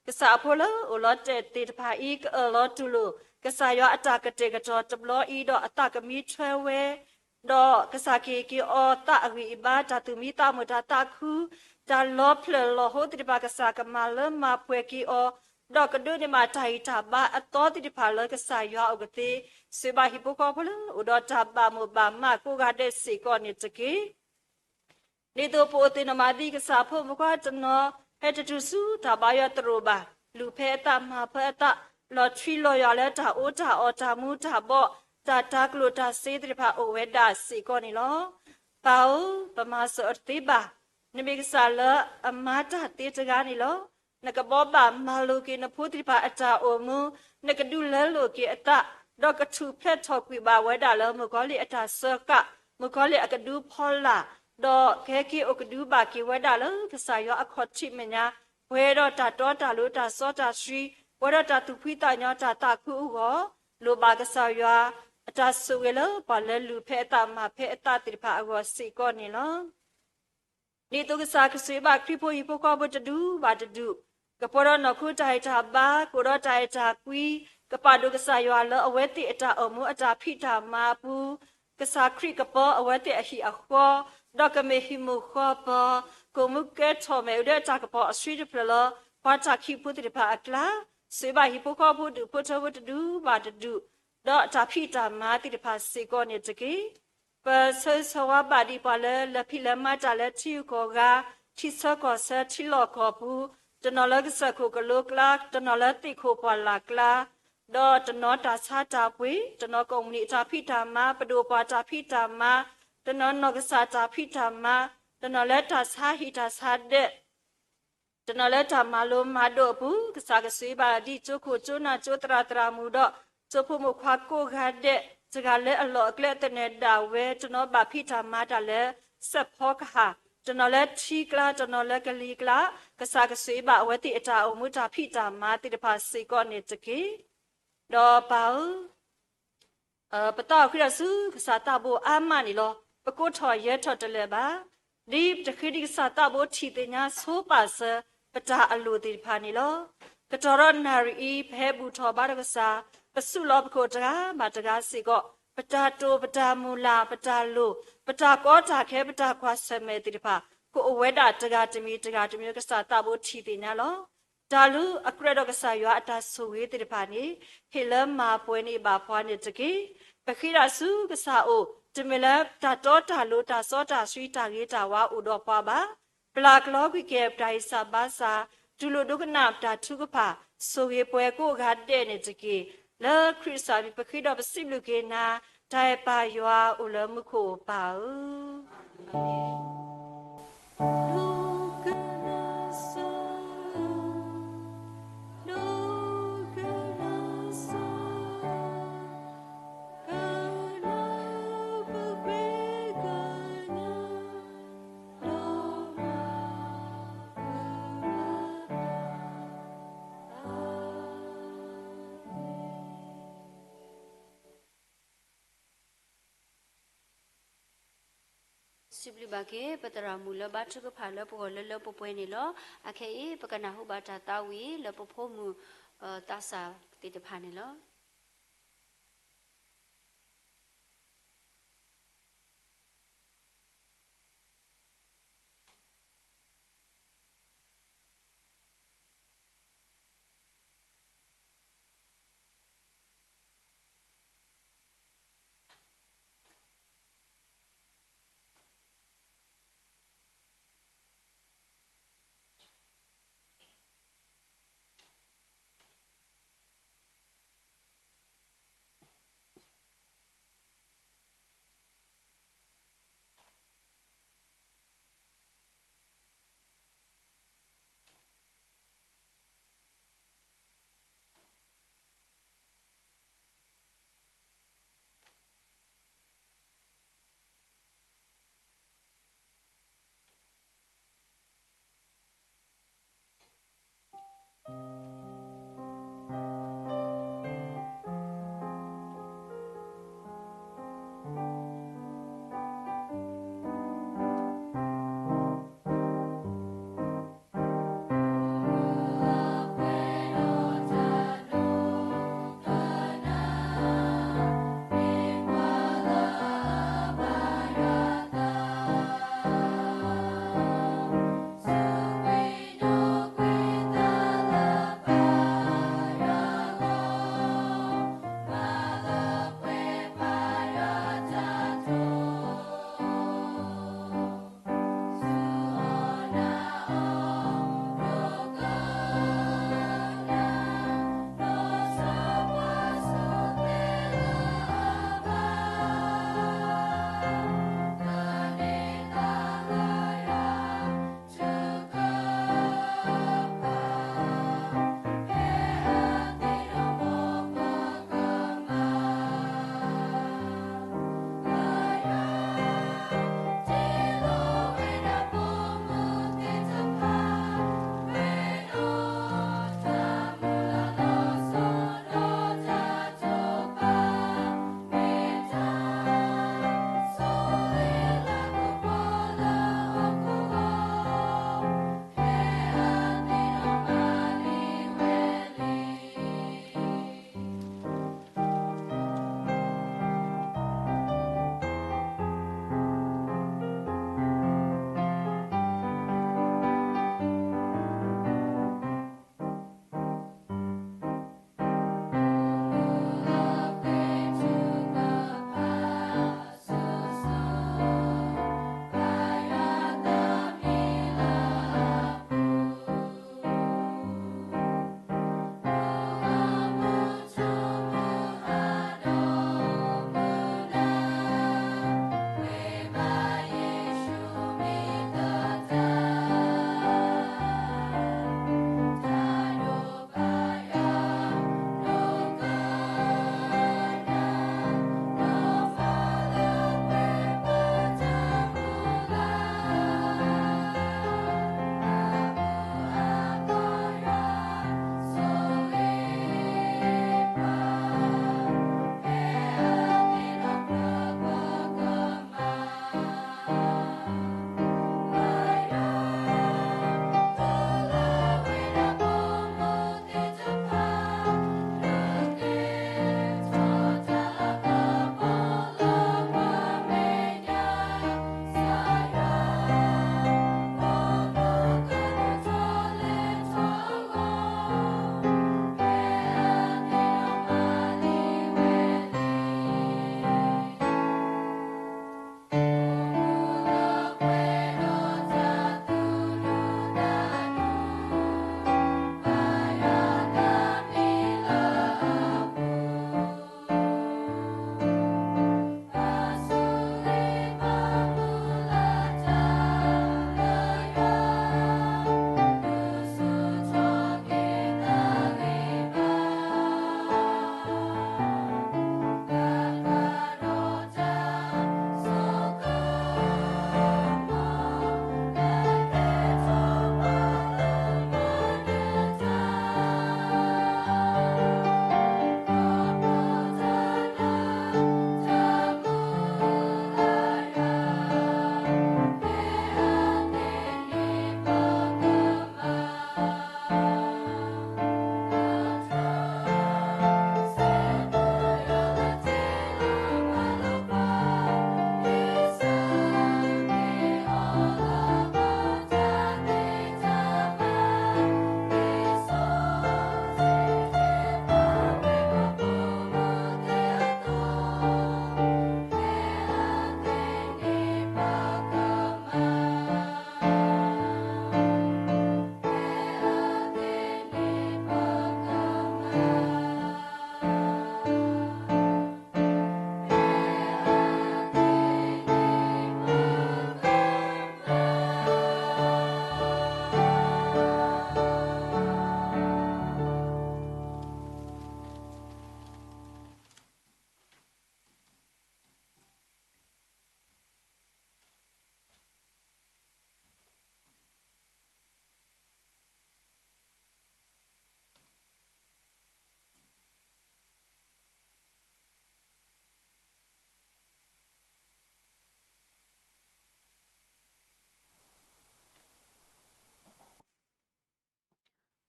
ကစၢ်အဖိလၢအိၣ်လီၤတဲာ်သ့ၣ်တဖၣ်အံၤ ကအၢၣ်လီၤတူၢ်လိာ် ကစၢ်ယွၤအတၢ်ကတဲာ်ကတီၤတဘျီအံၤ ဒီးအသးကမံထွဲဝဲ, ဒီးကစၢ်ကဟ့ၣ်က့ၤအီၤသးအဂံၢ်အဘါ တၢ်သူၣ်မံသးမုာ် တၢ်သးခု, တၢ်လီၤဖျၢၣ်လီၤဟိသ့ၣ်တဖၣ် ကစၢ်ကမၤလၢမၤပှဲၤက့ၤအီၤ, ဒီးကဒိးန့ၢ်ဘၣ်တၢ်ဂံၢ်တၢ်ဘါအသီသ့ၣ်တဖၣ်လၢကစၢ်ယွၤအိၣ်ကသ့, ဆိၣ်ဂ့ၤဘၣ်ဟံၣ်ဖိဃီဖိလၢအိၣ်ဒီးတၢ်ဘၣ်မိၢ်ဘၣ်မးကိးဂၤဒဲးစ့ၢ်ကီးန့ၣ်တက့ၢ်. ဒ်သိးပအိၣ်သ့ၣ်နီၣ်မးဒံးကစၢ်ဖိမုၣ်ခွါတနီၤ ဟဲတတုၤဆူတၢ်ဘါယွၤသရိာ်ဘၣ်, လူၤဖဲအသးမၤဖဲအသး, လီၤထွံလီၤယွၤလၢတၢ်အီၣ်တၢ်အီ တၢ်မူတၢ်ဘီၣ်, တၢ်တၤကျိၣ်တၤစ့သ့ၣ်တဖၣ်အိၣ်ဝဲဒၣ်စ့ၢ်ကီးန့ၣ်လီၤ. ပၢ်ဧၢ, ပမၤစၢၤအီၤတသ့ဘၣ်. နမ့ၢ်ကစၢ်လၢအမၤတၢ်သ့တဂၤန့ၣ်လီၤ. နကဘိးဘၣ်မၤလိာ်က့ၤနဖိသ့ၣ်တဖၣ်အတၢ်အိၣ်မူ, နကဒုးလဲလိာ်က့ၤအသး, ဒီးကထူၣ်ဖျဲးထီၣ်ကွံာ်ဘၣ်ဝဲဒၣ်လၢ မုၣ်ကီၤလံၢ်အတၢ်စၢဃာ်, မုၣ်ကီၤလံၢ်အကဒုဖီလာ်, ဒီးကဟဲက့ၤအိၣ်ကဒုဘၣ်က့ၤဝဲဒၣ်လၢကစၢ်ယွၤအခီၣ်ထံးမဲာ်ညါ, ပှဲၤဒီးတၢ်တီတၢ်လိၤ တၢ်စီတၢ်ဆှံ, ပှဲၤဒီးတၢ်သူၣ်ဖှံသးညီ တၢ်သးခုအဂီၢ်, လိၣ်ဘၣ်ကစၢ်ယွၤအတၢ်ဆိၣ်ဂ့ၤလၢပှၤလၢလူၤဖဲအသးမၤဖဲအသးသ့ၣ်တဖၣ်အဂီၢ်စ့ၢ်ကီးန့ၣ်လီၤ. ဒ်သိးကစၢ်ကဆိၣ်ဂ့ၤဘၣ်ခရံာ်ဖိဟံၣ်ဖိဃီဖိတဒူၣ်ဘၣ်တဒူၣ်, ကပှဲၤဒီးနီၢ်ခိတၢ်ဟ့ၣ်တၢ်ဘါ, ကအိၣ်ဒီးတၢ်အဲၣ်တၢ်ကွံ, ကပာ်ဒိၣ်ကစၢ်ယွၤလၢအဝဲသ့ၣ်အတၢ်အိၣ်မူအတၢ်ဖံးတၢ်မၤအပူၤ, ကစၢ်ခရံာ်ကပၢၤအဝဲသ့ၣ်အဟံၣ်အဃီ, ဒီးကမ့ၢ်ဟံၣ်မုၢ်ဃီပၢၤ, ကိးမုၢ်ကဲထီၣ်မဲာ်အိၣ်ဒီးတၢ်ကပီၤအဆှံတဖျၢၣ်လီၤ. ပှၤတၢ်ခံးဖိသ့ၣ်တဖၣ်အကျါ, စံးဘၣ်ဟံၣ်ဖိဃီဖိဒူၣ်ဖိထၢဖိတဒူၣ်ဘၣ်တဒူၣ်, ဒီးတၢ်ဖံးတၢ်မၤသ့ၣ်တဖၣ်စ့ၢ်ကီးန့ၣ်တက့ၢ်. ပဆၢဂ့ၤဆၢဝါဘၣ်ဒံးပှၤလၢ လဲၤဖံးလဲၤမၤတၢ်လၢထံဂုၤကီၢ်ဂၤ, ထံဆၢကီၢ်ဆၢ ထံလီၢ်ကီၢ်ပူၤ, တနီၤလၢကစၢၢ်ခိၣ်ကလိကျါ, တနီၤလၢသ့ၣ်ခိၣ်ပှၢ်လၢ်ကျါ, ဒီးတနီၤတၢ်ဆါတၢ်ပှ့ၤ, တနီၤကိးမုၢ်နံၤအတၢ်ဖံးတၢ်မၤ, ပဒိၣ်ပှၢ်တၢ်ဖံးတၢ်မၤ, တနီၤနီၢ်ကစၢ်တၢ်ဖံးတၢ်မၤ, တနီၤလၢတၢ်ဆါဟံၣ်တၢ်ဆါဒဲး, တနီၤလၢတၢ်မၤလိမၤဒိးအပူၤ, ကစၢ်ကဆိၣ်ဂ့ၤဘၣ်ဒံးကၠိခိၣ်ကၠိနၢ်ကၠိသရၣ်သရၣ်မုၣ်ဒီး ကၠိဖိမိၢ်ခွါကိးဂၤဒဲး, တဂၤလၢအလီၢ်အကျဲသနၢၣ်ဒၣ်ဝဲ, တနီၤဘၣ်ဖံးတၢ်မၤတၢ်လၢ စဲးဖီကဟၣ်, တနီၤလၢထံကျါ, တနီၤလၢကလံၤကျါ, ကစၢ်ကဆိၣ်ဂ့ၤဘၣ်အဝဲသ့ၣ်အတၢ်အိၣ်မူတၢ်ဖံးတၢ်မၤသ့ၣ်တဖၣ်စ့ၢ်ကီးန့ၣ်တက့ၢ်. ဒီးပၢ်ဧၢ, ပသးအိၣ်ဃုာ်ဒီးဆူကစၢ်သးဘိအါမးန့ၣ်လီၤ. ပကိးထီၣ်ယဲၤထီၣ်တလၢာ်ဘၣ်. ဒ်ပတဃ့ဒံးကစၢ်သးဘိထံၣ်သ့ၣ်ညါဆိပာ်စၢၤ ပတၢ်အလိၣ်သ့ၣ်တဖၣ်န့ၣ်လီၤ. ကတီၢ်ဒီးနၣ်ရံၣ်အံၤ ပဟဲဘူၣ်ထီၣ်ဘါထီၣ်ကစၢ်, ပစူးလီၤပခိၣ်တဂၤဘၣ်တဂၤစ့ၢ်ကီး, ပတၢ်တိာ်, ပတၢ်မုၢ်လၢ်, ပတၢ်လိၣ်, ပတၢ်ကီတၢ်ခဲ, ပတၢ်ကွၢ်ဆၢၣ်မဲာ်သ့ၣ်တဖၣ်, ကအိၣ်ဝဲဒၣ်တဂၤတမံၤတဂၤတမံၤ ကစၢ်သးဘိထံၣ်သ့ၣ်ညါလီၤ. တၢ်လၢအကြၢးဒီးကစၢ်ယွၤအတၢ်ဆိၣ်ဂ့ၤသ့ၣ်တဖၣ်န့ၣ် ဟ့ၣ်လၢမၤပှဲၤန့ၢ်ဘၣ်ပှၤန့ၣ်တက့ၢ်. ပဃ့ဒၣ်ဆူကစၢ်အအိၣ်, တမ့ၢ်လၢတၢ်တီတၢ်လိၤ တၢ်စီတၢ်ဆှံ တၢ်ဂ့ၤတၢ်ဝါအိၣ်ဒီးပှၤဘၣ်. ပျၢ်ကလီကွံာ်က့ၤပတၢ်ဟ့ၣ်ဆၣ်ဘါစၢ်, တူၢ်လိာ်ဒိကနၣ်ပတၢ်ထုကဖၣ်, ဆိၣ်ဂ့ၤပှၤကိးဂၤဒဲးန့ၣ်တက့ၢ်. လၢခရံာ်ကစၢ်မံၤပဃ့ဒီးပစံးဘျုးက့ၤနၤ, တၢ်အဲၣ်ပၢ်ယွၤအိၣ်လၢမူခိၣ်ပၢ်ဧၢ. Sibli bake petera mula batu kepala pegawai lele pepwene lo, ake i pekena huba tatawi le pephomu, eh, tasa titipane lo.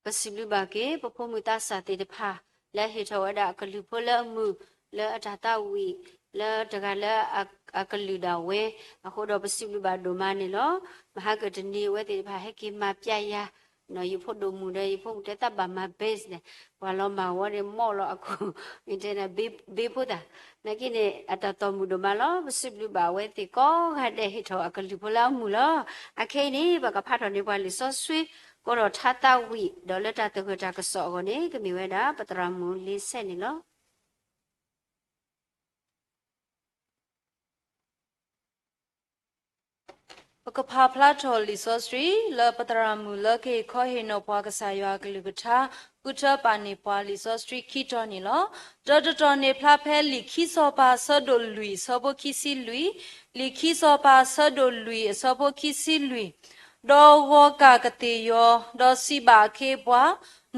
ပစံးဘျုးဘၣ်က့ၤ ပဖိမုၣ်သးစၢ်သ့ၣ်တဖၣ် လၢဟ့ၣ်ထီၣ်ဝဲဒၣ်အကလုၢ်ဖိလၢအမုာ် လၢအတၢ်သးဝံၣ် လၢတဂၤလၢအကလုၢ်ဒၣ်ဝဲ, အဃိဒီးပစံးဘျုးဘၣ်ဒိၣ်မးန့ၣ်လီၤ. မဟါကတနံၤအဝဲသ့ၣ်တဖၣ်ဟဲက့ၤမၤပျဲယၤ ယဖိဒိၣ်မုၣ်ဒီး ယဖိမုၣ်တဲသးဘၣ်မၤ bass န့ၣ်, ပှၤလီၤမၢ်ဝဲဒီး မီၣ်လီၤအခိၣ် မ့ၢ်တဲန့ၣ်ဘ့ဖိသၣ်, နာ်က့န့ၣ် အတၢ်သီၣ်မုာ်ဒိၣ်မးလီၤ. ပစံးဘျုးဘၣ်အဝဲသ့ၣ်ကိးဂၤဒဲး ဟ့ၣ်ထီၣ်အကလုၢ်ဖိလၢအမုာ်လီၤ. အခဲအံၤန့ၣ် ပကဖးထီၣ်န့ၢ်ပှၤလံာ်စီဆှံ ကိးထီၣ်ထါသးဝံၣ် ဒီးလၢတၢ်သဂၢၢ်တၢ်ကစီၣ်အဂီၢ်န့ၣ် ကမ့ၢ်ဝဲဒၣ် ပသရၣ်မုၣ်လ့ဆဲန့ၣ်လီၤ. ပကဖးဖျါထီၣ်လံာ်စီဆှံ လၢပသရၣ်မုၣ်လၢကဟ့ၣ်ခီဟ့ၣ်နီၤပှၤကစၢ်ယွၤအကလုၢ်ကထါ ဃုထၢပာ်န့ၢ်ပှၤလံာ်စီဆှံခံတီၤန့ၣ်လီၤ. တၢတတီၤန့ၣ်ဖျါဖဲလံာ်ခံစီၤပၤအဆၢဒိၣ်လွံၢ်အဆၢဖိခံဆံလွံၢ်, လံာ်ခံစီၤပၤအဆၢဒိၣ်လွံၢ်အဆၢဖိခံဆံလွံၢ်, ဒီးဂီၤကၢ်ကသ့ၣ်ယီၤ, ဒီးစံးဘၣ်အခ့အပှၤ,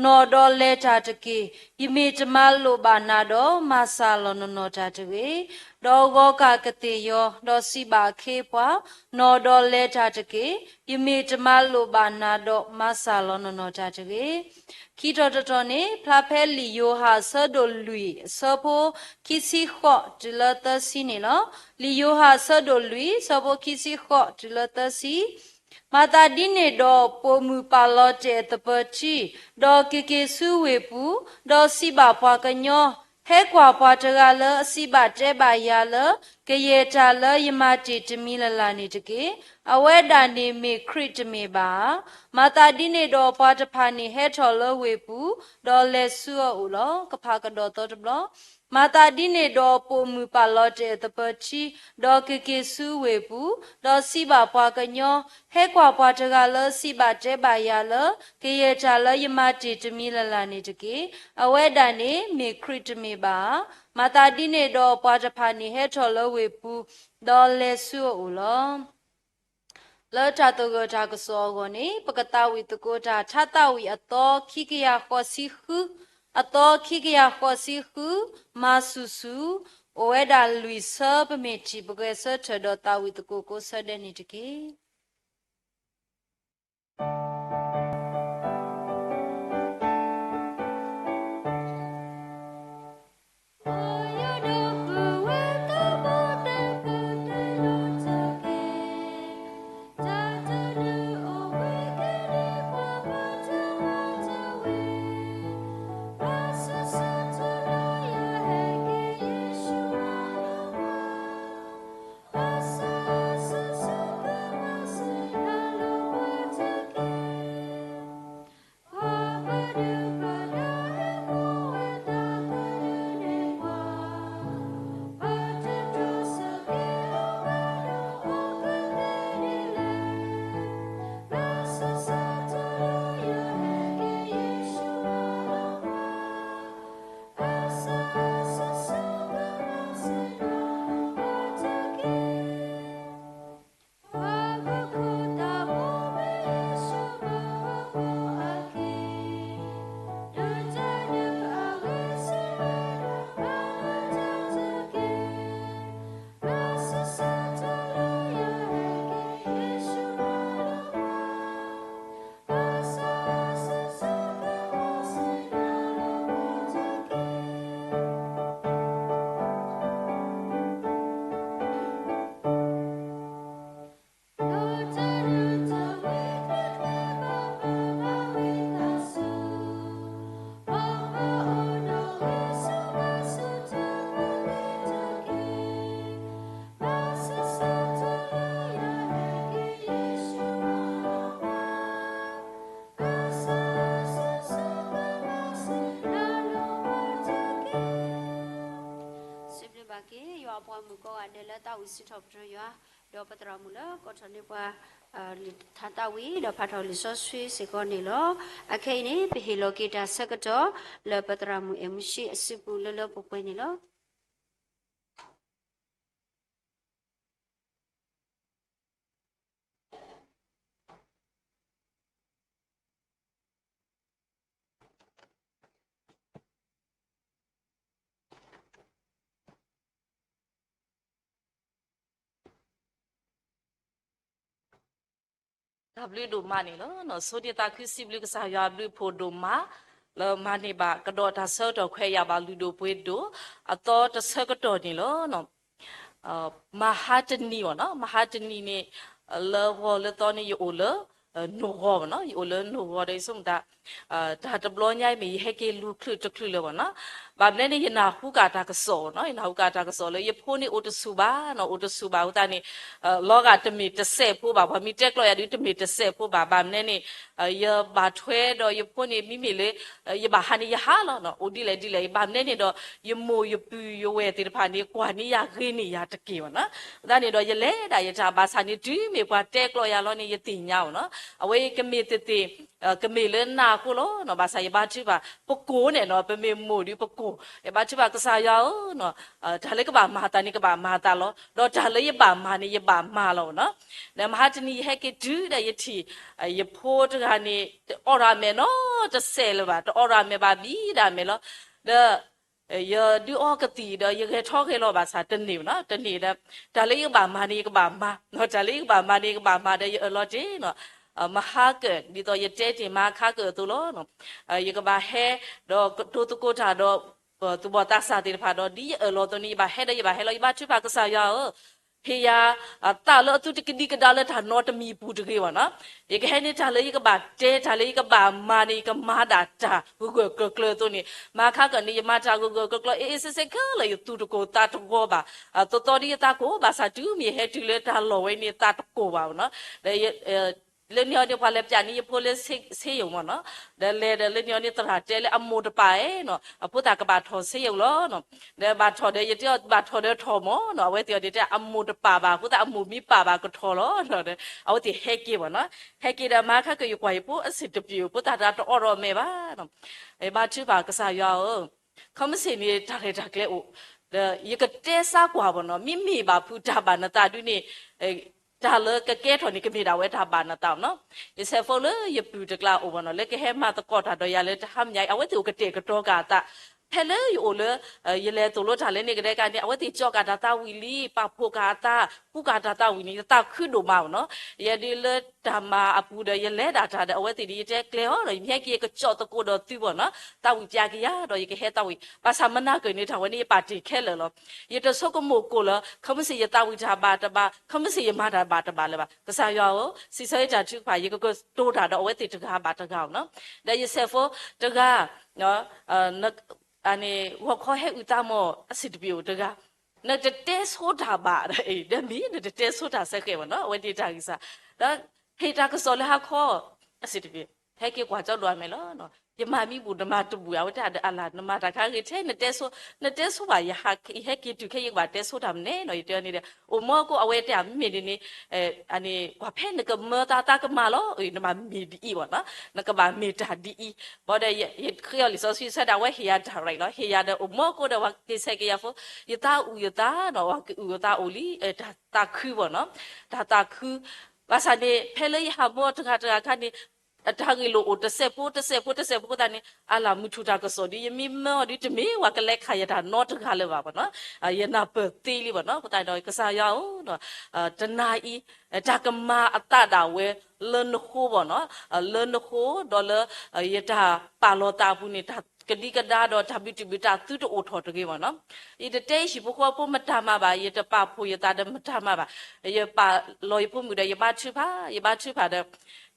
နီၢ်ဒီးလဲၤတၢ်တက့ၢ်. ယမ့ၢ်တမၤလိာ်ဘၣ်နၤဒီး မၤစၢ်လီၤနီၢ်နီၢ်တၢ်တဂ့ၤ. ဒီးဂီၤကၢ်ကသ့ၣ်ယီၤ, ဒီးစံးဘၣ်အခ့အပှၤ, နီၢ်ဒီးလဲၤတၢ်တက့ၢ်. ယမ့ၢ်တမၤလိာ်ဘၣ်နၤဒီး မၤစၢ်လီၤနီၢ်နီၢ်တၢ်တဂ့ၤ. ခံတီၤတတီၤန့ၣ် ဖျါဖဲလံာ်ယိၤဟၣ်အဆၢဒိၣ်လွံၢ်အဆၢဖိခံဆံဃိးတုၤလၢသၢဆံန့ၣ်လီၤ. လံာ်ယိၤဟၣ်အဆၢဒိၣ်လွံၢ်အဆၢဖိခံဆံဃိးတုၤလၢသၢဆံ, မၤသးဒ်န့ၣ်ဒီး ပိာ်မုၣ်ပာ်လီၤတဲာ်အသပၢၤထံ, ဒီးက့ၤက့ၤဆူဝ့ၢ်ပူၤ, ဒီးစံးဘၣ်ပှၤကညီ, ဟဲကွၢ်ပှၤတဂၤလၢအစံးဘၣ်တဲဘၣ်ယၤလၢ ကယဲၢ်တၢ်လၢယမၤတ့ၢ်တမံၤလၢ်လၢ်န့ၣ်တက့ၢ်. အဝဲဒၣ်န့ၣ်မ့ၢ်ခရံာ်တမ့ၢ်ဘၣ်ဧါ. မၤသးဒ်န့ၣ်ဒီးပှၤတဖၣ်န့ၣ်ဟဲထီၣ်လၢဝ့ၢ်ပူၤ, ဒီးလဲၤဆူအအိၣ်လီၤ. ကဖးကဒီးသီတဘျီ. မၤသးဒ်န့ၣ်ဒီးပိာ်မုၣ်ပာ်လီၤတဲာ်အသပၢၤထံ, ဒီးက့ၤက့ၤဆူဝ့ၢ်ပူၤ, ဒီးစံးဘၣ်ပှၤကညီ, ဟဲကွၢ်ပှၤတဂၤလၢစံးဘၣ်တဲဘၣ်ယၤလၢ ကယဲၢ်တၢ်လၢယမၤတ့ၢ်တမံၤလၢ်လၢ်န့ၣ်တက့ၢ်. အဝဲဒၣ်န့ၣ်မ့ၢ်ခရံာ်တမ့ၢ်ဘၣ်ဧါ. မၤသးဒ်န့ၣ်ဒီးပှၤတဖၣ်န့ၣ်ဟဲထီၣ်လၢဝ့ၢ်ပူၤ, ဒီးလဲၤဆူအအိၣ်လီၤ. လၢတၢ်သဂၢၢ်တၢ်ကစီၣ်အဂီၢ်န့ၣ် ပကသးဝံၣ်သကိးတၢ်ထါသးဝံၣ်အသီခံကယၤဃိးဆံဃု, အသီခံကယၤဃိးဆံဃု, မၤဆူၣ်ဆူၣ်, အိၣ်ဝဲဒၣ်လွံၢ်ဆၢ ပမ့ၢ်ထံၣ် ပဂဲၤဆၢထၢၣ်ဒီးသးဝံၣ်သကိးကိးဆၢဒဲးန့ၣ်တက့ၢ်.စံးဘျုးဘၣ်က့ၤ ယွၤအပှၤမုၣ်ကိးဂၤဒဲးလၢသးဝံၣ်စံးထီၣ်ပတြၢၤယွၤ, ဒီးပသရၣ်မုၣ်လၢကိးထီၣ်န့ၢ်ပှၤ လံာ်ထါသးဝံၣ် ဒီးဖးထီၣ်လံာ်စီဆှံစ့ၢ်ကီးန့ၣ်လီၤ. အခဲအံၤန့ၣ် ပဟ့ၣ်လီၤက့ၤတၢ်ဆၢကတီၢ် လၢပသရၣ်မုၣ်အဲၣ်မူၡ့အစုပူၤလၢလၢပှဲၤပှဲၤန့ၣ်လီၤ. တၢ်ဘျုးဒိၣ်မးန့ၣ်လီၤ. ဆိၣ်ဂ့ၤသးခုစံးဘျုးကစၢ်ယွၤအဘျုးအဖှိၣ်ဒိၣ်မး လၢမၤန့ၢ်ဘၣ်ကဒီးတၢ်ဆၢကတီၢ်ခွဲးယာ်ဘၣ်လုၢ်ဒိၣ်ပှ့ၤဒိၣ် အသီတဆၢကတီၢ်န့ၣ်လီၤ. မဟါတနံၤဘၣ်နီၤ, မဟါတနံၤန့ၣ် လၢဂီၤလၢသီန့ၣ် ယအိၣ်လၢ နိၣ်ဂီၤဘၣ်နီၤ, ယအိၣ်လၢနိၣ်ဂီၤဒီး ယဆိကမိၣ်တၢ် တၢ်တဘျီညါအံၤမ့ၢ်ယဟဲက့ၤလူၤချုးတချုးလၢၤဘၣ်နီၤ. ဘၣ်မနုၤန့ၣ် ယနၢ်ဟူကၣ်တၢ်ကစီၣ်ဘၣ်နီၤ, ယနၢ်ဟူကၣ်တၢ်ကစီၣ်လၢယဖိန့ၣ်အိၣ်တဆူၣ်ဘၣ်နီၤ, အိၣ်တဆူၣ်ဘၣ်အဃိသတးန့ၣ် လီၤဂာ်တမ့ၢ်တစဲးဖိဘၣ်, ပှၤမ့ၢ်တဲကျီယၤဒုးတမ့ၢ်တစဲးဖိဘၣ်, ဘၣ်မနုၤန့ၣ် ယဘၣ်ထွဲဒီးယဖိန့ၣ် မ့မ့ၢ်လၢ ယဘၣ်ဟးန့ၣ်ယဟးလီၤနီၤ, အိၣ်ဒ်လဲၣ်ဒ်လဲၣ်, ဘၣ်မနုၤန့ၣ်ဒီး ယမိၢ်ယပုၢ်ယဝဲၢ်သ့ၣ်တဖၣ်န့ၣ် ကွၢ်န့ၢ်ယၤဂ့ၤန့ၢ်ယၤတက့ၢ်ဘၣ်နီၤ. အဃိသတးန့ၣ်ဒီး ယလဲၤဒၣ်ယတၢ်ဘၣ်ဆၣ်န့ၣ် တုၤမ့ၢ်ပှၤတဲကျီယၤလီၤန့ၣ် ယသ့ၣ်ညါအီၤနီၤ, အဝဲကမ့ၢ်သ့ၣ်သ့ၣ် ကမ့ၢ်လၢနၤအဃိလီၤနီၤ, ဘၣ်ဆၣ်ယဘါထုကဖၣ် ပကိၢ်န့ၣ်နီၤ, ပမ့ၢ်မိၢ်ဒုးပကိၢ်, ယဘါထုကဖၣ်ကစၢ်ယွၤဧၢနီၤ, တၢ်လၢကဘၣ်မၤအသးန့ၣ် ကဘၣ်မၤအသးလီၤ, ဒီးတၢ်လၢယဘၣ်မၤန့ၣ် ယဘၣ်မၤလီၤနီၤ. ဒီးမဟါတနံၤယဟဲက့ၤတုၤဒီးယထံၣ် ယဖိတဂၤန့ၣ် တအီၣ်ဒၣ်အမဲာ်နီတစဲးလၢၤဘၣ်, တအီၣ်ဒၣ်အမဲာ်ဘၣ်ဘံဒၣ်အမဲာ်လီၤ. ဒီး ယဒုးအီကသံၣ်ဒီး ယဂဲၤထီၣ်ဂဲၤလီၤဘၣ်ဆၣ်တန့ၢ်ဘၣ်နီၤ, တန့ၢ်ဒီး တၢ်လၢယကဘၣ်မၤန့ၣ် ယကဘၣ်မၤ, တၢ်လၢယကဘၣ်မၤန့ၣ် ယကဘၣ်မၤဒီး ယအၢၣ်လီၤတ့ၢ်နီၤ, မဟါကၢၣ် ဒ်သိးယတဲတ့ၢ်မဟါခါကၢၣ်အသိးလီၤ. ယကဘၣ်ဟဲ ဒီးကတိၤသကိးတၢ်ဒီး သူၣ်ဘီၣ်သးစၢ်သ့ၣ်တဖၣ်ဒီး ဒ်ယအၢၣ်လီၤအသိးန့ၣ် ယဘၣ်ဟဲဒီးယဘၣ်ဟဲလီၤ. ယဘါထုကဖၣ်ကစၢ်ယွၤဧၢ ဟ့ၣ်ယၤသးလၢအသုတကဒံကဒါလၢတၢ်နီတမံၤပူၤတဂ့ၤဘၣ်နီၤ. ယကဟဲန့ၣ်တၢ်လၢယကဘၣ်တဲ တၢ်လၢယကဘၣ်မၤန့ၣ် ယကမၤဒၣ်တၢ်ဂၢၢ်ဂၢၢ်ကျၢၤကျၢၤအသိးန့ၣ်, မဟါခါကၢၣ်န့ၣ် ယမၤတၢ်ဂၢၢ်ဂၢၢ်ကျၢၤကျၢၤ အ့ၣ်အ့ၣ်စ့းစ့းခဲလၢာ် ယသူၣ်တကိၢ်သးတဂီၤဘၣ်. သိးသိးဒီးယသးကိၢ်ဘၣ်ဆၣ် တုၤမ့ၢ်ယဟဲတုၤလၢတၢ်လီၢ်ဝဲန့ၣ် သးတကိၢ်ဘၣ်နီၤ. ဒီး လၢန့ၣ်အီၤန့ၣ် ပှၤလဲၤပၠးန့ၢ်ယဖိလၢ ဆေးရုံမ့ၢ်နီၤ, ဒီးလဲၤဒီးလၢန့ၣ်အီၤန့ၣ် သရၣ်တဲလၢအမိၢ်တပာ်ဧါနီၤ, အဖိသၣ်ကဘၣ်ထီၣ် ဆေးရုံလီၤ. ဒီးဘၣ်ထီၣ်ဒီး ယတဲအီၤဘၣ်ထီၣ်ဒီးထီၣ်မ့ၢ်နီၤ, အဝဲသ့ၣ်အီၤန့ၣ်တဲ အမိၢ်တပာ်ဘၣ်အဃိသတး အမိၢ်မ့ၢ်ပာ်ဘၣ်ကထီၣ်လီၤ. အဝဲသ့ၣ်ဟဲက့ၤဘၣ်နီၤ, ဟဲက့ၤဒီးမဟါခါကၢၣ် ယကွၢ်ယဖိအဆင်တပြေ အဃိသတးတအီၣ်ဒီးအမဲာ်ဘၣ်နီၤ. ယဘါထုကဖၣ်ကစၢ်ယွၤဧၢ, ခဲမုၢ်ဆ့ၣ်န့ၣ် တၢ်ရဲၣ်တၢ်ကျဲၤအိၣ်, ဒီးယကတဲစါကွၢ်ဘၣ်နီၤ, မ့မ့ၢ်ဘၣ်ဖုးတၢ်ဘၣ်နသးဒုန့ၣ် တၢ်လၢကကဲထီၣ်န့ၣ် ကမ့ၢ်ဒၣ်ဝဲတၢ်ဘၣ်နသးနီၤ. ယဆဲးဖိလၢယပုၢ်တကျါအိၣ်ဘၣ်နီၤ, လၢကဟဲမၤသကိးတၢ်ဒီးယၤလၢတဟါမညါအံၤ အဝဲသ့ၣ်အိၣ်ကတဲာ်ကတီၤက့ၤအသး, ဖဲလၢယအိၣ်လၢ ယလဲၤသိၣ်လိတၢ်လၢန့ၣ်ကဒဲကန့ၣ် အဝဲသ့ၣ်ကၠီကၤတၢ်သးဝံၣ်လံ, ပာ်ဖှိၣ်ကၤအသး, ဃူကၤတၢ်သးဝံၣ်န့ၣ် ယသးခုဒိၣ်မးဘၣ်နီၤ. ယဲဒုးလၢတၢ်မၤအပူၤဒီး ယလဲၤဒၣ်တၢ်ဒီး အဝဲသ့ၣ်ဒီး ယတဲကျဲၤအီၤဒီး ယမ့ၢ်ဟဲက့ၤ ယကကၠီသကိးဒီးသုဘၣ်နီၤ, သးဝံၣ်ပၠးက့ၤယၤဒီး ယကဟဲသးဝံၣ်, ဘၣ်ဆၣ်မနၤကၢၢ်န့ၣ် တၢ်ဝဲန့ၣ် ယပာ်တ့ၢ်ခဲလၢာ်လီၤ. ယတဆိကမိၣ်ကိၣ်လၢ ခဲမုၢ်ဆ့ၣ်ယသးဝံၣ်တၢ်ဘၣ်တဘၣ်, ခဲမုၢ်ဆ့ၣ်ယမၤတၢ်ဘၣ်တဘၣ်လၢၤဘၣ်. ကစၢ်ယွၤဧၢ, စံးဆၢယတၢ်ထုကဖၣ် ယကကတိၤတၢ်ဒီးအဝဲသ့ၣ်တဂၤဘၣ်တဂၤနီၤ. ဒီးယဆဲးဖိတဂၤ ဂီၤခီဟဲအုၣ်သးမီၢ်အဆင်တပြေအိၣ်တဂၤ, နတတဲဆိတၢ်ဘၣ်ဒီး ဒီးမ့ၢ်နတတဲဆိတၢ်စဲဃဲးဘၣ်နီၤ, အဝဲန့ၣ်တၢ်ဂံၢ်စၢ်, ဒီးဟ့ၣ်တၢ်ကစီၣ်လၢဟါခီ အဆင်တပြေ, ဟဲက့ၤကွၢ်ကၠီဒိၣ်အမဲာ်လီၤ. ယမၤမံဘူၣ်နမၤတဘူၣ် အဝဲတၢ်ဒီးအလၢ် နမၤတၢ်ခါဂ့ၤထဲ နတဲဆိ, နတဲဆိဘၣ် ယဟဲက့ၤတုၤခဲ ယကဘၣ်တဲဆိတၢ်မနုၤနီၤ, ယတဲန့ၣ်ဒီး အိၣ်မီၢ်ကိၣ် အဝဲတဲမ့ၢ်ဒ်န့ၣ် ကွၢ်ဖဲနကမၢသးသးကမၤလီၤ, နဘၣ်မ့ၢ်ဒ်အံၤဘၣ်နီၤ, နကဘၣ်မ့ၢ်တၢ်ဒ်အံၤ, ဘၣ်ဒီး ယဃ့အီၤလံာ်စီဆှံဆၢဒီး အဝဲဟ့ၣ်ယၤတၢ်ရဲၣ်လီၤ, ဟ့ၣ်ယၤဒီး အိၣ်မီၢ်ကိၣ်ဒီး ပှၤက့ၤဆဲးက့ၤယၤဖိ, ယသးအုၣ်ယသးနီၤ, ပှၤကအုၣ်အသးအိၣ်လံ, တၢ်သးခုဘၣ်နီၤ, တၢ်သးခု, ဘၣ်ဆၣ်န့ၣ် ဖဲလၢယဟးမီၢ်တဂၤတဂၤခါန့ၣ် အတၢ်ဂ့ၢ်လိာ်အိၣ်တစဲးဖိတစဲးဖိတစဲးဖိအဃိသတးန့ၣ် အလၢ်မုၢ်ထူၣ်တၢ်ကစီၣ်ဒီး ယမ့ၢ်မၢအီၤဒီး တမ့ၢ်ပှၤကလဲၤခးယတၢ်နီတဂၤလၢၤဘၣ်ဘၣ်နီၤ, ယနၢ်ပၢၢ်သ့လံဘၣ်နီၤ, အဃိသတးဒီး ကစၢ်ယွၤဧၢ, တနၤအံၤ တၢ်ကမၤအသးဒၣ်ဝဲ လၢနဃိဘၣ်နီၤ, လၢနဃိဒီးလၢ ယတၢ်ပာ်လီၤသးအပူၤန့ၣ် တၢ်ကဒံကဒါဒီးတၢ်ဘုတံၢ်ဘုတၢ်သုတအိၣ်ထီၣ်တဂ့ၤဘၣ်နီၤ, ယတတဲယဟံၣ်ဖိဃီဖိမတၤမၤဘၣ်, ယတပာ်ဖှိၣ်ယသးဒီးမတၤမၤဘၣ်, ယပာ်လီၤယဖိမုၣ်ဒီးယဘါထုကဖၣ်, ယဘါထုကဖၣ်ဒီး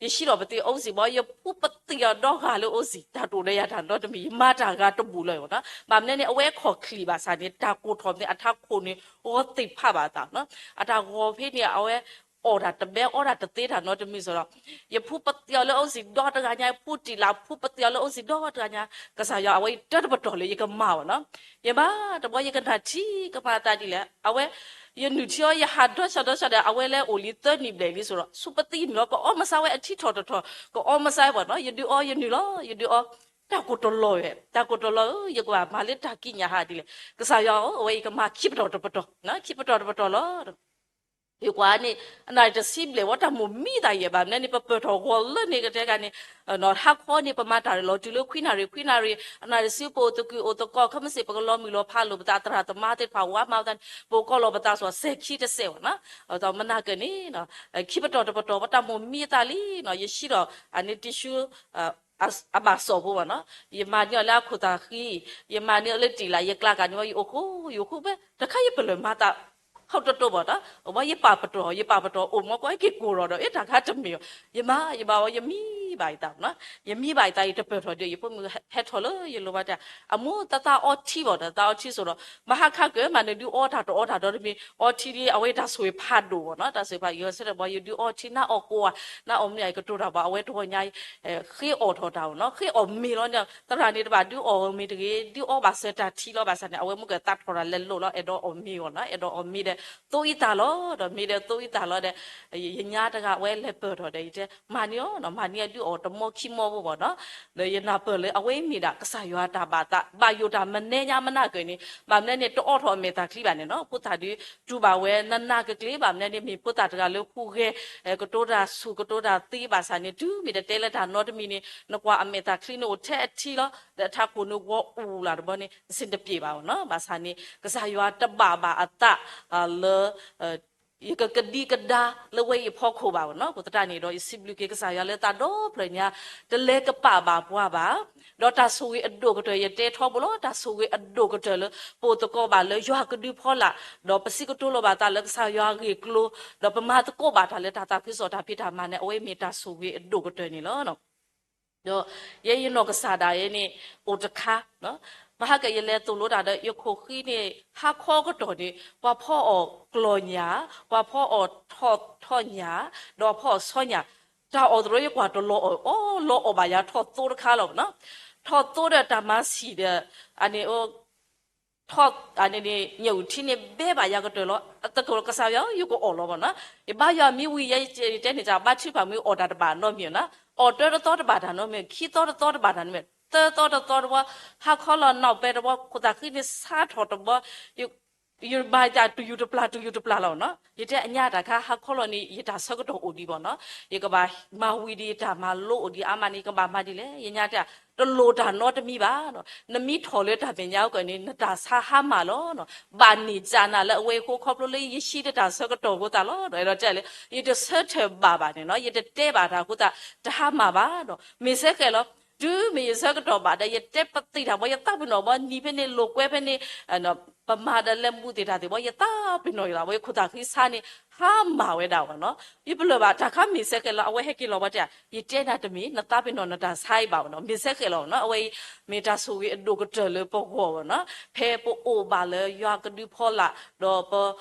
ယဟံးထီၣ်ပသံးအိၣ်စံၣ်ဘၣ်, ယဖူပသံးအီၤဒီဂၤလၢအိၣ်စံၣ်, တၢ်တအိၣ်ဒီးယၤတၢ်နီတမံၤ, ယမၤတၢ်ဂၤတဘူၣ်လၢၤဘၣ်နီၤ, ဘၣ်မနုၤန့ၣ် အဝဲခီၣ်ချံးဘၣ်ဆၣ်န့ၣ် တၢ်ကိၢ်ထီၣ်မ့ၢ်အထးခိၣ်န့ၣ် ဂီၤသ့ၣ်ဖးဘၣ်အသးနီၤ, အတၢ်ဂီၤဖဲန့ၣ် အဝဲအီၣ်တၢ်တဘဲအီတၢ်တသ့တၢ်နီတမံၤစ့ၢ်ဒီး ယဖူပသံးအီၤလၢအိၣ်စံၣ်ဒီတဂၤညါ, ယဖူတံၢ်လၢ်ဖူပသံးအီၤလၢအိၣ်စံၣ်ဒီတဂၤညါ, ကစၢ်ယွၤ အဝဲအံၤတၢ်တပတီၢ်လၢယကမၤဘၣ်နီၤ, ယမၤတဘျီ ယကနၣ်ထံကမၤအသးဒ်လဲၣ်, အဝဲ ယနုၢ်ထံအီၤ ယဟးဒီဆၢဒီဆၢဒီး အဝဲလဲၤအိၣ်လံသၢနံၣ်ဘျဲၣ်လံစ့ၢ်ဒီး ဆူပသံးနုာ်လီၤ ကအီမစါဝဲအထံထီၣ်တထီၣ် ကအီမစါဝဲဘၣ်နီၤ, ယဒုးအီ ယနုာ်လီၤ ယဒုးအီ, တၢ်ကိၢ်တလီၤဝဲ, တၢ်ကိၢ်တလီၤဧၢ, ယကဘၣ်မၤလၢတၢ်ကံးညာ်ဟးဒ်လဲၣ်, ကစၢ်ယွၤဧၢ, အဝဲအံၤကမၤခံပတီၢ်တပတီၢ်, ခံပတီၢ်တပတီၢ်လီၤ. ယကွၢ်န့ၣ် အနၣ်ရံၣ်တဆံဘျဲၣ်ဝဲ တၢ်မိၣ်မံသးယဲၢ်ဘၣ်မနုၤန့ၣ် ပပၢၢ်ထီၣ်ဂီၤလၢန့ၣ်ကတဲဂၤန့ၣ် ဟါခီန့ၣ် ပမၤတၢ်ရ့ၣ်လီၤတုၤလၢခွံနၣ်ရံၣ် ခွံနၣ်ရံၣ် အနၣ်ရံၣ်တဆံ ပအိၣ်သကုၤအိၣ်သကိး ခီမ့ၢ်စ့ၢ် ပကလီၤမုၢ်လီၤဖးလိာ်ပသး သရၣ်သမါသ့ၣ်တဖၣ်အိၣ်အါမးသးန့ၣ် ပအိၣ်ကီးလီၤပသးစ့ၢ် စဲၤခံတစဲးဘၣ်နီၤ. မနၤကၢၢ်န့ၣ် ခံပတီၢ်တပတီၢ် ပတၢ်မိၣ်မံအသးလံနီၤ ယဟံးဒီး အန့ၣ် tissue အဘၣ်စီၣ်ဖိဘၣ်နီၤ ယမၤန့ၢ်အီၤလၢအခိၣ်သးဃံ ယမၤန့ၢ်အီၤလၢတံာ်လၢ် ယကျါကးန့ၢ်ဝဲ ယအိၣ်ဃူ ယအိၣ်ဃူဖဲ တခါယပလၢၢ်မၤသး ဟီၣ်တတိၢ်ဘၣ်နီၤ အဝဲယပာ်ပတြီၢ် ယပာ်ပတြီၢ်အိၣ်မ့ၢ်ကွၢ်က့ၤကိၢ်ရီၤဒီး အ့ၣ်တၢ်ခါတမ့ၢ်အီၤ ယမၤ ယမၤဝဲ ယမံဘၣ်ယသးနီၤ ယမံဘၣ်ယသး ယတပၢၢ်ထီၣ်ဒီး ယဖိမုၣ်ဟဲထီၣ်လၢယလိၤဘၣ်တဲ အမိၢ် သးသးအီထံဘၣ်ဒီး သးအီထံစိၤဒီး မဟါခါကၢၢ် မၤနၢၤဒုးအီတၢ်တအီတၢ်ဒီတမံၤ အီထံဒ်အဝဲတၢ်ဆိၣ်ဂ့ၤဖးဒိၣ်ဘၣ်နီၤ တၢ်ဆိၣ်ဂ့ၤဖး ယဆၢထၢၣ်ဘၣ် ယဒုးအီထံ နအီၣ်ကိးဧါ နအီၣ်မနုၤအံၤ ကတိၤတၢ်ဘၣ် အဝဲတဂီၢ်ညါ ဃ့အီၣ်ထီၣ်တၢ်ဘၣ်နီၤ ဃ့အီၣ်မ့ၤလီၤန့ၣ် သရၣ်န့ၣ်တဘၣ်ဒုးအီၣ်မ့ၤတဂ့ၤ ဒုးအီဘၣ်စၢၤတၢ်ထံလီၤ ဘၣ်ဆၣ်န့ၣ် အဝဲမ့ၢ်ကသးထီၣ်တၢ်လဲၤလိာ်လီၤ အဲၣ်ဒိးအီၣ်မ့ၤအီၤနီၤ အဲၣ်ဒိးအီၣ်မ့ၤဒီး သိအံသၣ်လီၤ ဒီးမ့ၤဒီးသိအံသၣ်လီၤဒီး ယညါတဂၤဝဲလဲၤပၢၢ်ထီၣ်ဒီး ယတဲ မၤန့ၢ်အီၤနီၤ မၤန့ၢ်အဒုးအီၣ်တမီခံမီဘၣ်နီၤ ဒီးယနၢ်ပၢၢ်လၢအဝဲမ့ၢ်ဒၣ် ကစၢ်ယွၤတၢ်ဘၣ်သး ဘၣ်ယိၣ်တၢ်မနုၤညါမနၤကၢၢ်န့ၣ် ဘၣ်မနုၤန့ၣ် တအီထီၣ်အမဲာ်သၣ်ချံဘၣ်န့ၣ်နီၤ ဖိသၣ်ဒုးတူၢ်ဘၣ်ဝဲနးနးကကလ့ ဘၣ်မနုၤန့ၣ် မ့ၢ်ဖိသၣ်တဂၤလၢဟူးဂဲၤ ကတိၤတၢ်ဆူၣ် ကတိၤတၢ်သ့ဘၣ်ဆၣ်န့ၣ် တုၤမ့ၢ်တတဲလၢတၢ်နီတမံၤန့ၣ် နကွၢ်အမဲာ်သၣ်ချံန့ၣ်အိၣ်ထဲအထံလီၤ ဒီးအထးခိၣ်န့ၣ်ဂီၤအူလၢ်တဘျီန့ၣ် အဆင်တပြေဘၣ်နီၤ ဘၣ်ဆၣ်န့ၣ် ကစၢ်ယွၤတဘၣ်ဘၣ်အသး လၢ ယကကဒံကဒါလၢဝဲအံၤအဖီခိၣ်ဘၣ်နီၤ အဃိသတးန့ၣ်ဒီး ယစံးဘျုးက့ၤကစၢ်ယွၤလၢသးဒီဖျၢၣ်ညါ တလဲၤကပာ်ဘၣ်ပှၤဘၣ် ဒီးတၢ်ဆိၣ်ဂ့ၤအဒိၣ်ကတၢၢ် ယတဲထီဘိလီၤ တၢ်ဆိၣ်ဂ့ၤအဒိၣ်ကတၢၢ်လၢ ပအိၣ်သကိးဘၣ်လၢယွၤကဒုဖီလာ် ဒီးပစံးကတိၤလိာ်ဘၣ်သးလၢကစၢ်ယွၤအဂ့ၢ်အကျိၤ ဒီးပမၤသကိးဘၣ်တၢ်လၢတၢ်သးခုကစီၣ်တၢ်ဖံးတၢ်မၤန့ၣ် အဝဲမ့ၢ်တၢ်ဆိၣ်ဂ့ၤအဒိၣ်ကတၢၢ်န့ၣ်လီၤ. ဒီးယဲယနီၢ်ကစၢ်ဒၣ်ယဲန့ၣ် အိၣ်တခါ မဟါကၢၢ်ယလဲၤသိၣ်လိတၢ်ဒီး ယခိၣ်ဃံန့ၣ် ဟါခီကတီၢ်န့ၣ် ပှၤဖီအီၣ်ကျီၢ်ညၣ် ပှၤဖီအီၣ်ထီၣ်ညၣ် ဒီးဖီအီၣ်ဆီညၣ် တၢ်အီၣ်သရိာ်ယကွၢ်တလီၤအီၣ် အီလီၤအီၣ်ဘၣ်ယၤထီၣ်သိတခါလီၤနီၤ ထီၣ်သိဒီးတၢ်မၤဆံၣ်ဒီး အန့ၣ် ထီၣ် အန့ၣ်န့ၣ် ညၣ်အုၣ်ထံန့ၣ်ဘဲဘၣ်ယၤကတၢၢ်လီၤ အသကိးကစၢ်ယွၤ ယကအီၣ်လီၤဘၣ်နီၤ ယဘါယွၤမ့ၢ်ဝံၤယဲ ယတဲန့ၣ်တၢ်ဘါထုကဖၣ်မ့ၢ်အီၣ်တၢ်တဘၣ်နီတမံၤနီၤ အီၣ်တၢတသီတဘၣ်တၢ်နီတမံၤ ခံသီတသီတဘၣ်တၢ်နီတမံၤ သၢသီတသီတဘျီ ဟါခီလီၤနီၢ်ပဲတဘျီ ခိၣ်သၣ်ဃံန့ၣ်ဆါထီၣ်တဘျီ ယဘါယၤတုၤယူၤတပျၢ် တုၤယူၤတပျၢ်လီၤနီၤ ယတဲအညါတၢ်ခါ ဟါခီလီၤန့ၣ် ယတၢ်ဆၢကတီၢ်အိၣ်ဒံးဘၣ်နီၤ ယကဘၣ်မၤဝံၤဒံး ယတၢ်မၤလိအိၣ်ဒံးအါမးန့ၣ် ယကဘၣ်မၤဒ်လဲၣ် ယညါတဲ တလိၣ်တၢ်နီတမံၤဘၣ်နီၤ နမ့ၢ်ထီၣ်လၢတၢ်မဲာ်ညါအဂီၢ်န့ၣ် နတၢ်ဆါဟါမၢ်လီၤနီၤ ဘၣ်န့ၢ်ကၢ်နၤလၢအဝဲအဃိ ခီဖျိလၢယဟံးတၢ်ဆၢကတီၢ်အဃိသတးလီၤ အဲၣ်ဒိးတဲလၢ ယတဆၢထၢၣ်ဘၣ်ဘၣ်န့ၣ်နီၤ ယတတဲဘၣ်တၢ်အဃိသတး တဟါမၢ်ဘၣ်နီၤ မ့ၢ်စ့ၢ်ကီးလီၤ တုၤမ့ၢ်ယဆၢကတီၢ်ဘၣ်ဒီး ယတဲပသံၣ်တၢ်ဘီ ယသးပ့ၤနီၣ်ဘီ နံၤဖဲန့ၣ် လိာ်ကွဲဖဲန့ၣ် ပမၤဒီးလဲၤမူးသ့ၣ်တၢ်သ့ၣ်ဘီ ယသးပ့ၤနီၣ်ယသးဘီ ယခိၣ်သၣ်ဃံဆါန့ၣ် ဟါမၢ်ဝဲဒၣ်ဘၣ်နီၤ ယပလၢၢ်ဘၣ် တၢ်ခါမ့ၢ်စ့ၢ်ကီးလီၤ အဝဲဟဲက့ၤလီၤဘီတဲ ယတဲနၤတမ့ၢ် နသးပ့ၤနီၣ်နတၢ်ဆါအံၤဘၣ်ဘၣ်နီၤ မ့ၢ်စ့ၢ်ကီးလီၤနီၤ အဝဲအံၤ မ့ၢ်တၢ်ဆိၣ်ဂ့ၤအဒိၣ်ကတၢၢ်လၢပဂီၢ်ဘၣ်နီၤ ဖဲပအိၣ်ဘၣ်လၢယွၤကဒုဖီလာ် ဒီးပ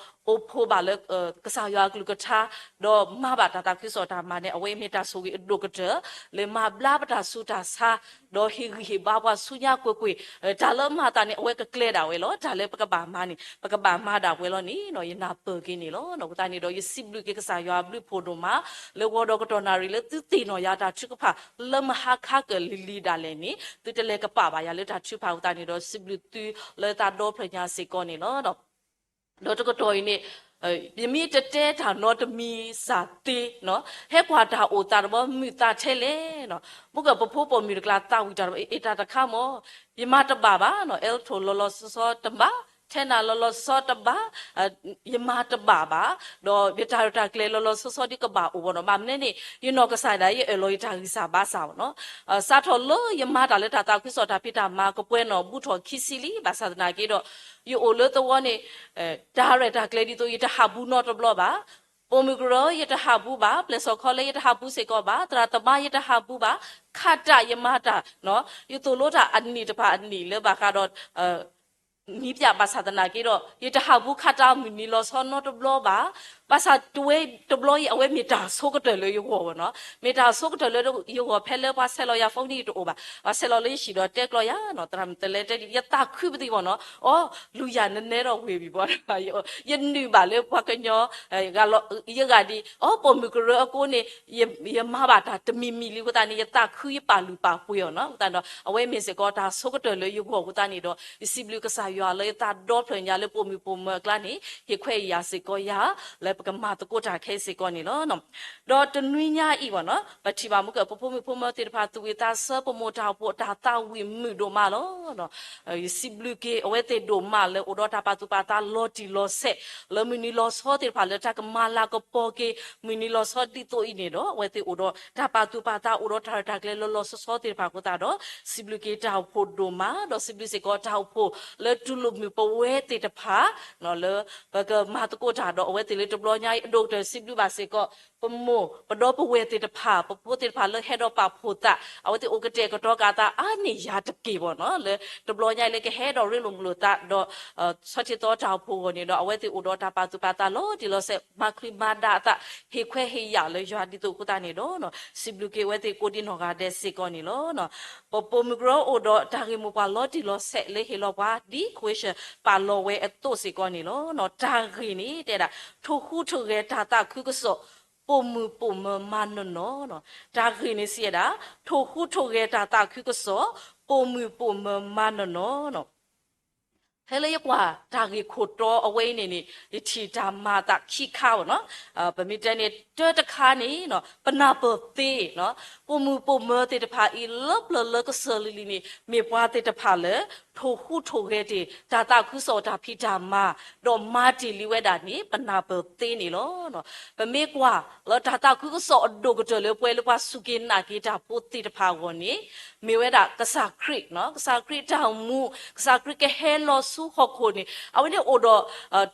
အိၣ်ဖှိၣ်ဘၣ်လၢ ကစၢ်ယွၤအကလုၢ်ကထါ ဒီးမၤဘၣ်တၢ်သးခုကစီၣ်တၢ်မၤန့ၣ် အဝဲအံၤမ့ၢ်တၢ်ဆိၣ်ဂ့ၤအဒိၣ်ကတၢၢ် လၢမၤဘျါပတၢ်ဆူးတၢ်ဆါ ဒီးဟ့ၣ်ဂံၢ်ဟ့ၣ်ဘါပှၤဆူညါကွ့ၢ်ကွ့ၢ် တၢ်လၢမၤသးန့ၣ် အဝဲကကျဲဒၣ်ဝဲလီၤ တၢ်လၢပကဘၣ်မၤန့ၣ် ပကဘၣ်မၤဒၣ်ဝဲလီၤန့ၣ်နီၤ ယနၢ်ပၢၢ်က့ၤန့ၣ်လီၤ အဃိသတးန့ၣ်ဒီး ယစံးဘျုးက့ၤကစၢ်ယွၤအဘျုးဖှိၣ်ဒိၣ်မး လၢဂီၤဒီးကတီၢ်နၣ်ရံၣ်လၢသုသ့ၣ်နီၣ်ယၤတၢ်ထုကဖၣ် လၢမဟါခါကၢၢ်လံၤလံၤဒၣ်လဲာ်န့ၣ် သုတလဲၤကပာ်ဘၣ်ယၤလၢတၢ်ထုကဖၣ်အဃိသတးန့ၣ်ဒီး စံးဘျုးသုလၢသးဒီဖျၢၣ်ညါစ့ၢ်ကီးန့ၣ်လီၤ. ဒီးတကတီၢ်အံၤန့ၣ် ယမ့ၢ်တတဲတၢ်နီတမံၤစ့ၢ်သ့နီၤ ဟဲကွၢ်တၢ်အိၣ်သးတဘျီ မုာ်သးထဲလဲၣ်နီၤ မုၢ်ကပဖိပိာ်မုၣ်တကျါသးဝံၣ်တၢ်တဘျီ အ့ၣ်တၢ်တခါမၢ် ယမၤတဘၣ်ဘၣ်နီၤ အဲလ်ထိၣ်လီၤလီၤဆီဆီတဘၣ် ထဲနၤလီၤလီၤဆီဆီတဘၣ် ယမၤတဘၣ်ဘၣ် ဒီးယတၢ်ရဲၣ်တၢ်ကျဲၤလီၤလီၤဆီဆီဒ်ကဘၣ်အိၣ်ဘၣ်နီၤ ဘၣ်မနုၤန့ၣ် ယနီၢ်ကစၢ်ဒၣ်ယဲ ယအၢၣ်လီၤယတၢ်ဂံၢ်စၢ်ဘါစၢ်ဘၣ်နီၤ စးထီၣ်လၢယမၤတၢ်လၢတၢ်သးခုကစီၣ်တၢ်ဖံးတၢ်မၤကပှဲၤနီၣ်ဘူးထီၣ်ခံဆံလံ ဘၣ်ဆၣ်သနာ်က့ဒီး ယအိၣ်လၢသဝီန့ၣ် တၢ်ရဲၣ်တၢ်ကျဲၤဒ်သိး ယတဟးဘူးနီတဘျီဘၣ် ပိာ်မုၣ်ကရၢ ယတဟးဘူးဘၣ် ပျဲၢ်စီၣ်ခီလဲ ယတဟးဘူးစ့ၢ်ကီးဘၣ် သရၣ်သမါ ယတဟးဘူးဘၣ် ခးတၢ်ယမၤတၢ် ယသိၣ်လိတၢ်အနံၣ်တဖၣ်အနံၣ်လၢဘၣ်ဃးဒီး နံၣ်ပၠးဘၣ်ဆၣ်သနာ်က့ဒီး ယတဟးဘူးခးတၢ်မုၢ်နံၤလီၤဆီနီတဘျီဘၣ် ဘၣ်ဆၣ်တဝဲတဘျီအံၤ အဝဲမ့ၢ်တၢ်ဆိကတၢၢ်လၢယဂီၢ်ဘၣ်နီၤ မ့ၢ်တၢ်ဆိကတၢၢ်လၢယဂီၢ် ဖဲလၢပှၤဆဲးလီၤယၤ phone န့ၣ် ယတအိၣ်ဘၣ် ပှၤဆဲးလီၤလၢယဟံၣ်ဒီးတဲကျီယၤနီၤ သရၣ်မုၣ်တလဲတဲဒ် ယသးခုပသံးဘၣ်နီၤ အိ လူၤယၤနနဲထီၣ်ဝ့ၢ်ဘံၣ်ဘီ ယနုာ်ဘၣ်လၢပှၤကညီ ယဂၤဒ် အိ ပိာ်မုၣ်ကရၢအဃိန့ၣ် ယမၤဘၣ်တၢ်တမံၤမံၤလံအဃိသတးန့ၣ် ယသးခုယပာ်လုၢ်ပာ်ပှ့ၤအီၤနီၤ အဃိသတးဒီး အဝဲမ့ၢ်စ့ၢ်ကီးတၢ်ဆိကတၢၢ်လၢယဂီၢ်အဃိသတးန့ၣ်ဒီး ယစံးဘျုးကစၢ်ယွၤ ယွၤလၢယသးဒီဖျၢၣ်ညါလၢပိာ်မုၣ်ပိာ်မၢၤအကျါန့ၣ် ဟ့ၣ်ခွဲးယာ်စ့ၢ်ကီးယၤ လၢပကမၤသကိးတၢ်ခဲအံၤစ့ၢ်ကီးန့ၣ်လီၤ. ဒီးတနွံညါအံၤဘၣ်နီၤ ပထံၣ်ဘၣ်မုၢ်က ပဖိမုၣ်ဖိမၢၤသ့ၣ်တဖၣ် သူၣ်ဝံၣ်သးဆၢ ပမိၢ်တၢ်အိၣ်ဖှိၣ် တၢ်သးဝံၣ်မုာ်ဒိၣ်မးလီၤ. ယစံးဘျုးက့ၤ အဝဲသ့ၣ်ဒိၣ်မးလၢအိၣ်ဒီးတၢ်ပာ်သူၣ်ပာ်သးလီၤတံၢ်လီၤဆဲး လၢမုၢ်နံၤလီၤဆီသ့ၣ်တဖၣ် လၢတၢ်ကမၤလၤကပီၤက့ၤ မုၢ်နံၤလီၤဆီဒ်သိးအံၤန့ၣ်ဒီး အဝဲသ့ၣ်အိၣ်ဒီးတၢ်ပာ်သူၣ်ပာ်သး အိၣ်ဒီးတၢ်ရဲၣ်တၢ်ကျဲၤလၢလီၤဆီဆီသ့ၣ်တဖၣ်အဃိသတးဒီး စံးဘျုးက့ၤတၢ်အိၣ်ဖှိၣ်ဒိၣ်မး ဒီးစံးဘျုးစ့ၢ်ကီးတၢ်အိၣ်ဖှိၣ်လၢတူၢ်လိာ်မုာ်ပဝဲသ့ၣ်တဖၣ် လၢပကမၤသကိးတၢ်ဒီးအဝဲသ့ၣ်လၢတဘျီညါအံၤ အဒိၣ်ကတၢၢ်စံးဘျုးဘၣ်စ့ၢ်ကီး ပမိၢ်ပဒီပုၢ်ဝဲၢ်သ့ၣ်တဖၣ် ပဖိသ့ၣ်တဖၣ်လၢဟဲဒီးပာ်ဖှိၣ်သး အဝဲသ့ၣ်အိၣ်ကတဲာ်ကတီၤက့ၤအသးအါန့ၢ်ယၤတက့ၢ်ဘၣ်နီၤ လၢတဘျီညါအံၤလၢကဟဲဒီးရ့လိာ်မုာ်လိာ်သးဒီး ဆီၣ်ထွဲသီတၢ်အိၣ်ဖှိၣ်အဂီၢ်န့ၣ်ဒီး အဝဲသ့ၣ်အိၣ်ဒီးတၢ်ပာ်သူၣ်ပာ်သးလီၤတံၢ်လီၤဆဲး မၤချုးမၤဒါအသး ဟ့ၣ်ခွဲးဟ့ၣ်ယာ်လၢယွၤဒ်သိးအဃိသတးန့ၣ်ဒီး စံးဘျုးက့ၤအဝဲသ့ၣ်ကိးဒံနီၢ်ဂၤဒဲးစ့ၢ်ကီးန့ၣ်လီၤ. ပပိာ်မုၣ်ကရၢအိၣ်ဒီးတၢ်ဂ့ၢ်မိၢ်ပှၢ်လီၤတံၢ်လီၤဆဲးလၢဟ့ၣ်လီၤပှၤ ဒ် question ပာ်လီၤဝဲအသိးစ့ၢ်ကီးန့ၣ်လီၤ. တၢ်ဂ့ၢ်န့ၣ်တဲဒၣ် ထိၣ်ဟူးထိၣ်ဂဲၤတၢ်သးခုကစီၣ် ပိာ်မုၣ်ပိာ်မၢၤမၤနီၢ်နီၢ်နီၤ တၢ်ဂ့ၢ်န့ၣ်စံးဝဲဒၣ် ထိၣ်ဟူးထိၣ်ဂဲၤတၢ်သးခုကစီၣ် ပိာ်မုၣ်ပိာ်မၢၤမၤနီၢ်နီၢ်နီၤ ဖဲလၢယကွၢ်တၢ်ဂ့ၢ်ခိၣ်တီအဝဲအံၤန့ၣ်န့ၣ် ယထံၣ်တၢ်မၤအသးခံခါဘၣ်နီၤ ပမ့ၢ်တဲန့ၣ် တၢတခါန့ၣ် ပနၢ်ပၢၢ်သ့နီၤ ပိာ်မုၣ်ပိာ်မၢၤသ့ၣ်တဖၣ်အံၤ လၢပျၢၤလၢကစၢၢ်လံၤလံၤန့ၣ် မ့ၢ်ပှၤသ့ၣ်တဖၣ်လၢ ထိၣ်ဟူးထိၣ်ဂဲၤတ့ၢ် တၢ်သးခုကစီၣ်တၢ်ဖံးတၢ်မၤ ဒီးမၤတ့ၢ်လံဝဲဒၣ်န့ၣ် ပနၢ်ပၢၢ်သ့န့ၣ်လီၤ. ပမ့ၢ်ကွၢ်လၢတၢ်သးခုကစီၣ်အဒိၣ်ကတၢၢ်လၢပှၤစူၢ်က့ၤနာ်က့ၤတၢ်ဖိသ့ၣ်တဖၣ်အဂီၢ်န့ၣ် မ့ၢ်ဝဲဒၣ်ကစၢ်ခရံာ်, ကစၢ်ခရံာ်တၢ်အိၣ်မူ, ကစၢ်ခရံာ်ကဟဲလီၤဆူဟီၣ်ခိၣ်န့ၣ် အဝဲန့ၣ်အိၣ်ဒီး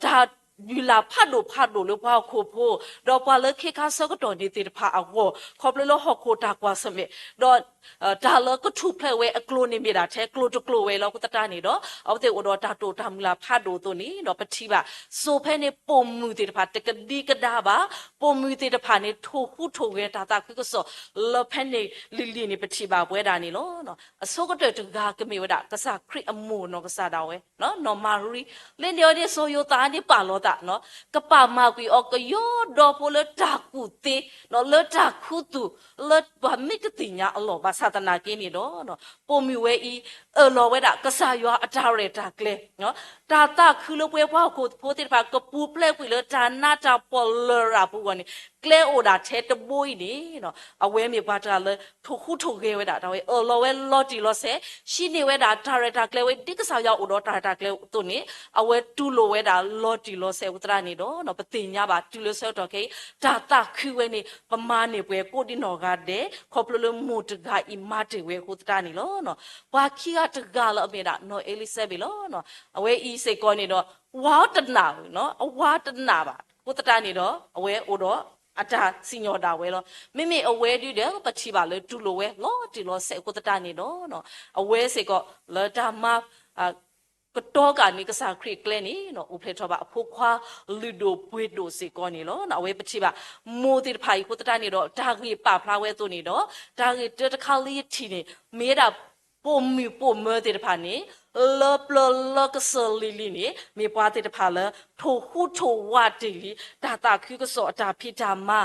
တၢ်ယုၢ်လၢ်ဖးဒိၣ်ဖးဒိၣ်လၢပှၤဟီၣ်ခိၣ်ဖိ, ဒီးပှၤလၢခ့ခါဆၢကတီၢ်န့ၣ်သ့ၣ်တဖၣ်အဂီၢ် ခီဖျိလၢဟီၣ်ခိၣ်တၢ်ကွၢ်ဆၢၣ်မဲာ်, ဒီး တၢ်လၢကထူၣ်ဖျဲးဝဲအကျိၤန့ၣ်မ့ၢ်ဒၣ်ထဲကျိၤတကျိၤဝဲလီၤ. အဃိသတးန့ၣ်ဒီး အဝဲသ့ၣ်အိၣ်ဒီးတၢ်တိာ်တၢ်မုၢ်လၢ်ဖးဒိၣ်အသိးန့ၣ်ဒီး ပထံၣ်ဘၣ် စိၤဖဲန့ၣ်ပိာ်မုၣ်သ့ၣ်တဖၣ်တကဒံကဒါဘၣ်, ပိာ်မုၣ်သ့ၣ်တဖၣ်န့ၣ် ထိၣ်ဟူးထိၣ်ဂဲၤတၢ်သးခုကစီၣ် လၢဖဲန့ၣ်လံၤလံၤန့ၣ် ပထံၣ်ဘၣ်ပဝဲဒၣ်န့ၣ်လီၤ. အဆိကတၢၢ်တဂၤကမ့ၢ်ဝဲဒၣ် ကစၢ်ခရံာ်အမိၢ်နီၢ်ကစၢ်ဒၣ်ဝဲ နီၢ်မၤရံ, လၢန့ၣ်အီၤန့ၣ် စီၤယိၤသးန့ၣ်ပာ်လီၤသး, ကပာ်မၤကွံာ်အီၤကယီဒီဖိလၢတၢ်ကူၣ်သ့, လၢတၢ်ခူသူၣ်, လၢပှၤမ့ၢ်တသ့ၣ်ညါအလီၢ်ဘၣ်ဆၣ်သနာ်က့န့ၣ်ဒီး ပိာ်မုၣ်ဝဲအံၤ အၢၣ်လီၤဝဲဒၣ်ကစၢ်ယွၤအတၢ်ရဲၣ်တၢ်ကျဲၤ, တၢ်သးခုလၢပဝဲပှၤဟီၣ်ခိၣ်ဖိသ့ၣ်တဖၣ် ကပူၤဖျဲးကွံာ်လၢတၢ်နးတၢ်ဖှီၣ်လရာ်ပူၤအဂီၢ်န့ၣ် ကျဲအိၣ်ဒၣ်ထဲတဘိအံၤန့ၣ် အဝဲမ့ၢ်ပှၤတဂၤလၢထိၣ်ဟူးထိၣ်ဂဲၤဝဲဒၣ်, တၢ်ဝဲအၢၣ်လီၤဝဲလီၤတံၢ်လီၤဆဲး, ဟံးန့ၢ်ဝဲဒၣ်တၢ်ရဲၣ်တၢ်ကျဲၤဝဲ ဒ်ကစၢ်ယွၤအိၣ်ဒီးတၢ်ရဲၣ်တၢ်ကျဲၤအသိးန့ၣ် အဝဲတူၢ်လိာ်ဝဲဒၣ်လီၤတံၢ်လီၤဆဲးအဃိသတးန့ၣ်ဒီး ပသ့ၣ်ညါဘၣ်တုၤလၢဆၢကတီၢ်ခဲအံၤ တၢ်သးခုဝဲန့ၣ် ပမၤန့ၢ်ပှဲၤကိးဒံနီၢ်ဂၤဒဲး ခီဖျိလၢမိၢ်တဂၤအံၤမၤတ့ၢ်ဝဲအဃိသတးန့ၣ်လီၤ. ပှၤခံဂၤတဂၤလၢအမ့ၢ်ဒၣ် နီၢ်အ့လံစဘ့းလီၤ. အဝဲအံၤစ့ၢ်ကီးန့ၣ်ဒီး ဝၤတနာ်, အဝၤတနာ်ဘၣ်အဃိသတးန့ၣ်ဒီး အဝဲအိၣ်ဒီးအတၢ်စံၣ်ညီၣ်ဒၣ်ဝဲလီၤ. မ့မ့ၢ်အဝဲဒုဒီး ပထံၣ်ဘၣ်လၢတူၢ်လိာ်ဝဲလီၤတံၢ်လီၤဆဲးအဃိသတးန့ၣ်ဒီး အဝဲစ့ၢ်ကီးလၢတၢ်မၤ ကတီကၢ်န့ၣ် ကစၢ်ခရံာ်ကျဲန့ၣ် အိၣ်ဖျဲၣ်ထီၣ်ဘၣ်အဖိခွါလုၢ်ဒိၣ်ပှ့ၤဒိၣ်စ့ၢ်ကီးန့ၣ်လီၤ. အဝဲပထံၣ်ဘၣ် မိၢ်သ့ၣ်တဖၣ်အံၤအဃိသတးန့ၣ်ဒီး တၢ်ဂ့ၢ်ပာ်ဖျါဝဲအသိးန့ၣ်ဒီး တၢ်ဂ့ၢ်တၢတခါလၢယထံၣ်န့ၣ် မ့ၢ်ဝဲဒၣ် ပိာ်မုၣ်ပိာ်မၢၤသ့ၣ်တဖၣ်န့ၣ် လၢပျၢၤလၢကစၢၢ်လံၤလံၤန့ၣ် မ့ၢ်ပှၤသ့ၣ်တဖၣ်လၢ ထိၣ်ဟူးထိၣ်ဝးတ့ၢ်လံ တၢ်သးခုကစီၣ်အတၢ်ဖံးတၢ်မၤ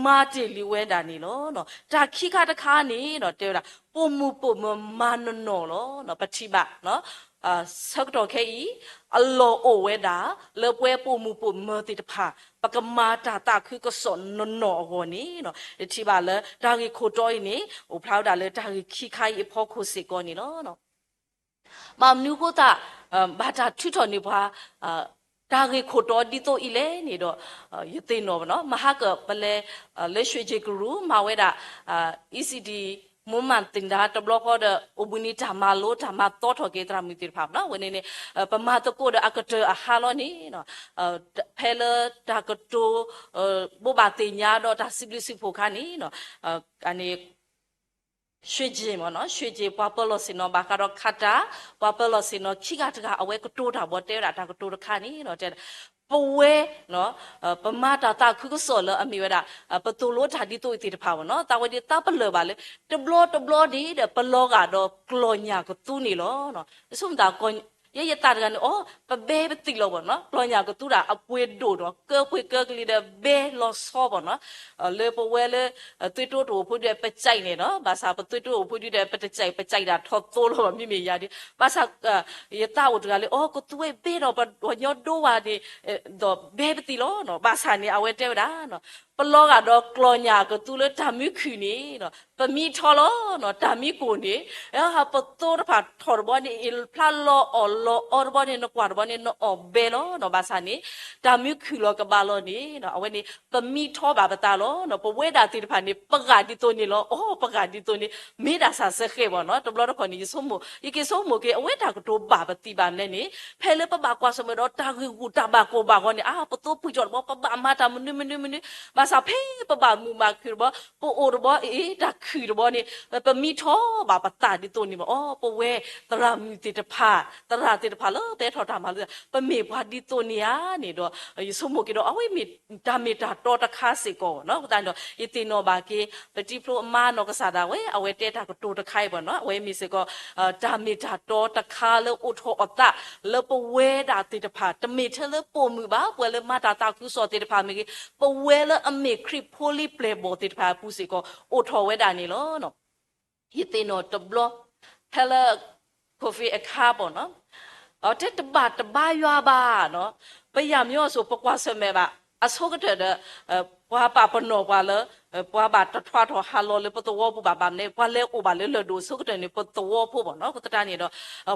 မၤတ့ၢ်လံဝဲဒၣ်န့ၣ်လီၤ. တၢ်ခံခါတခါန့ၣ်ဒီး တဲဝဲဒၣ် ပိာ်မုၣ်ပိာ်မၢၤမၤနီၢ်နီၢ်လီၤ. ပထံၣ်ဘၣ် ဆၢကတီၢ်ခဲအံၤ အလီၢ်အိၣ်ဝဲဒၣ် လၢပဝဲပိာ်မုၣ်ပိာ်မၢၤသ့ၣ်တဖၣ် ပကမၤတၢ်သးခုကစီၣ်နီၢ်နီၢ်အဂီၢ်န့ၣ် ယထံၣ်ဘၣ်လၢတၢ်ဂ့ၢ်ခိၣ်တီအံၤန့ၣ် အိၣ်ဖျါဝဲဒၣ်လၢတၢ်ဂ့ၢ်ခံခါအံၤအဖီခိၣ်စ့ၢ်ကီးန့ၣ်လီၤ. ဘၣ်မနုၤအဃိသတး ဘၣ်တၢ်ထုးထီၣ်န့ၢ်ပှၤ တၢ်ဂ့ၢ်ခိၣ်တီဒ်သိးအံၤလဲၣ်န့ၣ်ဒီး ယသ့ၣ်နီၣ်ဘၣ်နီၤ မဟါကၢ်ပလဲ လၢရွှ့ၣ်ကၠ့ၣ်ကရူၢ် မၤဝဲဒၣ် ECD မူမၢ်သ့ၣ်ဒါ တဘျီဃီဒီး အိၣ်ဘှံးနံၤတၢ်မၤလိ တၢ်မၤသီထီၣ်က့ၤသရၣ်မုၣ်သ့ၣ်တဖၣ်နီၤ ဝဲန့ၣ်န့ၣ် ပမၤသကိးဒီးအကတၢၢ်အဟါလီၤန့ၣ် ဖဲလၢတၢ်ကတိၤ ဘိးဘၣ်သ့ၣ်ညါဒီးတၢ်စံးဘျုးစံးဖှိၣ်အခါန့ၣ် န့ၣ် ရွှ့ၣ်ကၠ့ၣ်မ့ၢ်နီၤ ရွှ့ၣ်ကၠ့ၣ် ပှၤပၢၤလီၢ်ဆ့ၣ်နီၤ ဘၣ်ဃးဒီးခးတၢ် ပှၤပၢၤလီၢ်ဆ့ၣ်နီၤခံဂၤတဂၤ အဝဲကတိၤတၢ်ဘီၣ်တဲဝဲဒၣ်တၢ်ကတိၤတခါန့ၣ် တဲ ပဝဲ ပမၤတၢ်သးခုကစီၣ်လၢအမ့ၢ်ဝဲဒၣ် ပသိၣ်လိတၢ်ဒ်သိးအံၤသ့ၣ်တဖၣ်မ့ၢ်နီၤ သးဝဲဒ်သးပလၢၢ်ဘၣ်လၢ တဘျီတဘျီန့ၣ်ဒီး ပလီၤဂာ်ဒီးကျီၢ်ညၣ်ကသူန့ၣ်လီၤ. တဆိကမိၣ်သး ယဲယသးတဂၤန့ၣ် အိ ပဘဲပသံးလီၤဘၣ်နီၤ, ကျီၢ်ညၣ်ကသူတၢ်အပှ့ၤဒိၣ်ဒီး ကၢပှ့ၤကၢကလံၤဒီးဘဲလီၤဆီဘၣ်နီၤ, လၢပဝဲလၢ သွ့တိတအိၣ်ဖိဒုး ပကဲးန့ၣ်နီၤ, ဘၣ်ဆၣ်ပသွ့တိအိၣ်ဖိဒုးဒီး ပတကဲး ပကဲးဒၣ်ထီၣ်သိလီၤဘၣ် မ့မ့ၢ်ယၤဒီး, ဘၣ်ဆၣ် ယသးအိၣ်တဂၤလၢ အိ ကသူဝဲဘဲဒီးပှၤညီဒိဝဲန့ၣ် ဒီးဘဲပသံးလီၤနီၤ, ဘၣ်ဆၣ်န့ၣ် အဝဲတဲဝဲဒၣ် ပလီၤဂာ်ဒီးကျီၢ်ညၣ်ကသူလၢတၢ်မံခုၣ်န့ၣ် ပမံထီလီၤနီၤ, တၢ်မံကိၢ်န့ၣ် ပသိတဖၣ်ထီၣ်တဘျီန့ၣ် ဖျါလီၤအီၣ်လီၤအီတဘျီန့ၣ် နကွၢ်တဘျီန့ၣ် နအီၣ်ဘဲလီၤနီၤ, ဘၣ်ဆၣ်န့ၣ် တၢ်မံခုၣ်လီၤကဘၣ်လီၤန့ၣ် အဝဲန့ၣ် ပမံထီဘၣ်ပသးလီၤနီၤ, ပဝဲဒၣ်သ့ၣ်တဖၣ်န့ၣ် ပဂာ်ဒ်သိးန့ၣ်လီၤ, အိ ပဂာ်ဒ်သိးန့ၣ် မ့ၢ်ဒၣ်ဆၣ်စဲဃဲးဘၣ်နီၤ, တဘျီတခီၣ်န့ၣ် ယဆိကမိၣ် ယက့ၤဆိကမိၣ်က့ၤ အဝဲတၢ်ကတိၤဘၣ်ပသံးဘၣ်မနုၤလဲၣ်န့ၣ် ဖဲလၢပဘၣ်ကွၢ်ဆၢၣ်မဲာ်ဒီးတၢ်ဂ့ၢ်ဂူၢ်တၢ်ဘၣ်ကိၢ်ဘၣ်ဂီၤန့ၣ် အါ ပသိပှံၢ်ထီၣ်တဘျီ ပဘၣ်မၤတၢ်မနုၤမနုၤမနုၤ, ဘၣ်ဆၣ်ဖဲပဘၣ်မုာ်ဘၣ်ခုၣ်တဘျီ ပအိၣ်တဘျီအံၤ တၢ်ခုၣ်တဘျီန့ၣ် ပမံထီဘၣ်ပသးဒ်သိးန့ၣ်ဘၣ်, အိ ပဝဲသရၣ်မုၣ်သ့ၣ်တဖၣ် သရၣ်သ့ၣ်တဖၣ်လၢပဟဲထီၣ်တၢ်မၤလိ ပမ့ၢ်ပှၤဒ်သိးန့ၣ်ဧါန့ၣ်ဒီး ယဆိကမိၣ်က့ၤဒီး အဝဲမ့ၢ်တၢ်မ့ၢ်တၢ်တီတခါစ့ၢ်ကီးနီၤ, အဃိသတးန့ၣ်ဒီး ယသ့ၣ်နီၣ်ဘၣ်က့ၤ ပတံၤဖျိအမါနီၢ်ကစၢ်ဒၣ်ဝဲ အဝဲတဲတၢ်ကတိၤတခါအံၤဘၣ်နီၤ, အဝဲမ့ၢ်စ့ၢ်ကီး တၢ်မ့ၢ်တၢ်တီတခါလၢအိးထီၣ်အသး လၢပဝဲဒၣ်သ့ၣ်တဖၣ် တမ့ၢ်ထဲလၢပိာ်မုၣ်ဘၣ်, ပှၤလၢမၤတၢ်သးခုကစီၣ်သ့ၣ်တဖၣ်မ့ၢ်ဂ့ၤ, ပဝဲလၢအမ့ၢ်ခရံာ်ဖိလံၤပျဲၢ်ဘီၣ်သ့ၣ်တဖၣ်အပူၤစ့ၢ်ကီး အိးထီၣ်ဝဲဒၣ်န့ၣ်လီၤ. ယသ့ၣ်နီၣ်တဘျီ ဖဲလၢ COVID အခါဘၣ်နီၤ, အတဲတဘၣ်တဘါယွၤဘၣ်နီၤ, ပယၢ်မညီအစိၤ ပကွၢ်ဆၢၣ်မဲာ်ဘၣ် အဆိကတၢၢ်ဒီး ပှၤပာ်ပနီၣ်ပှၤလၢ ပှၤဘၣ်တထွးထီၣ်ဟးလီၤလၢပသဝီပူၤဘၣ်, ဘၣ်မနုၤလဲၣ် ပှၤလဲၤအိၣ်ဘၣ်လၢလၢၢ်ဒိၣ်အဆိကတၢၢ်န့ၣ် ပသဝီဖိဘၣ်နီၤ, အဃိသတးန့ၣ်ဒီး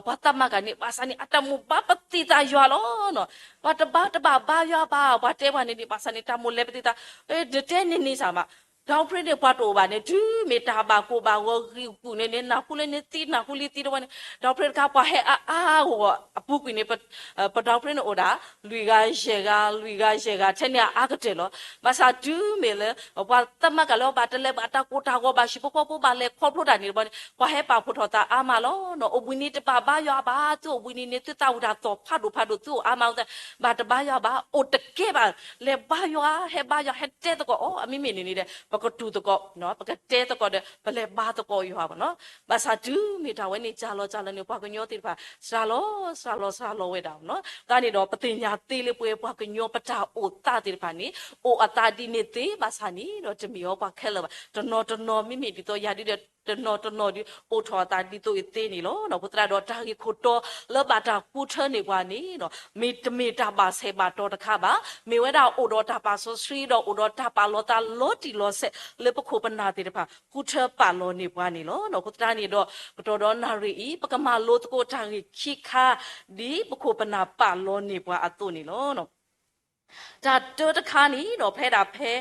ပှၤသးမၤကၤန့ၣ် ဘၣ်ဆၣ်န့ၣ် အတၢ်မိၣ်ဘၣ်ပသံးသးယွၤလီၤနီၤ, ပှၤတဘါတဘၣ်ဘါယွၤဘၣ် ပှၤတဲပှၤန့ၣ်န့ၣ် ဘၣ်ဆၣ်န့ၣ် တၢ်မိၣ်လဲၤပသံးသး နတဲန့ၣ်န့ၣ်စ့ၢ်ဘၣ်, ဒီးဖရဲန့ၣ် ပှၤတအိၣ်ဘၣ်န့ၣ် တုၤမ့ၢ်တၢ်ဘၣ်ကိၢ်ဘၣ်ဂီၤဂံၢ်ဂူာ်န့ၣ်န့ၣ် နၢ်ဟူလၢန့ၣ်သံ နၢ်ဟူလၢသံတဝဲန့ၣ် ဒီးဖရဲတခါ ပှၤဟဲအါအါဂီၢ်ဂီၢ်အပူၤကွံာ်န့ၣ် ပဒီးဖရဲန့ၣ်အိၣ်ဒၣ် လွံၢ်ဂၤယဲၢ်ဂၤ လွံၢ်ဂၤယဲၢ်ဂၤ ထဲန့ၣ်အအါကတၢၢ်လီၤ. ဘၣ်ဆၣ်တုၤမ့ၢ်လၢ ပှၤသးမၤကၤလၢဘၣ်တလဲၤဘၣ်တၢ်ကိၢ်တၢ်ဂီၤ ဘၣ်ဟံၣ်ဖိဃီဖိ ဘၣ်လဲၤခီဖျိတၢ်န့ၣ်တဘျီန့ၣ် ပှၤဟဲပာ်ဖှိၣ်ထီၣ်သးအါမးလီၤနီၤ. အိၣ်ဘှံးနံၤတဘၣ်ဘါယွၤဘၣ်, သုအိၣ်ဘှံးနံၤန့ၣ် သုသးဝံၣ်တၢ်သီၣ်ဖးဒိၣ်ဖးဒိၣ် သုအိၣ်အါမးအဃိသတး ဘၣ်တဘါယွၤဘၣ်, အိၣ်တကဲဘၣ်, လဲၤဘါယွၤ ဟဲဘါယွၤ ဟဲတဲသကိးအီၤ အမ့မ့ၢ်န့ၣ်န့ၣ်ဒီး ပကတူၢ်သကိး ပကတဲသကိးဒီး ပလဲၤဘါသကိးယွၤဘၣ်နီၤ. ဘၣ်ဆၣ်တုၤမ့ၢ်တၢ်ဝဲန့ၣ် စှၤလီၤစှၤလီၤန့ၣ် ပှၤကညီသ့ၣ်တဖၣ် စှၤလီၤ စှၤလီၤ စှၤလီၤဝဲဒၣ်နီၤ. သတးန့ၣ်ဒီး ပသ့ၣ်ညါသ့လၢပဝဲပှၤကညီပတၢ်အိၣ်သးသ့ၣ်တဖၣ်န့ၣ် အိၣ်အသးဒ်န့ၣ်သ့ ဘၣ်ဆၣ်န့ၣ်ဒီး တမ့ၢ်အီၤပှၤခဲလၢာ်ဘၣ်. တနီၤတနီၤ မ့မ့ၢ်ဒ်သိးယၤဒ်ဒီး တနီၤတနီၤဒ် အိၣ်ထီၣ်အသးဒ်သိးအံၤသ့န့ၣ်လီၤ. အဃိသတးဒီး တၢ်ဂ့ၢ်ခိၣ်တီလၢဘၣ်တၢ်ဃုထၢန့ၢ်ပှၤန့ၣ် မ့ၢ်တမ့ၢ်တၢ်ဘၣ်ဆဲးဘၣ်တီၤတခါဘၣ်. မ့ၢ်ဝဲဒၣ်အိၣ်ဒီးတၢ်ပာ်စီဆှံဒီး အိၣ်ဒီးတၢ်ပာ်လီၤသးလီၤတံၢ်လီၤဆဲး လၢပခိၣ်ပနၢ်သ့ၣ်တဖၣ် ဃုထၢပာ်လီၤန့ၢ်ပှၤန့ၣ်လီၤ. အဃိသတးန့ၣ်ဒီး ကတီၢ်ဒီးနၣ်ရံၣ်အံၤ ပကမၤလိသကိးတၢ်ဂ့ၢ်ခံခါ ဒ်ပခိၣ်ပနၢ်ပာ်လီၤန့ၢ်ပှၤအသိးန့ၣ်လီၤ. တၢ်တၢတခါန့ၣ်ဒီး ဖဲဒၣ်ဖဲ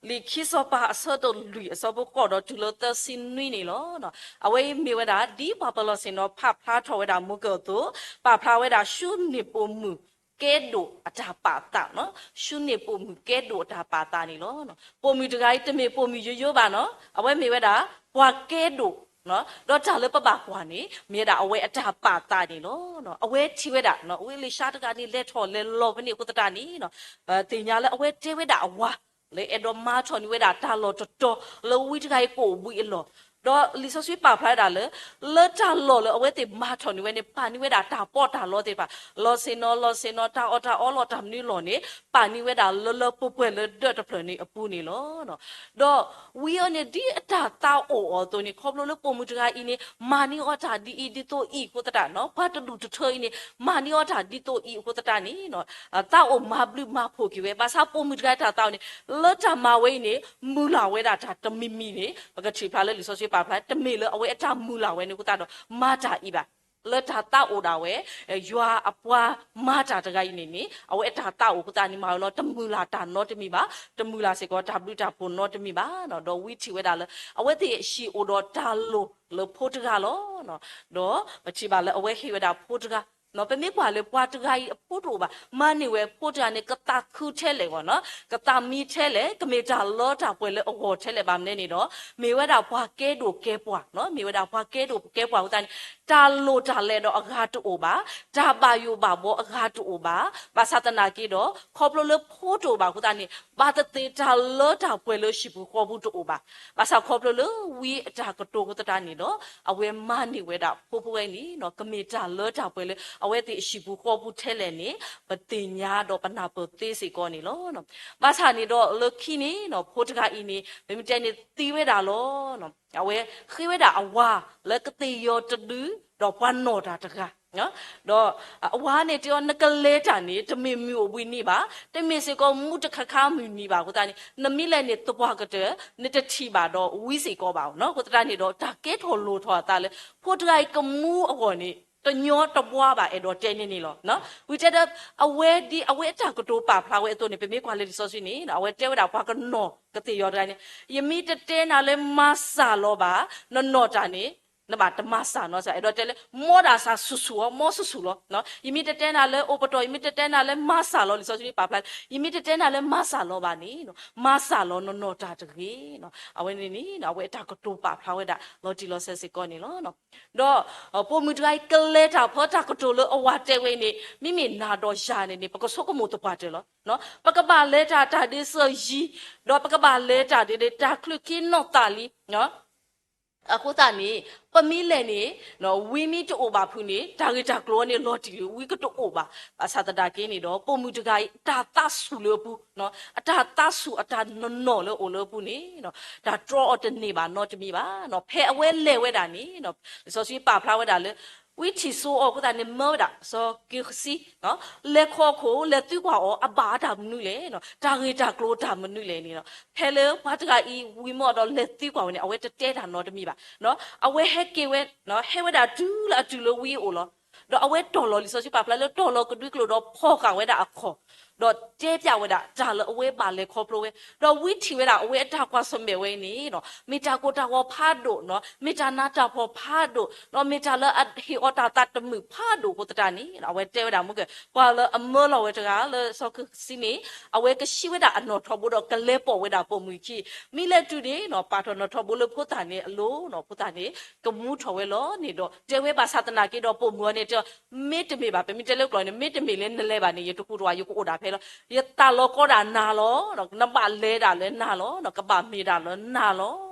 လံာ်ခံစီၤပၤအဆၢဒိၣ်လွံၢ် အဆၢဖိဃိးဒီးတုၤလၢသၢဆံနွံန့ၣ်လီၤ. အဝဲအံၤမ့ၢ်ဝဲဒၣ် ဒ်ပှၤပၢၤလီၢ်ဆ့ၣ်နီၤဖးဖျါထီၣ်ဝဲဒၣ်မူကၢၢ်အသိး, ပာ်ဖျါဝဲဒၣ် ၡူန့ၢ်ပိာ်မုၣ်ကဲဒိၣ်အတၢ်ပာ်သးနီၤ. ၡူန့ၢ်ပိာ်မုၣ်ကဲဒိၣ်အတၢ်ပာ်သးန့ၣ်လီၤ. ပိာ်မုၣ်တဂၤအံၤ တမ့ၢ်ပိာ်မုၣ်ယိယိဘၣ်နီၤ, အဝဲမ့ၢ်ဝဲဒၣ် ပှၤကဲဒိၣ် ဒီးတၢ်လၢပဘၣ်ကွၢ်န့ၣ် မ့ၢ်ဝဲဒၣ်အဝဲအတၢ်ပာ်သးန့ၣ်လီၤ. အဝဲထံၣ်ဝဲဒၣ် ဝံအ့လံၡါတဂၤန့ၣ် လဲၤထီၣ်လဲၤလီၤဖဲန့ၣ်အဃိသတးန့ၣ် ပသ့ၣ်ညါလၢအဝဲတဲဝဲဒၣ်အဝၤ လၢအဲၣ်ဒိးမၤထီၣ်န့ၢ်ဝဲဒၣ်တၢ်လီၢ်တတီၤ လၢဝံတဂၤအံၤကအိၣ်ဘှံးအလီၢ်, ဒီးလံာ်စီဆှံပာ်ဖျါဝဲဒၣ်လၢ လၢတၢ်လီၢ်လၢအဝဲသ့ၣ်မၤထီၣ်န့ၢ်ဝဲန့ၣ် ပာ်န့ၢ်ဝဲဒၣ်တၢ်ပီးတၢ်လီသ့ၣ်တဖၣ်, လီၢ်ဆ့ၣ်နီၤ လီၢ်ဆ့ၣ်နီၤ တၢ်အီၣ်တၢ်အီလီၢ်တၢ်မနုၤလီၢ်န့ၣ် ပာ်န့ၢ်ဝဲဒၣ်လၢလၢပှဲၤပှဲၤလၢဒၢးတဖျၢၣ်န့ၣ်အပူၤန့ၣ်လီၤ. ဒီးဝံအံၤန့ၣ် ဒ်အတၢ်သးအိၣ်အီၤအသိးန့ၣ် ခီဖျိလၢပိာ်မုၣ်တဂၤအံၤန့ၣ် မၤန့ၢ်အီၤတၢ်ဒ်အံၤဒ်သိးအံၤအဃိသတးနီၤ, ပှၤတဒူၣ်တထၢအံၤန့ၣ် မၤန့ၢ်အီၤတၢ်ဒ်သိးအံၤအဃိသတးန့ၣ် သးအိၣ်မၤဘျုးမၤဖှိၣ်က့ၤဝဲ, ဘၣ်ဆၣ်ပိာ်မုၣ်တဂၤအံၤတၢ်သးအိၣ်န့ၣ် လၢတၢ်မၤဝဲအံၤန့ၣ် မုၢ်လၢ်ဝဲဒၣ်တၢ်တမံၤမံၤန့ၣ် ပကထံၣ်ဖျါလၢလံာ်စီဆှံပာ်ဖျါ တမ့ၢ်လၢအဝဲအတၢ်မုၢ်လၢ်ဝဲန့ၣ်အဃိသတးဒီး မၤတၢ်အံၤဘၣ်. လၢတၢ်သးအိၣ်ဒၣ်ဝဲ ယွၤအပှၤမၤတၢ်တဂၤအံၤန့ၣ်န့ၣ် အဝဲအတၢ်သးအိၣ်အဃိသတးန့ၣ် မၤဝဲလီၤ တမုၢ်လၢ်တၢ်နီတမံၤဘၣ်, တမုၢ်လၢ်စ့ၢ်ကီးတၢ်ဘျုးတၢ်ဖှိၣ်နီတမံၤဘၣ်. ဒီးဝံထံၣ်ဝဲဒၣ်လၢ အဝဲသ့ၣ်ဟံၣ်အိၣ်ဒီးတၢ်လီၢ်လၢဖိတဂၤလီၤ. ဒီးပထံၣ်ဘၣ်လၢအဝဲဟ့ၣ်ဝဲဒၣ်ဖိတဂၤ ပမ့ၢ်ကွၢ်လၢပှၤတဂၤအံၤအဖိတအိၣ်ဘၣ်, မၤန့ၢ်ဝဲဖိတဂၤန့ၣ် ကသးခုထဲလဲၣ်ဂီၢ်နီၤ, ကသးမံထဲလဲၣ်, ကမ့ၢ်တၢ်လၢတၢ်ပှဲၤလၢအဂီၢ်ထဲလဲၣ်ဘၣ်မနုၤန့ၣ်ဒီး မ့ၢ်ဝဲဒၣ်ပှၤကဲဒိၣ်ကဲပှၢ်နီၤ, မ့ၢ်ဝဲဒၣ်ပှၤကဲဒိၣ်ကဲပှၢ်အဃိသတးန့ၣ် တၢ်လိၣ်တၢ်လဲၤဒီးအဂၤတအိၣ်ဘၣ်, တၢ်ဘၣ်ယိၣ်ဘၣ်ဘှီအဂၤတအိၣ်ဘၣ်. ဘၣ်ဆၣ်သနာ်က့ဒီး ခီဖျိလၢဖိတအိၣ်ဘၣ်အဃိသတးန့ၣ် ဘၣ်သ့ၣ်သ့ၣ်တၢ်လၢတၢ်ပှဲၤလၢဟံၣ်ပူၤဃီပူၤတအိၣ်ဘၣ်. ဘၣ်ဆၣ်ခီဖျိလၢဝံအတၢ်ကတိၤအဃိသတးန့ၣ်ဒီး အဝဲမၤန့ၢ်ဝဲဒၣ်ဖိဖိဝဲန့ၣ် ကမ့ၢ်တၢ်လၢတၢ်ပှဲၤလၢအဝဲသ့ၣ်ဟံၣ်ပူၤဃီပူၤထဲလဲၣ်န့ၣ် ပသ့ၣ်ညါဒီးပနၢ်ပၢၢ်သ့စ့ၢ်ကီးန့ၣ်လီၤ. ဘၣ်ဆၣ်န့ၣ်ဒီးလၢခံန့ၣ် ဖိတဂၤအံၤန့ၣ် ပမ့ၢ်တဲန့ၣ်သံဝဲဒၣ်လီၤ. အဝဲဃ့ဝဲဒၣ်အဝၤလၢကသ့ၣ်ယီၤတဒု ဒီးပှၤနီၢ်တၢ်တဂၤ ဒီးအဝၤန့ၣ်တဲအီၤ နကလဲၤတၢ်န့ၣ် တမ့ၢ်မုၢ်အိၣ်ဘှံးနံၤဘၣ်, တမ့ၢ်စ့ၢ်ကီးမူတခါခါမုၢ်နံၤဘၣ်အဃိသတးန့ၣ် နမ့ၢ်လဲၤန့ၣ်သပှၢ်ကတၢၢ် နတထံၣ်ဘၣ်ဒီးဝံစ့ၢ်ကီးဘၣ်နီၤ. အဃိသတးန့ၣ်ဒီး တၢ်ကဲထီၣ်လိၣ်ထီၣ်အသးလၢ ဖိတဂၤအံၤကမူအဂီၢ်န့ၣ် တညီတဘှါဘၣ် အဲၣ်ဒိးတဲန့ၣ်န့ၣ်လီၤ. ဝံၤတဲဒီး အဝဲဒ်အဝဲအတၢ်ကတိၤပာ်ဖျါဝဲအသိးန့ၣ် ပမ့ၢ်ကွၢ်လၢလံာ်စီဆှံန့ၣ် အဝဲတဲဝဲဒၣ်ပှၤကနီၢ်ကသ့ၣ်ယီၤတဂၤန့ၣ် ယမ့ၢ်တတဲနၤလၢမၤစၢ်လီၤဘၣ် နနီၢ်တၢ်န့ၣ် နဘၣ်တမၤစၢ်နီတစဲး, အဲၣ်ဒိးတဲလၢ မ်ဒၣ်စၢ်ဆူၣ်ဆူၣ်အီၤ မ်ဆူၣ်ဆူၣ်လီၤ. ယမ့ၢ်တတဲနၤလၢအိၣ်ပတီၢ်, ယမ့ၢ်တတဲနၤလၢမၤစၢ်လီၤ, လံာ်စီဆှံပာ်ဖျါ ယမ့ၢ်တတဲနၤလၢမၤစၢ်လီၤဘၣ်န့ၣ် မၤစၢ်လီၤနနီၢ်တၢ်တဂ့ၤ. အဝဲန့ၣ်န့ၣ် အဝဲအတၢ်ကတိၤပာ်ဖျါဝဲဒၣ်လီၤတံၢ်လီၤဆဲးစ့ၢ်ကီးန့ၣ်လီၤ. ဒီး ပိာ်မုၣ်တဂၤအံၤကလဲၤတၢ်ဖဲတၢ်ကတိၤလၢအဝၤတဲဝဲအံၤန့ၣ် မ့မ့ၢ်နၤဒီးယၤန့ၣ်န့ၣ် ပကဆိကမိၣ်သပှၢ်တၢၢ်လီၤ. ပကဘၣ်လဲၤတၢ်တၢ်ဒ်စၢၤယံၤ, ဒီးပကဘၣ်လဲၤတၢ်ဒ်တၢ်ချုးက့နီၢ်သးလံ အဃိသတးန့ၣ် ပမ့ၢ်လဲၤန့ၣ် ဝံမ့ၢ်တအိၣ်ဘၣ်ဖုးန့ၣ် တၢ်ဂ့ၢ်တၢ်ကျိၤအံၤန့ၣ် လီၤတံၢ်လံ ဝံကတအိၣ်ဘၣ်. ဘၣ်ဆၣ်သနာ်က့န့ၣ်ဒီး ပိာ်မုၣ်တဂၤအံၤ အတၢ်သးဆူၣ်လၢအပူၤ, အတၢ်သးဆူၣ်အတၢ်နနီၢ်လၢအိၣ်လၢအပူၤန့ၣ် တၢ်တြီအီၤတန့ၢ်ဘၣ်နီတမံၤဘၣ်. ဖဲအဝဲလဲၤဝဲဒၣ်န့ၣ် လံာ်စီဆှံပာ်ဖျါဝဲဒၣ်လၢ ဝံထံၣ်စိအီၤအဃိသတးန့ၣ် မၢဝဲဒၣ် စီၤက့ၤဃစံ လဲၤခီခိၣ် လဲၤသံကွၢ်အီၤ အဘၣ်အတၢ်မနုၤလဲၣ်, တၢ်ဂ့ၢ်တၢ်ကျိၤတၢ်မနုၤလဲၣ်န့ၣ်, ဖဲလၢပှၤတဂၤအံၤ ဝံမၢအီၤဒီးလဲၤသံကွၢ်ဝဲန့ၣ် အဝဲတတဲတၢ်နီတမံၤဘၣ်. အဝဲဟဲက့ၤဝဲ, ဟဲဝဲဒၣ်တုၤလၢအတုၤလၢဝံအအိၣ်လီၤ. ဒီးအဝဲတီၢ်လီၤ လံာ်စီဆှံပာ်ဖျါလၢတီၢ်လီၤကဒွံကျိာ်ဒီးဖီၣ်ဃာ်ဝဲဒၣ်အခီၣ်, ဒီးတဲပျးဝဲဒၣ်တၢ်လၢအဝဲဘၣ်လဲၤခီဖျိဝဲ, ဒီးဝံထံၣ်ဝဲဒၣ်အဝဲအတၢ်ကွၢ်ဆၢၣ်မဲာ်ဝဲန့ၣ် မ့ၢ်တၢ်ကိၢ်တၢ်ဂီၤဖးဒိၣ်, မ့ၢ်တၢ်နးတၢ်ဖှီၣ်ဖးဒိၣ်, မ့ၢ်တၢ်လၢအဟ့ၣ်အီၤတၢ်သးတမုာ်ဖးဒိၣ်အဃိသတးန့ၣ် အဝဲတဲဝဲဒၣ်မ့ၢ်က ပှၤလၢအမၢလီၤဝဲတဂၤလၢစီၤက့ၤဃစံန့ၣ် အဝဲကဟံးဝဲဒၣ်အနီၣ်ထီဘိဒီးကလဲၤပိာ်ဝဲဒၣ်ပိာ်မုၣ်ခံ, မ့ၢ်လဲၤတုၤန့ၣ် ပာ်ထီၣ်နီၣ်ထီဘိလၢဖိသၣ်န့ၣ်အလိၤ, ဖိသၣ်န့ၣ် ကမူထီၣ်ဝဲလီၤန့ၣ်ဒီး တဲဝဲဘၣ်ဆၣ်သနာ်က့ဒီးပိာ်မုၣ်အီၤန့ၣ်တဲ မ့တမ့ၢ်ဘၣ်, ပမ့ၢ်တဲလၢကျိာ်န့ၣ် မ့တမ့ၢ်လၢနလဲၤဘၣ်န့ၣ် ယတကူတဝး ယကအိၣ်ဒၣ်ဖဲလီၤ. ယသးလီၤကီဒၣ်နၤလီၤ, နဘၣ်လဲၤဒၣ်လၢနၤလီၤ, ကဘၣ်မ့ၢ်ဒၣ်လၢနၤလီၤ.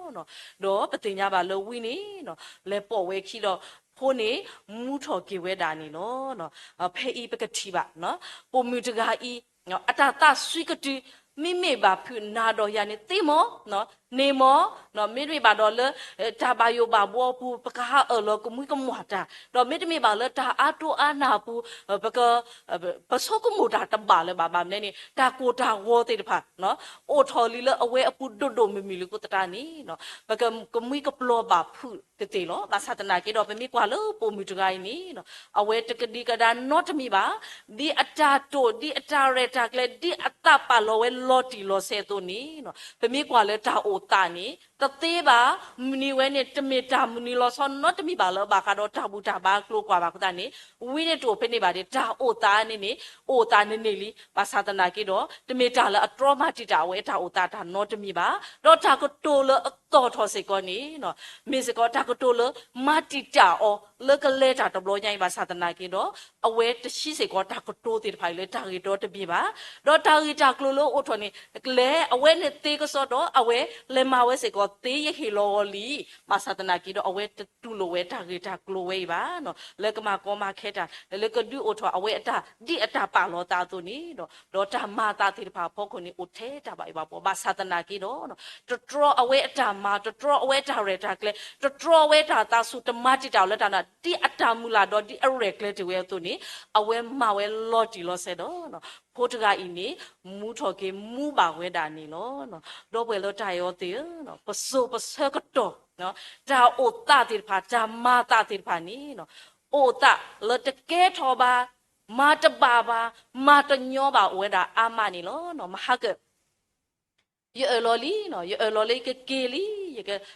ဒီးပသ့ၣ်ညါဘၣ်လၢဝံန့ၣ် လဲၤပိာ်ဝဲခံဒီး ဖိန့ၣ် မူထီၣ်က့ၤဝဲဒၣ်န့ၣ်လီၤ. ဖဲအံၤပကထံၣ်ဘၣ် ပိာ်မုၣ်တဂၤအံၤ အတၢ်သးစွံကတုၤ မ့မ့ၢ်ဘၣ်ဖုးနၤဒီးယၤန့ၣ် သ့မီၢ်, န့ၢ်မီၢ်, မ့တမ့ၢ်ဘၣ်ဒီးလၢ တၢ်ဘၣ်ယိၣ်ဘၣ်ဘှီအပူၤ ပကဟးအၢၣ်လီၤကမှံကမီၣ်တၢ်, ဒီးမ့တမ့ၢ်ဘၣ်လၢတၢ်အါတိအါနၢ်အပူၤ ပက ပဆိကမိၣ်တၢ်တဘၣ်လၢၤဘၣ်. ဘၣ်မနုၤန့ၣ် တၢ်ကိၢ်တၢ်ဂီၤသ့ၣ်တဖၣ် အိၣ်ထီၣ်လံလၢအဝဲအပူၤဒိၣ်ဒိၣ်မုၢ်မုၢ်လၢအဃိသတးန့ၣ် ပကမှံကပျီၢ်ဘၣ်ဖုးသ့ၣ်သ့ၣ်လီၤ. ဘၣ်ဆၣ်သနာ်က့ဒီး ပမ့ၢ်ကွၢ်လၢပိာ်မုၣ်တဂၤအံၤန့ၣ် အဝဲတကဒံကဒါနီတမံၤဘၣ်. ဒ်အတၢ်တိာ် ဒ်အတၢ်ရဲၣ်တၢ်ကျဲၤ ဒ်အသးပာ်လီၤဝဲလီၤတံၢ်လီၤဆဲးအသိးန့ၣ် ပမ့ၢ်ကွၢ်လၢတၢ်အိၣ်သးန့ၣ် တသ့ဘၣ်. မုၢ်နံၤဝဲန့ၣ် တမ့ၢ်တၢ်မုၢ်နံၤလီၤဆီနီတမံၤဘၣ်လၢအဘၣ်ဃးဒီးတၢ်ဘူၣ်တၢ်ဘါအကျိၤကွၢ်ဘၣ်အဃိသတးန့ၣ် ဝံန့ၣ်တအိၣ်ဖဲန့ၣ်ဘၣ်န့ၣ် တၢ်အိၣ်သးန့ၣ်န့ၣ် အိၣ်သးန့ၣ်န့ၣ်လံ. ဘၣ်ဆၣ်သနာ်က့ဒီး တမ့ၢ်တၢ်လၢအတြီမၤတံာ်တာ်အဝဲအတၢ်အိၣ်သးတၢ်နီတမံၤဘၣ်. ဒီးတၢ်ကတိၤလၢအသီၣ်ထီၣ်စ့ၢ်ကီးန့ၣ် မ့ၢ်စ့ၢ်ကီးတၢ်ကတိၤလၢမၤတံာ်တာ်အီၤလၢကလဲၤတၢ်တဘျီညါအံၤ ဘၣ်ဆၣ်သနာ်က့ဒီး အဝဲတဟံးစ့ၢ်ကီးတၢ်ကတိၤသ့ၣ်တဖၣ်အံၤလၢတၢ်ဂ့ၢ်ဒီတမံၤဘၣ်. ဒီးတၢ်ဂ့ၢ်တၢ်ကျိၤလၢအအိၣ်ထီၣ်န့ၣ် လဲၤအဝဲန့ၣ်သ့ကစီဒီ အဝဲလဲၤမၤဝဲစ့ၢ်ကီးသ့ယဟ့ၣ်လီၤအီၤလံ. ဘၣ်ဆၣ်သနာ်က့ဒီး အဝဲတတူၢ်လိာ်ဝဲတၢ်ဂ့ၢ်တၢ်ကျိၤဝဲအံၤဘၣ် လၢကမၤကီမၤခဲတၢ် လၢကဒုးအိၣ်ထီၣ်အဝဲအတၢ်ဒ်အတၢ်ပာ်လီၤသးအသိးန့ၣ်ဒီး ဒီးတၢ်မၤအသးသ့ၣ်တဖၣ်အဖီခိၣ်န့ၣ် အိၣ်ထဲတၢ်ဘၣ်ယိၣ်ဘၣ်ဘှီ ဘၣ်ဆၣ်သနာ်က့ဒီး တတြီအဝဲအတၢ်မၤ တတြီအဝဲအတၢ်ရဲၣ်တၢ်ကျဲၤ တတြီအဝဲအတၢ်သးဆူၣ် တမၤတံာ်တာ်အီၤလၢတၢ်နာ် ဒ်အတၢ်မုၢ်လၢ်ဒီးဒ်အရဲၣ်ကျဲၤတ့ၢ်ဝဲအသိးန့ၣ် အဝဲမၤဝဲလီၤတံၢ်လီၤဆဲးဒီး ဖိတဂၤအံၤန့ၣ် မူထီၣ်က့ၤမူဘၣ်ဝဲဒၣ်န့ၣ်လီၤ. ဒီပုၢ်ဝဲၢ်လၢတၢ်အဲၣ်အီၤသ့ၣ်ဧၢ, ပစိၤပဆၢကတီၢ် တၢ်အိၣ်သးသ့ၣ်တဖၣ် တၢ်မၤအသးသ့ၣ်တဖၣ်န့ၣ် အိၣ်သးလၢတကဲထီၣ်ဘၣ်, မၤတဘၣ်ဘၣ်, မၤတညီဘၣ်အိၣ်ဝဲဒၣ်အါမးန့ၣ်လီၤ. မဟါကၢၣ် ယအၢၣ်လီၤလံ, ယအၢၣ်လီၤလၢယကက့ၤလံ,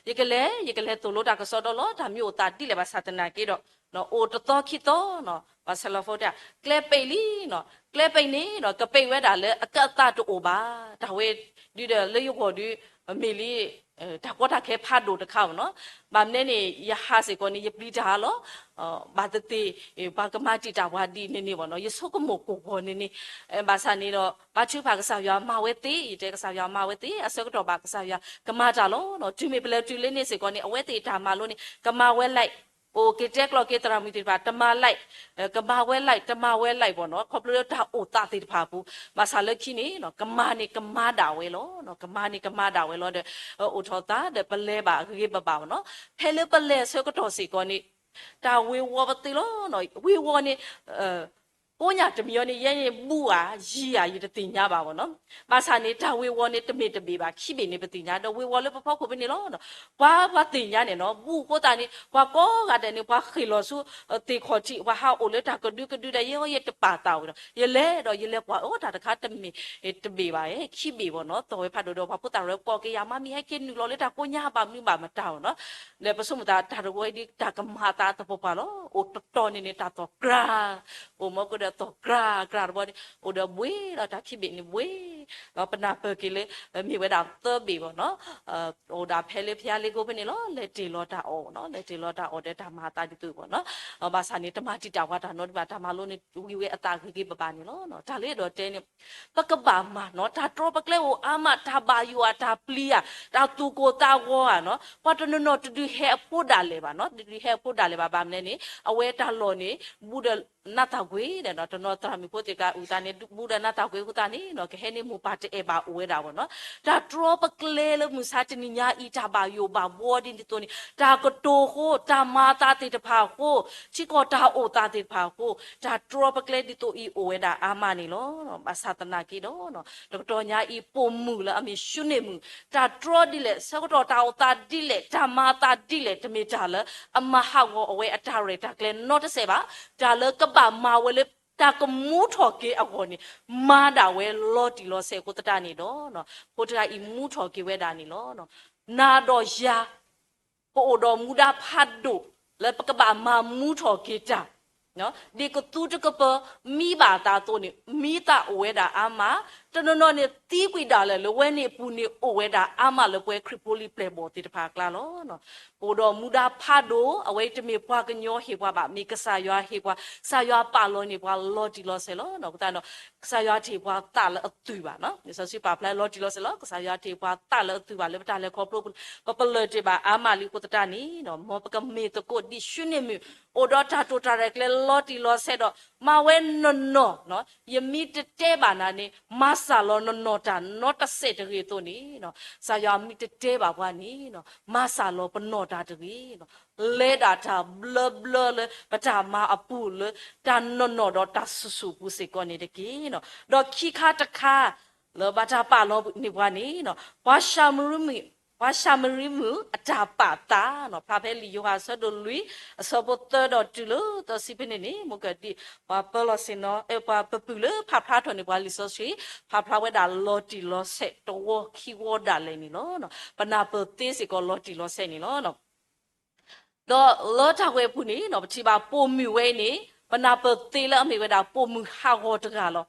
ယကလဲၤ, ယကလဲၤသိၣ်လိတၢ်ကစီဒီလီၤ. တၢ်မ့ၢ်အိၣ်သးဒ်လဲၣ်ဘၣ်ဆၣ်သနာ်က့ဒီး အိၣ်တသီခံသီ, ဘၣ်ဆၣ်လီၤဖိတၢ် ကျဲပံးလံ, ကျဲပံးန့ၣ် ကပံးဝဲဒၣ်လၢအကၢအသးတအိၣ်ဘၣ်. တၢ်ဝဲဒုဒီးလၢယဂီၢ်ဒု မ့ၢ်လံ တၢ်ကီတၢ်ခဲဖးဒိၣ်တခါဘၣ်နီၤ. ဘၣ်မနုၤန့ၣ် ယဟးစ့ၢ်ကီးန့ၣ် ယပျံၤတၢ်လီၤ. ဘၣ်သ့ၣ်သ့ၣ် ပှၤကမၤတံာ်တာ်ပှၤဒ်န့ၣ်န့ၣ်ဘၣ်နီၤ, ယဆိကမိၣ်ကိၢ်ဂီၤန့ၣ်န့ၣ်, ဘၣ်ဆၣ်န့ၣ်ဒီး ဘါထုကဖၣ်ကစၢ်ယွၤမၤဝဲသ့, ယတဲကစၢ်ယွၤမၤဝဲသ့, အဆၢကတီၢ်ဘၣ်ကစၢ်ယွၤကမၤတၢ်လီၤ. တုၤမ့ၢ်ပလဲၤတုၤလၢန့ၣ်စ့ၢ်ကီးန့ၣ် အဝဲသ့ၣ်တၢ်မၤလိန့ၣ် ကမၤဝဲလံ, အိၣ်က့ၤတဲကျီၢ်က့ၤသရၣ်မုၣ်သ့ၣ်တဖၣ် တမၤလံ, ကမၤဝဲလံ တမၤဝဲလံဘၣ်နီၤ, ခီဖျိလၢတၢ်အိၣ်သးသ့ၣ်တဖၣ်အပူၤ, ဘၣ်ဆၣ်လၢခံန့ၣ် ကမၤန့ၣ်ကမၤဒၣ်ဝဲလီၤ, ကမၤန့ၣ်ကမၤဒၣ်ဝဲလီၤဒီး အိၣ်ထီၣ်သးဒီးပလဲၤဘၣ်ဂ့ၤဂ့ၤဘၣ်ဘၣ်ဘၣ်နီၤ. ဖဲလၢပလဲၤဆၢကတီၢ်စ့ၢ်ကီးန့ၣ် တၢ်ဝ့ၤဝီၤပသ့လီၤ, ဝ့ၤဝီၤန့ၣ် ကိးညၣ်တမံၤအံၤန့ၣ် ယဲန့ၣ်ဘူၣ်ဧါ ယံၤဧါ ယတသ့ၣ်ညါဘၣ်ဘၣ်နီၤ. ဘၣ်ဆၣ်န့ၣ် တၢ်ဝ့ၤဝီၤန့ၣ် တမ့ၢ်တဘ့ၣ်ဘၣ် ခံဘ့ၣ်န့ၣ် ပသ့ၣ်ညါ ဒီးဝ့ၤဝီၤလၢပဖီခိၣ်ဖဲန့ၣ်လီၤ. ပှၤပှၤသ့ၣ်ညါန့ၣ်နီၤ ဘူၣ်အဃိသတးန့ၣ် ပှၤကိးဂၤဒဲးန့ၣ် ပှၤဃ့ၢ်လီၤဆူ သ့ၣ်ခီၣ်ထံး ပှၤဟးအိၣ်လၢတၢ်ကဒုကဒုဒီး ယဲအီၤယတပာ်သးဝဲဒီး ယလဲၤဒီးယလဲၤကွၢ်အီၤ တၢ်တခါတမ့ၢ်တဘ့ၣ်ဘၣ် ခံဘ့ၣ်ဘၣ်နီၤ. သီၣ်ဝဲဖးဒိၣ်ဒီးပှၤဖိသၣ်ရဲၣ်ကိးက့ၤယၤ မၤမံၤဟဲက့ၤနုာ်လီၤလၢတၢ်ကိးညါ ဘၣ်မနုၤဘၣ်မတၤဘၣ်နီၤ. ဒီးပဆိကမိၣ်သး တၢ်တဝီအံၤဒ်တၢ်ကမၤအသးသပှၢ်ပှၢ်လီၤ. အိၣ်တတီၤန့ၣ်န့ၣ် တၢ်သီၣ်ကြၢ် အိၣ်မ့ၢ်ကဒီးသီၣ်ကြၢ်ကြၢ်တဘီန့ၣ် အိၣ်ဒီးဘှ့လီၤ တၢ်ခံဘ့ၣ်န့ၣ်ဘှ့လီၤ. ပနၢ်ပၢၢ်က့ၤလၢ မ့ၢ်ဝဲဒၣ်သၢဘ့ၣ်ဘၣ်နီၤ. အိၣ်ဒၣ်ဖဲလၢဖဲလ့ကိဖဲန့ၣ်လီၤ. လဲၤတ့ၢ်လီၤတၢ်အီၣ်နီၤ လဲၤတ့ၢ်လီၤတၢ်အီၣ်ဒီးတၢ်မၤအသးဒ်သိးဘၣ်နီၤ. ဘၣ်ဆၣ်န့ၣ် တမၤတံာ်တာ်ပှၤတၢ်နီတမံၤဘၣ် တၢ်မၤလိန့ၣ် ဝံၤဝဲအသးဂ့ၤဂ့ၤဘၣ်ဘၣ်န့ၣ်လီၤ. တၢ်လၢအဲၣ်ဒိးတဲန့ၣ် ပကဘၣ်မၤနီၤ တၢ်တြီပကျဲအိၣ်အါမး တၢ်ဘၣ်ယိၣ်ဧါ တၢ်ပျံၤဧါ တၢ်သူၣ်ကိၢ်သးဂီၤဧါနီၤ ပှၤတနီၤနီၤတဒုးဟဲအဖိဒၣ်လဲာ်ဘၣ်နီၤ တဒုးဟဲအဖိဒၣ်လဲာ်ဘၣ် ဘၣ်မနုၤန့ၣ် အဝဲတၢ်လီၢ်န့ၣ် ဘူးဒီးနးသၣ်ကွံာ်ဒီး တနီၤသရၣ်မုၣ်ဖိသ့ၣ်တဖၣ်အုၣ်သးန့ၣ် ဘူးဒီးနးသၣ်ကွံာ်အဃိသတးန့ၣ်နီၤ ကဟဲန့ၢ်မိၢ်ပၢ်တအဲၣ်ဘၣ်အိၣ်ဝဲဒၣ်ဘၣ်နီၤ. တၢ်တြီပကျဲလၢမုၢ်ဆါတနံၤညါအံၤ တၢ်ဘၣ်ယိၣ်ဘၣ်ဘှီဒ်န့ၣ်အသိးန့ၣ် တၢ်ကတိၤအဃိ တၢ်မၤအသးသ့ၣ်တဖၣ်အဃိ ထံကီၢ်တၢ်အိၣ်သးသ့ၣ်တဖၣ်အဃိ တၢ်တြီပကျဲဒ်သိးအံၤအိၣ်ဝဲဒၣ်အါမးန့ၣ်လီၤ. ဘၣ်ဆၣ်သနာ်က့ဒီး တကတီၢ်ညါအံၤ ပိာ်မုၣ်လၢအမ့ၢ်ၡူနံၣ်မုၣ် တၢ်တြီဒ်လဲၣ် ဆၢကတီၢ်တၢ်အိၣ်သးဒ်လဲၣ် တၢ်မၤအသးဒ်လဲၣ် တမ့ၢ်တၢ်လၢအမၤဟးဂီၤအဝဲအတၢ်ရဲၣ်တၢ်ကျဲၤနီတစဲးဘၣ်. တၢ်လၢကဘၣ်မၤဝဲလၢ တၢ်ကမူထီၣ်က့ၤအဂီၢ်န့ၣ် မၤဒၣ်ဝဲလီၤတံၢ်လီၤဆဲးအဃိသတးန့ၣ်ဒီး ဖိတဂၤအံၤမူထီၣ်က့ၤဝဲဒၣ်န့ၣ်လီၤ. နၤဒီးယၤ ပအိၣ်ဒီးမူဒါဖးဒိၣ် လၢပကဘၣ်မၤမူထီၣ်က့ၤတၢ် ဒ်ကသူတကပၢၤ မံဘၣ်သးအသိးန့ၣ် မံသးအိၣ်ဝဲဒၣ်အါမး, တနီၤနီၤန့ၣ်သံကွံာ်ဒၣ်လဲာ် လၢဝဲန့ၣ်အပူၤန့ၣ်အိၣ်ဝဲဒၣ်အါမးလၢပဝဲခရံာ်ဖိလံၤပျဲၢ်ဘီၣ်သ့ၣ်တဖၣ်အကျါလီၤ. ပအိၣ်ဒီးမူဒါဖးဒိၣ် အဝဲအံၤတမ့ၢ်ပှၤကညီဟ့ၣ်ပှၤဘၣ် မ့ၢ်ကစၢ်ယွၤဟ့ၣ်ပှၤ, ကစၢ်ယွၤပာ်လီၤန့ၢ်ပှၤလီၤတံၢ်လီၤဆဲးလီၤ. အဃိသတးဒီး ကစၢ်ယွၤတဟ့ၣ်ပှၤသးလၢအသုးဘၣ်, လံာ်စီဆှံပာ်ဖျါလီၤတံၢ်လီၤဆဲးလီၤ. ကစၢ်ယွၤတဟ့ၣ်ပှၤသးလၢအသုးဘၣ် လၢပတၢ်လဲၤခီဖျိပူၤ ပပလၢၢ်တ့ၢ်ဘၣ်အါမးလံအဃိသတးန့ၣ် မ်ပကမ့ၢ်သကိးဒ်ၡူနံၣ်မုၣ် အိၣ်ဒီးတၢ်တိာ်တၢ်ရဲၣ်ကျဲၤလီၤတံၢ်လီၤဆဲးဒီး မၤဝဲနီၢ်နီၢ်, ယမ့ၢ်တတဲဘၣ်နၤန့ၣ် မၤစၢ်လီၤနီၢ်နီၢ်တၢ်နီတစဲးတဂ့ၤအသိးန့ၣ် ကစၢ်ယွၤမ့ၢ်တတဲဘၣ်ပှၤန့ၣ် မၤစၢ်လီၤပနီၢ်တၢ်တဂ့ၤ လဲၤဒၣ်တၢ်ဘျၢဘျၢလၢပတၢ်မၤအပူၤလၢတၢ်နနီၢ်ဒီးတၢ်ဆူၣ်ဆူၣ်ပူၤစ့ၢ်ကီးန့ၣ်တက့ၢ်. ဒီးခံခါတခါ လၢဘၣ်တၢ်ပာ်လီၤန့ၢ်ပှၤန့ၣ် ပှၤၡၤမရံမုၣ်, ပှၤၡၤမရံမုၣ်အတၢ်ပာ်သး, ဖျါဖဲလံာ်ယိၤဟၣ်အဆၢဒိၣ်လွံၢ် အဆၢဖိသၢဒီးတုၤလၢသၢဆံဖဲန့ၣ်န့ၣ် မ့ၢ်ကဒ် ပှၤပၢလီၤဆ့ၣ်နီၤ ပှၤပပုာ်လၢဖးဖျါထီၣ်န့ၢ်ပှၤလံာ်စီဆှံ ဖးဖျါဝဲဒၣ်လီၤတံၢ်လီၤဆဲးတဝီခံဝီဒၣ်လဲာ်န့ၣ်လီၤ. ပနၢ်ပၢၢ်သ့စ့ၢ်ကီးလီၤတံၢ်လီၤဆဲးန့ၣ်လီၤ. ဒီးလၢတၢ်ဝဲအပူၤန့ၣ် ပထံၣ်ဘၣ်ပိာ်မုၣ်ဝဲအံၤန့ၣ် ပနၢ်ပၢၢ်သ့လၢအမ့ၢ်ဝဲဒၣ်ပိာ်မုၣ်ဟးဂီၤတဂၤလီၤ.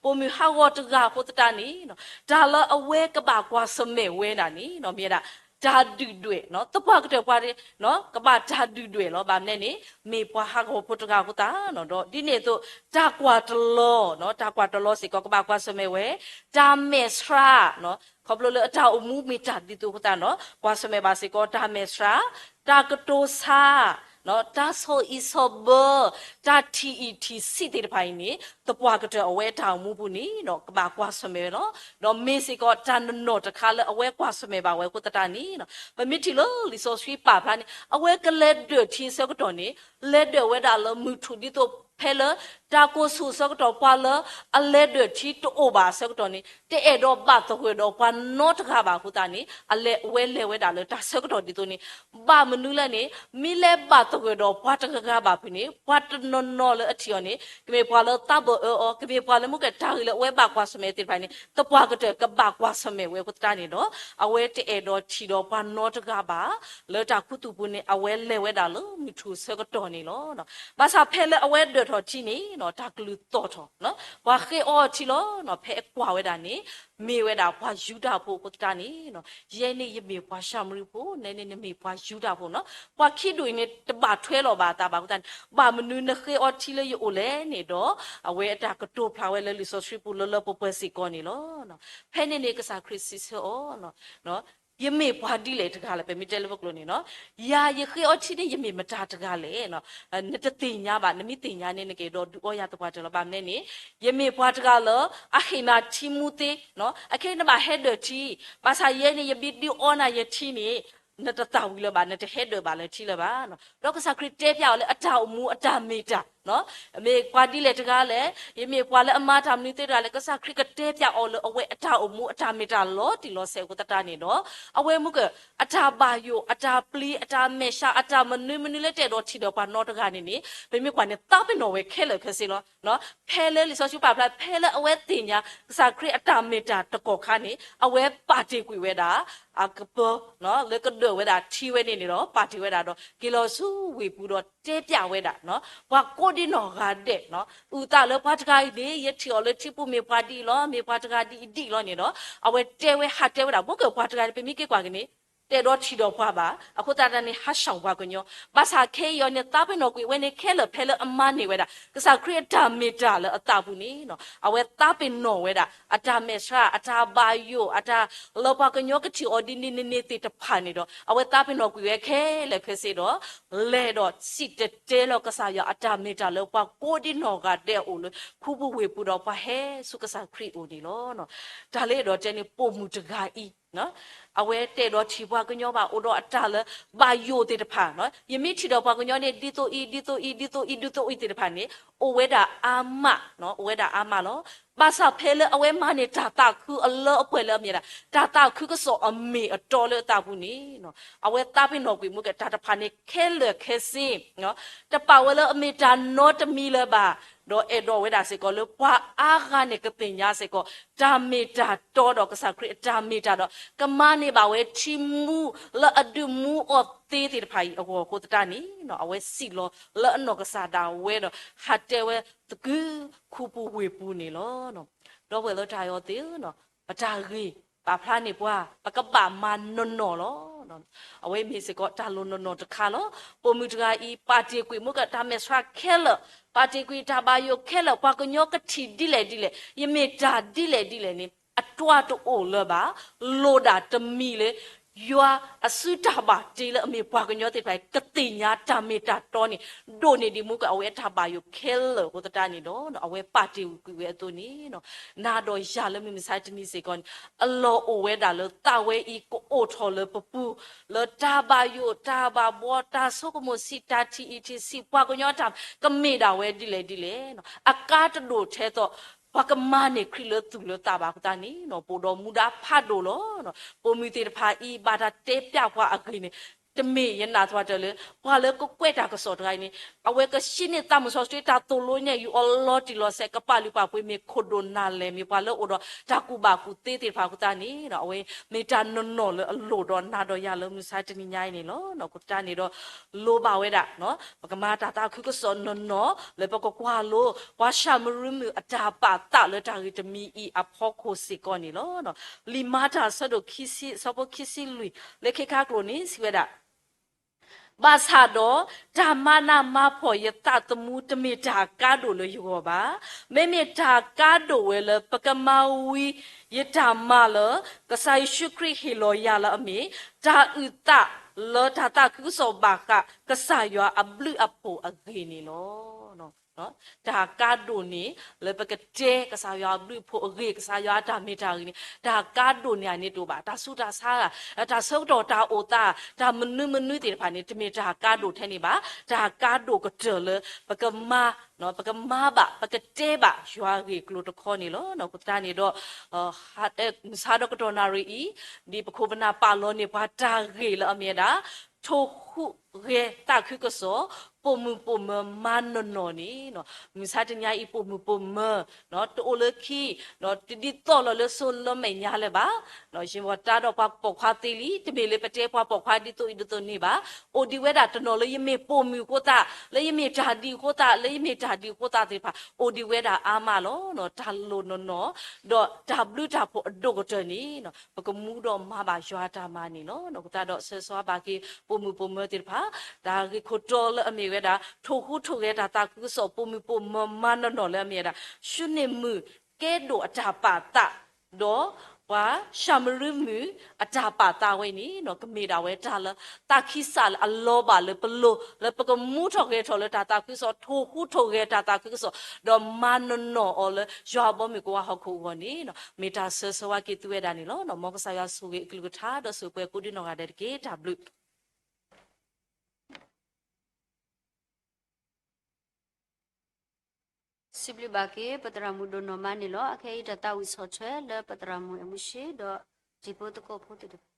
ပိာ်မုၣ်ဟးဂီၤတဂၤအဃိသတးန့ၣ် တၢ်လၢအဝဲကဘၣ်ကွၢ်ဆၢၣ်မဲာ်ဝဲဒၣ်န့ၣ် မ့ၢ်ဝဲဒၣ် တၢ်ဒုၣ်ဒွဲၣ်, သပှၢ်ကတၢၢ်ပှၤ ကဘၣ်တၢ်ဒုၣ်ဒွဲၣ်လီၤ. ဘၣ်မနုၤန့ၣ် မ့ၢ်ပှၤဟးဂီၤဖိတဂၤအဃိသတး ဒီးဒ်န့ၣ်အသိး တၢ်ကွၢ်တလီၤ, တၢ်ကွၢ်တလီၤစ့ၢ်ကီးကဘၣ်ကွၢ်ဆၢၣ်မဲာ်ဝဲ, တၢ်မဲာ်ဆှး ခီဖျိလၢအတၢ်အိၣ်မူမ့ၢ်တၢ်ဒ်သိးအဃိသတးဒီး ကွၢ်ဆၢၣ်မဲာ်ဘၣ်စ့ၢ်ကီးတၢ်မဲာ်ဆှး, တၢ်ကတိၤဆါ, တၢ်ဆီၣ်အံၣ်ဆီၣ်ဘၢ, တၢ်ထံၣ်အံၣ်ထံၣ်ဆံးသ့ၣ်တဖၣ်အံၤန့ၣ် သပှၢ်ကတၢၢ်အဝဲတၢ်အိၣ်မူပူၤန့ၣ် ကဘၣ်ကွၢ်ဆၢၣ်မဲာ်ဝဲလီၤ. ဒီးမ့ၢ်စ့ၢ်ကီးတၢ်နနီၢ်တခါလၢအဝဲကွၢ်ဆၢၣ်မဲာ်ဘၣ်ဝဲအဃိသတးန့ၣ် ပမ့ၢ်ထံၣ်လၢလံာ်စီဆှံပာ်ဖျါန့ၣ် အဝဲကလဲၤဒၢၣ်ထံအဆၢကတီၢ်န့ၣ် လဲၤဒၢၣ်ဝဲဒၣ်လၢမုၢ်ထူၣ်ဒ်သိးဖဲလၢ တၢ်ကိၢ်ဆူၣ်အဆၢကတီၢ် ပှၤလၢအလဲၤဒၢၣ်ထံတအိၣ်ဘၣ်အဆၢကတီၢ်န့ၣ် တအဲၣ်ဒိးဘၣ်သဂၢၢ်ဒီးပှၤနီတဂၤဘၣ်အဃိသတးန့ၣ် အလဲၤ အဝဲလဲၤဝဲဒၣ်လၢတၢ်ဆၢကတီၢ်ဒ်သိးန့ၣ် ဘၣ်မနုၤလဲၣ်န့ၣ် မ့ၢ်လဲၤဘၣ်သဂၢၢ်ဒီးပှၤတဂၤဂၤဘၣ်ဖုးန့ၣ် ပှၤတနီၤနီၤလၢအထံၣ်အီၤန့ၣ် ကမ့ၢ်ပှၤလၢသးဘၢၣ်အၢအီၤ ကမ့ၢ်ပှၤလၢမ့ၢ်ကဲတၢ်ဂ့ၢ်လၢအဝဲဘၣ်ကွၢ်ဆၢၣ်မဲာ်သ့ၣ်တဖၣ်န့ၣ် သပှၢ်ကတၢၢ်ကဘၣ်ကွၢ်ဆၢၣ်မဲာ်ဝဲအဃိသတးန့ၣ်ဒီး အဝဲတအဲၣ်ဒိးထံၣ်ဒီးပှၤနီတဂၤဘၣ် လၢတၢ်ခူသူၣ်ပူၤန့ၣ် အဝဲလဲၤဝဲဒၣ်လၢမုၢ်ထူၣ်အဆၢကတီၢ်န့ၣ်လီၤ. ဘၣ်ဆၣ်ဖဲလၢအဝဲဒၢၣ်ထီၣ်ထံန့ၣ် တၢ်ကလုၢ်သီၣ်ထီၣ်, ပှၤဃ့အီထံလီၤ. ဖဲအကွၢ်ဝဲဒၣ်န့ၣ် မ့ၢ်ဝဲဒၣ်ပှၤယူဒၤဖိအဃိသတးန့ၣ်, ယဲန့ၣ်ယမ့ၢ်ပှၤၡၤမရံဖိ, နဲန့ၣ်နမ့ၢ်ပှၤယူဒၤဖိနီၤ. ပှၤခံဒူၣ်အံၤန့ၣ် တဘၣ်ထွဲလီၤဘၣ်အသးဘၣ်အဃိသတးန့ၣ်, ဘၣ်မနုၤနဃ့အီထံလၢယအိၣ်လဲၣ်န့ၣ်ဒီး, အဝဲအတၢ်ကတိၤဖျါဝဲလၢလံာ်စီဆှံပူၤလၢလၢပှဲၤပှဲၤစ့ၢ်ကီးန့ၣ်လီၤ. ဖဲန့ၣ်န့ၣ်ကစၢ်ခရံာ်စံးဆၢအီၤ ယမ့ၢ်ပှၤဒ်လဲၣ်တဂၤလဲၣ်, ပမ့ၢ်တဲလၢပကျိာ်န့ၣ်နီၤ, ယၤယဃ့အီထံန့ၣ် ယမ့ၢ်မတၤတဂၤလဲၣ်. နတသ့ၣ်ညါဘၣ်, နမ့ၢ်သ့ၣ်ညါန့ၣ် နကအဲၣ်ဒိးဒုးအီယၤသပှၢ်တၢၢ်လီၤ. ဘၣ်မနုၤလဲၣ်န့ၣ်, ယမ့ၢ်ပှၤတဂၤလၢ အဟ့ၣ်နၤထံမူသ့, အခဲအံၤနဘၣ်ဟဲဒၢၣ်ထံ, ဘၣ်ဆၣ်ယဲန့ၣ် ယဘၣ်ဒုးအီနၤယထံန့ၣ် နတသၣ်ဝံၤလၢၤဘၣ်, နတဟဲဒၢၣ်ဘၣ်လၢထံလၢၤဘၣ်. ဒီးကစၢ်ခရံာ်တဲပျးအီၤလၢအတၢ်အိၣ်မူအတၢ်မ့ၢ်တၢ် မ့ၢ်ပှၤဒ်လဲၣ်တဂၤလဲၣ်, ယမ့ၢ်ပှၤလၢအမၤတၢ်မနုၤသ့တဂၤလဲၣ်, ကစၢ်ခရံာ်ကတဲပျးအီၤလၢအဝဲအတၢ်အိၣ်မူအတၢ်မ့ၢ်တၢ်လီၤတံၢ်လီၤဆဲးအဃိသတးန့ၣ်ဒီး, အဝဲမ့ၢ်က အတၢ်ဘၣ်ယိၣ် အတၢ်ပျံၤ အတၢ်မဲာ်ဆှး အတၢ်မနုၤမနုၤလၢတအဲၣ်ဒိးထံၣ်ဒီးပှၤနီတဂၤန့ၣ်န့ၣ် ပမ့ၢ်ကွၢ်န့ၣ် သးပ့ၤနီၣ်ဝဲခဲလၢာ်ခဲဆ့လီၤ. ဖဲလၢလံာ်စီဆှံပာ်ဖျါ ဖဲလၢအဝဲသ့ၣ်ညါ ကစၢ်ခရံာ်အတၢ်မ့ၢ်တၢ်တကီၢ်ခါန့ၣ် အဝဲပာ်တ့ၢ်ကွံာ်ဝဲဒၣ် အကပၢၤ လၢကဒၢၣ်ဝဲဒၣ်ထံဝဲန့ၣ်န့ၣ်ဒီး ပာ်တ့ၢ်ဝဲဒၣ်ဒီး က့ၤလီၤဆူဝ့ၢ်ပူၤဒီးတဲပျးဝဲဒၣ် ပှၤကိးဒံနီၢ်ဂၤဒဲး အုၣ်သးလၢပှၤတဂၤအံၤန့ၣ် ယထံၣ်အီၤလၢထံပူၤမ့ၢ်ပှၤဒ်အံၤလီၤ, မ့ၢ်ပှၤတဂၤဒ်အံၤဒ်အံၤလီၤန့ၣ်ဒီး အဝဲတဲဝဲဟးတဲဝဲဒၣ် မ့ၢ်ကပှၤတဂၤန့ၣ် ပမ့ၢ်က့ၤကွၢ်က့ၤန့ၣ် တအဲၣ်ဒိးထံၣ်ဒီးပှၤဘၣ်, အဃိသတးန့ၣ် ဟးဆှီၣ်ပှၤကညီ, ဘၣ်ဆၣ်ခဲအံၤအီၤန့ၣ် သးပ့ၤနီၣ်ကွံာ်ဝဲန့ၣ် ခဲလၢာ်ဖဲလၢအမၤန့ၢ်ဝဲဒၣ် ကစၢ်ခရံာ်အတၢ်မ့ၢ်တၢ်လၢအသးပူၤန့ၣ် အဝဲသးပ့ၤနီၣ်ဝဲဒၣ် အတၢ်မဲာ်ဆှး အတၢ်ဘၣ်ယိၣ် အတၢ်လၢပှၤကညီကထံၣ်အီၤဒ်န့ၣ်န့ၣ်န့ၣ်သ့ၣ်တဖၣ်န့ၣ်ဒီး အဝဲသးပ့ၤနီၣ်ကွံာ်ဝဲခဲလၢာ်ခဲဆ့ဒီး လဲၤဒီးစံၣ်တဲၤတဲလီၤကစၢ်ယွၤအတၢ်မ့ၢ်တၢ်လၢပှၤကိးဒံနီၢ်ဂၤဒဲးအအိၣ်လၢ ခူပူၤဝ့ၢ်ပူၤဒီးပှၤဟဲဆူကစၢ်ခရံာ်အအိၣ်န့ၣ်လီၤ. တၢ်လၢအဲၣ်ဒိးတဲန့ၣ် ပိာ်မုၣ်တဂၤအံၤ အဝဲတအဲၣ်ဒိးထံၣ်ပှၤကညီဘၣ် အိၣ်ဒီးအတၢ်လၢဘၣ်ယိၣ်သ့ၣ်တဖၣ်, ယမ့ၢ်ထံၣ်ဒီးပှၤကညီန့ၣ် ဒ်သိးအံၤ ဒ်သိးအံၤ ဒ်သိးအံၤ ဒ်သိးအံၤသ့ၣ်တဖၣ်န့ၣ် အိၣ်ဝဲဒၣ်အါမး, အိၣ်ဝဲဒၣ်အါမးလီၤ. ဘၣ်ဆၣ်ဖဲလၢအဝဲမၤန့ၢ်တၢ်သးခုအလၢအပှဲၤလၢအမ့ၢ်ဒၣ် တၢ်သးခုကစီၣ်အမ့ၢ်အတီလၢအသးပူၤန့ၣ် အဝဲသးပ့ၤနီၣ်ကွံာ်မ့ၢ်ကတၢ်တဖၣ်န့ၣ်ခဲလၢာ်ခဲဆ့ တပာ်ဝဲလၢအမ့ၢ်တၢ်နီတမံၤလၢၤဘၣ်, ဒီးအဲၣ်ဒိးဝဲဒၣ်စ့ၢ်ကီးလၢပှၤအါဂၤန့ၣ်ကသ့ၣ်ညါစ့ၢ်ကီး တၢ်မ့ၢ်တၢ်တီဒီးကစၢ်ခရံာ်အတၢ်မ့ၢ်တၢ်ဒီး ကမၤန့ၢ်ဘၣ်ဝဲထံမူလၢအဒုးမူအီၤသ့သ့ၣ်တဖၣ်အံၤအဂီၢ်အဃိသတးန့ၣ် အဝဲစံၣ်လီၤလၢအနီၢ်ကစၢ်ဒၣ်ဝဲဒီး ဟးတဲဝဲသကုၤခူပူၤဝ့ၢ်ပူၤန့ၣ်လီၤ. ဒီပုၢ်ဝဲၢ်လၢတၢ်အဲၣ်အီၤသ့ၣ်ဧၢ, ပတၢ်ဂ့ၢ်ပာ်ဖျါန့ၢ်ပှၤ ပကဘၣ်မၤနီၢ်နီၢ်လီၤ. အဝဲမ့ၢ်စ့ၢ်ကီးတၢ်လိၣ်နီၢ်နီၢ်တခါလီၤ. ပိာ်မုၣ်တဂၤအံၤ ပာ်တ့ၢ်ကွံာ်မ့ၢ်ကတၢ်မဲာ်ဆှးခဲလၢာ်, ပာ်တ့ၢ်ကွံာ်တၢ်ဘၣ်ယိၣ်ခဲလၢာ်, ပှၤကညီကထံၣ်ဒ်လဲၣ်ဒ်လဲၣ်, ယမ့ၢ်တၢ်ဒ်လဲၣ်ဒ်လဲၣ်န့ၣ် အတၢ်တအိၣ်လၢၤဘၣ်, လိၣ်ဒၣ်တမံၤလၢ ယွၤအစုတၢ်ဘၣ်တ့လၢအမ့ၢ်ပှၤကညီသ့ၣ်တဖၣ် ကသ့ၣ်ညါတၢ်မ့ၢ်တၢ်တီန့ၣ် ဒိၣ်န့ၢ်ဒံးမ့ၢ်ကအဝဲအတၢ်ဘၣ်ယိၣ်ခဲလၢာ်အဃိသတးန့ၣ်ဒီး အဝဲပာ်တ့ၢ်ကွံာ်ဝဲအသိးန့ၣ် နၤဒီးယၤလၢမုၢ်မဆါတနံၤစ့ၢ်ကီးန့ၣ် အလီၢ်အိၣ်ဝဲဒၣ်လၢသးဝဲအံၤကအိၣ်ထီၣ်လၢပပူၤ လၢတၢ်ဘၣ်ယိၣ် တၢ်ဘၣ်ဘှီ တၢ်ဆိကမိၣ်ဆံး တၢ်ထံၣ်အံၤထံၣ်ဆံး ပှၤကညီအတၢ်ကမ့ၢ်ဒၣ်ဝဲဒ်လဲၣ်ဒ်လဲၣ် အကါတဒိၣ်ထဲသိး ပှၤကမၤန့ၢ်ခရံာ်လၢသူၣ်လၢသးဘၣ်အဃိသတးန့ၣ် ပအိၣ်ဒီးမူဒါဖးဒိၣ်လီၤ. ပိာ်မုၣ်သ့ၣ်တဖၣ်အံၤ ဘၣ်တၢ်တဲပျးပှၤအဂ့ၢ်န့ၣ် တမ့ၢ်ယနာ်သပှၢ်တၢၢ်လၢ ပှၤလၢကကွဲးတၢ်ကစီၣ်တဂၤအံၤန့ၣ် အဝဲကဆှံန့ၢ်သးမုၢ်စီဆှံ တၢ်သိၣ်လိညါယူၤအီၤလီၤတံၢ်လီၤဆဲး ကပာ်လုၢ်ပာ်ပှ့ၤမ့ၢ်ခိၣ်ဒိၣ်နၢ်လဲၢ် မ့ၢ်ပှၤလၢအိၣ်ဒီးတၢ်ကူၣ်ဘၣ်ကူၣ်သ့သ့ၣ်တဖၣ်အဃိသတးန့ၣ် အဝဲမ့ၢ်တၢ်နီၢ်နီၢ်လၢအလိၣ်ဒီးနၤဒီးယၤလၢမုၢ်မဆါတနံၤညါအံၤန့ၣ်လီၤ. အဃိသတးန့ၣ်ဒီး လိၣ်ဘၣ်ဝဲဒၣ် ပကမၤတၢ်သးခုကစီၣ်နီၢ်နီၢ် လၢပကကွၢ်လိ ပှၤၡၤမရံမုၣ်အတၢ်ပာ်သးလၢတၢ်ဂ့ၢ်တမံၤအံၤအဖီခိၣ်စ့ၢ်ကီးန့ၣ်လီၤ. လံာ်မၤတၢ်အဆၢဒိၣ်ခံဆံ အဆၢဖိခံဆံလွံၢ် လၢခဲခါကျိာ်န့ၣ် စံးဝဲဒၣ် ဘၣ်ဆၣ်ဒီး တၢ်မၤနးမၤဖှီၣ်ယသးသမူတမ့ၢ်တၢ်ကါဒိၣ်လၢယဂီၢ်ဘၣ်. မ့မ့ၢ်တၢ်ကါဒိၣ်ဝဲလၢပကမၤဝံၤယတၢ်မၤလၢ ကစၢ်ယ့ၣ်ၡူးခရံာ်ဟ့ၣ်လီၤယၤလၢအမ့ၢ် တၢ်အုၣ်သးလၢတၢ်သးခုကစီၣ်ဘၣ်ဃး ကစၢ်ယွၤအဘျုးအဖှိၣ်အဂ့ၢ်န့ၣ်လီၤ. တၢ်ကါဒိၣ်န့ၣ် လၢပကတဲကစၢ်ယွၤအဘျုးအဖှိၣ်အဂ့ၢ် ကစၢ်ယွၤအတၢ်မ့ၢ်တၢ်ဂ့ၤန့ၣ် တၢ်ကါဒိၣ်န့ၣ်အန့ၣ်တအိၣ်ဘၣ်. တၢ်ဆူးတၢ်ဆါ တၢ်ဆၢကတီၢ်တၢ်အိၣ်သး တၢ်မနုၤမနုၤသ့ၣ်တဖၣ်န့ၣ် တမ့ၢ်တၢ်ကါဒိၣ်ထဲန့ၣ်ဘၣ်. တၢ်ကါဒိၣ်ကတၢၢ်လၢ ပကမၤ ပကမၤဘၣ် ပကတဲဘၣ်ယွၤအဂ့ၢ်အကျိၤတခီန့ၣ်လီၤ. အဃိသတးန့ၣ်ဒီး မုၢ်ဆါဒီးကတီၢ်နၣ်ရံၣ်အံၤ ဒ်ပခိၣ်ပနၢ်ပာ်လီၤန့ၢ်ပှၤတၢ်ဂ့ၢ်လၢအမ့ၢ်ဝဲဒၣ် ထိၣ်ဃူ ဂဲၤသးခုကစီၣ်, ပိာ်မုၣ်ပိာ်မၢၤမၤနီၢ်နီၢ်န့ၣ်, မုၢ်ဆါတနံၤအံၤ ပိာ်မုၣ်ပိာ်မၢၤ တအိၣ်လၢခံ, တဒ်သိးလီၤလၢစိလၢမဲာ်ညါလၢၤဘၣ်. ယမ့ၢ်တၢ်ဒီးပှၤပိာ်ခွါသ့လံ, တမ့ၢ်လၢပတဲပှၤပိာ်ခွါဒ်သိးအံၤဒ်သိးန့ၣ်ဘၣ်. အိၣ်ဒံးဝဲဒၣ်တနီၤလၢယမ့ၢ်ပိာ်မုၣ်အဃိသတး, လၢယမ့ၢ်တၢ်ဒ်အဃိသတး, လၢယမ့ၢ်တၢ်ဒ်အဃိသတးသ့ၣ်တဖၣ် အိၣ်ဒံးဝဲဒၣ်အါမးလီၤ. တၢ်လိၣ်နီၢ်နီၢ် ဒီးတၢ်ဘျုးတၢ်ဖှိၣ်အဒိၣ်ကတၢၢ်န့ၣ် ပကမူဒီးမၤဘၣ်ယွၤအတၢ်မၤန့ၣ်လီၤ. အဃိသတးဒီးဆၢဂ့ၤဆၢဝါဘၣ်က့ၤ ပိာ်မုၣ်ပိာ်မၢၤသ့ၣ်တဖၣ်, တၢ်ဂ့ၢ်ခိၣ်တီလၢအမ့ၢ်ဝဲဒၣ် ထိၣ်ဟူးထိၣ်ဂဲၤတၢ်သးခုကစီၣ် ပိာ်မုၣ်ပိာ်မၢၤမၤနီၢ်နီၢ်လၢအမ့ၢ်ဝဲဒၣ် ၡူနံၣ်မုၣ်ကဲဒိၣ်အတၢ်ပာ်သး, ဒီးပှၤၡၤမရံမုၣ်အတၢ်ပာ်သးဝဲန့ၣ် ကမ့ၢ်ဒၣ်ဝဲတၢ်လၢသးခံစးလၢအလီၤဘၣ်လၢပလိၤ လၢပကမူထီၣ်ဂဲၤထီၣ်လၢတၢ်သးခုကစီၣ်, ထိၣ်ဟူးထိၣ်ဂဲၤတၢ်သးခုကစီၣ်, ဒီးမၤနီၢ်နီၢ်အီၤလၢယွၤဘီမုၢ်ကဝါဟီၣ်ခိၣ်အဂီၢ်န့ၣ် မ့ၢ်တၢ်ဆၢဂ့ၤဆၢဝါက့ၤသုဝဲဒၣ်န့ၣ်လီၤ. မ်ကစၢ်ယွၤဆိၣ်ဂ့ၤအကလုၢ်ကထါ ဒီးဆိၣ်ပှဲၤကိးဒံနီၢ်ဂၤဒဲးတက့ၢ်. တၢ်ဘျုး စံးဘျုးဘၣ်က့ၤ ပသရၣ်မုၣ်ဒိၣ်နီၢ်မါန့ၣ်လီၤ. အခဲအံၤတၢ်သးဝံၣ်ဆီၣ်ထွဲလၢပသရၣ်မုၣ် အဲၣ်မူၡ့ ဒီးတံၤဖိသကိးဖိသ့ၣ်တဖၣ်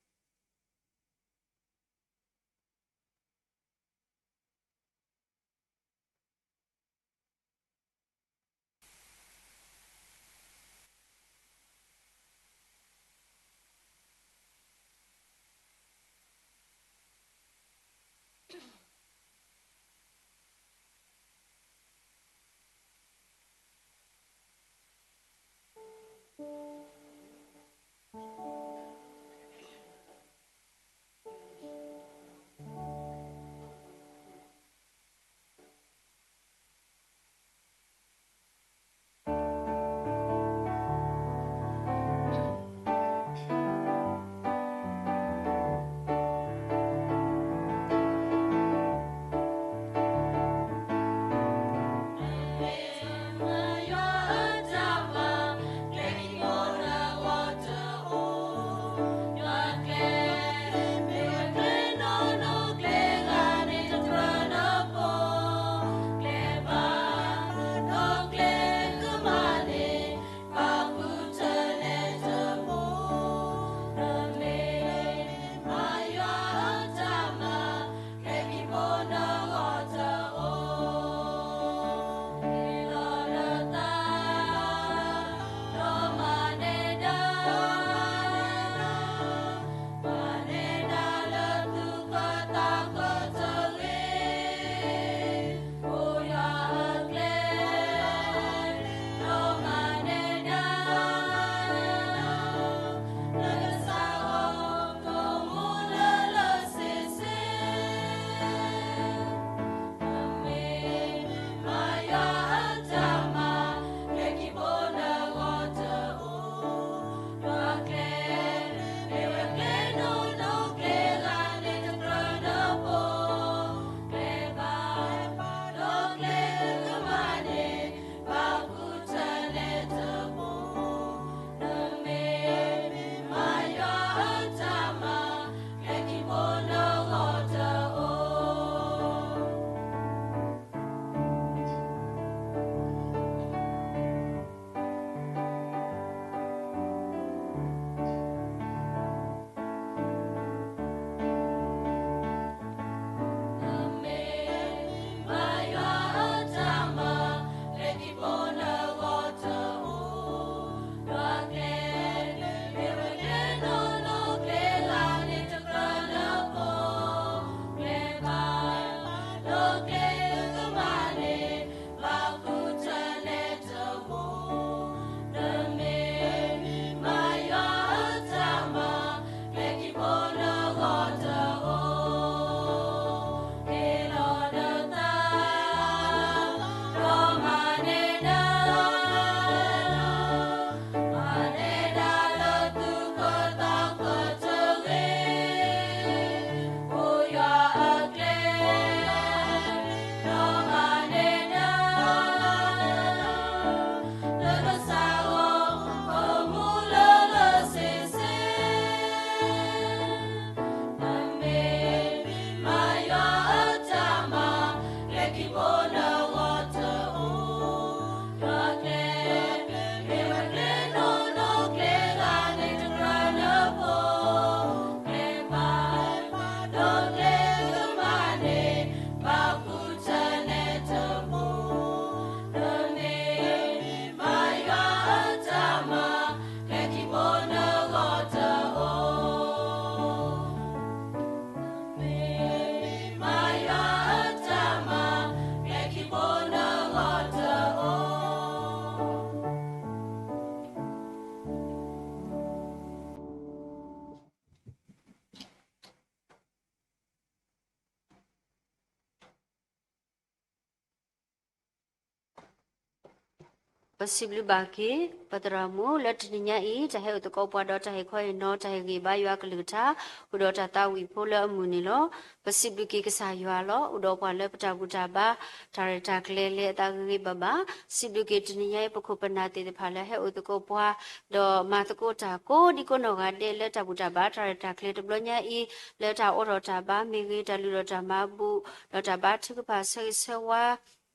ပစံးဘျုးဘၣ်က့ၤ ပသရၣ်မုၣ်လၢတနံၤညါအံၤ တၢ်ဟဲအိၣ်သကိးပှၤဒီးတၢ်ဟ့ၣ်ခီဟ့ၣ်နီၤ တၢ်ဟ့ၣ်ဂံၢ်ဘါယွၤအကလုၢ်ကထါ ဃုာ်ဒီးတၢ်သးဝံၣ်ဖိလၢအမုာ်န့ၣ်လီၤ. ပစံးဘျုးက့ၤကစၢ်ယွၤလီၤ. အိၣ်ဒီးပှၤလၢပတၢ်ဘူၣ်တၢ်ဘါ တၢ်ရဲၣ်တၢ်ကျဲၤလၢအသးဂ့ၤဂ့ၤဘၣ်ဘၣ်. စံးဘျုးက့ၤတနံၤညါအံၤ ပခိၣ်ပနၢ်သ့ၣ်တဖၣ်လၢဟဲအိၣ်သကိးပှၤ ဒီးမၤသကိးတၢ်ကိးဒံကိးနီၢ်ဂၤဒဲးလၢတၢ်ဘူၣ်တၢ်ဘါ တၢ်ရဲၣ်တၢ်ကျဲၤတဘျီညါအံၤ လၢတၢ်အိးထီၣ်တၢ်ဘါမ့ၢ်ဂ့ၤ တၢ်လုၢ်ထီၣ်တၢ်မၤဘူၣ် ဒီးတၢ်ဘါထုကဖၣ်ဆၢဂ့ၤဆၢဝါ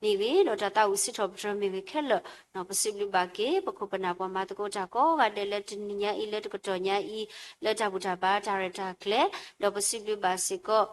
မ့ၢ်ဂ့ၤ ဒီးတၢ်သးဝံၣ်စံးထီၣ်ပတြၢၤမ့ၢ်ဂ့ၤခဲလၢာ် ပစံးဘျုးဘၣ်က့ၤ ပခိၣ်ပနၢ်ပှၤမၤသကိးတၢ်ကိးဂၤဒဲးလၢတနံၤညါအံၤ လၢတကတီၢ်ညါအံၤ လၢတၢ်ဘူၣ်တၢ်ဘါတၢ်ရဲၣ်တၢ်ကျဲၤ ဒီးပစံးဘျုးဘၣ်စ့ၢ်ကီး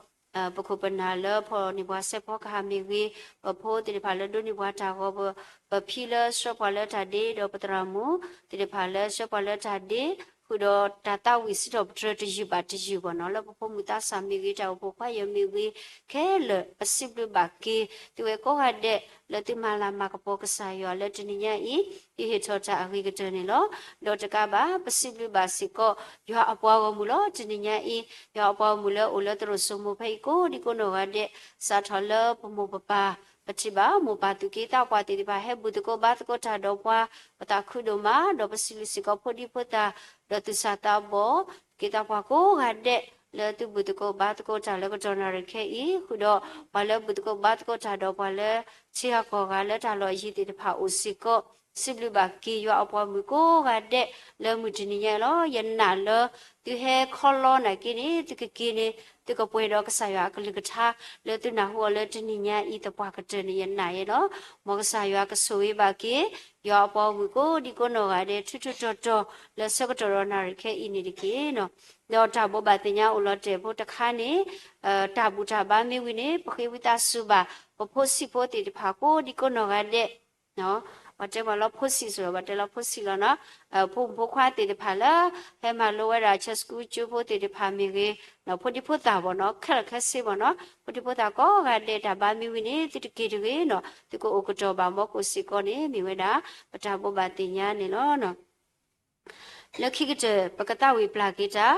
ပခိၣ်ပနၢ်လၢဖီၣ်န့ၢ်ပှၤစဲးဖီကဟၣ်မ့ၢ်ဂ့ၤ, ပဖိသ့ၣ်တဖၣ်လၢဒိးန့ၢ်ပှၤတၢ်ဂီၤ, ပဖံလၢဆှၢပှၤလၢတၢ်ဒ့, ဒီးပသရၣ်မုၣ်သ့ၣ်တဖၣ်လၢဆှၢပှၤလၢတၢ်ဒ့, ဃုာ်ဒီးတၢ်သးဝံၣ်စံးထီၣ်ပတြၢၤတယုၢ်ဘၣ်တယုၢ်ဘၣ်နီၤ, လၢပဖိမုၣ်သးစၢ်မ့ၢ်ဂ့ၤ, တၢ်အိၣ်ဖှိၣ်ခွါယဲၢ်မ့ၢ်ဂ့ၤ, ခဲလၢာ်ပစံးဘျုးဘၣ်က့ၤ သုဝဲကိးဂၤဒဲး လၢသုမၤလၤမၤကပီၤကစၢ်ယွၤလၢတနံၤညါအံၤ သုဟ့ၣ်ထီၣ်တၢ်အဂ့ၤကတၢၢ်န့ၣ်လီၤ. ဒီးတကးဘၣ် ပစံးဘျုးဘၣ်စ့ၢ်ကီး ယွၤအပှၤဂီၢ်မုၢ်လီၤ. တနံၤညါအံၤ ယွၤအပှၤဂီၢ်မုၢ်လၢအိၣ်လၢသရိာ်စိမိၤဖဲအံၤကိးဒံကိးနီၢ်ဂၤဒဲး စးထီၣ်လၢပမိၢ်ပပၢ် ပထံၣ်ဘၣ်မိၢ်ပၢ်သူၣ်က့သးပှၢ်သ့ၣ်တဖၣ် ဟဲဘူၣ်သကိးဘါသကိးတၢ်ဒီးပှၤ, ပသးခုဒိၣ်မး, ဒီးပစံးဘျုးစ့ၢ်ကီးဖိဒံဖိသၣ်, ဒီးသူၣ်စၢ်သးဘီၣ် က့သးပှၢ်ကိးဂၤဒဲး လၢသုဘူၣ်သကိးဘါသကိးတၢ်လၢကတီၢ်နၣ်ရံၣ်ခဲအံၤ, ဃုာ်ဒီးပှၤလၢဘူၣ်သကိးဘါသကိးတၢ်ဒီးပှၤလၢ ထံဂၤကီၢ်ဂၤလၢတၢ်လီၢ်အယံၤသ့ၣ်တဖၣ်အိၣ်စ့ၢ်ကီး, စံးဘျုးဘၣ်က့ၤယွၤအပှၤမုၣ်ကိးဂၤဒဲး လၢမုၢ်တနံၤညါအံၤလီၤ. ယနာ်လၢ သုဟဲခီလီနာ်က့န့ၣ် သုကက့ၤန့ၣ် သုကပှဲၤဒီးကစၢ်ယွၤအကလုၢ်ကထါ လၢသုနၢ်ဟူအီၤလၢတနံၤညါအံၤသပှၢ်ကတၢၢ်န့ၣ် ယနာ်ယဲလီၤ. မ်ကစၢ်ယွၤကဆိၣ်ဂ့ၤဘၣ်က့ၤ ယွၤအပှၤဂီၢ်မုၢ်ကိးဒံကိးနီၢ်ဂၤဒဲး ထူထူတီၤတီၤ လၢဆၢကတီၢ်ဒီးနၣ်ရံၣ်ခဲအံၤန့ၣ်တက့ၢ်. ဒီးတၢ်ဘိးဘၣ်သ့ၣ်ညါအိၣ်လီၤတဲာ်ဖိတခါန့ၣ် တၢ်ဘူၣ်တၢ်ဘါမ့ၢ်ဝံၤန့ၣ် ပဃ့ဝံသးစူၤဘၣ် ပဖိဆံးဖိသ့ၣ်တဖၣ်ကိးဒံကိးနီၢ်ဂၤဒဲး ပှၤတဲပှၤလီၤဖိဆံးစ့ၢ်ကီး ပှၤတဲလီၤဖိဆံးလီၤနီၤ, ဖိမုၣ်ဖိခွါသ့ၣ်တဖၣ်လၢ ဟဲမၤလိဝဲဒၣ်ဆၢစကူကၠိဖိသ့ၣ်တဖၣ်မ့ၢ်ဂ့ၤ, ဖိဒံဖိသၣ်ဘၣ်နီၤ ခဲလၢာ်ခဲဆ့ဘၣ်နီၤ, ဖိဒံဖိသၣ်ကိးဂၤဒဲး တၢ်ဘါမ့ၢ်ဝံၤန့ၣ် သုတက့ၤတဂ့ၤနီၤ, သုကအိၣ်ကတီၢ်ဘၣ် မ်ကအိၣ်စ့ၢ်ကီးန့ၣ် မ့ၢ်ဝဲဒၣ် ပတၢ်ဘိးဘၣ်သ့ၣ်ညါန့ၣ်လီၤ. လၢခံကတၢၢ် ပကသးဝံၣ်ပျၢ်က့ၤတၢ်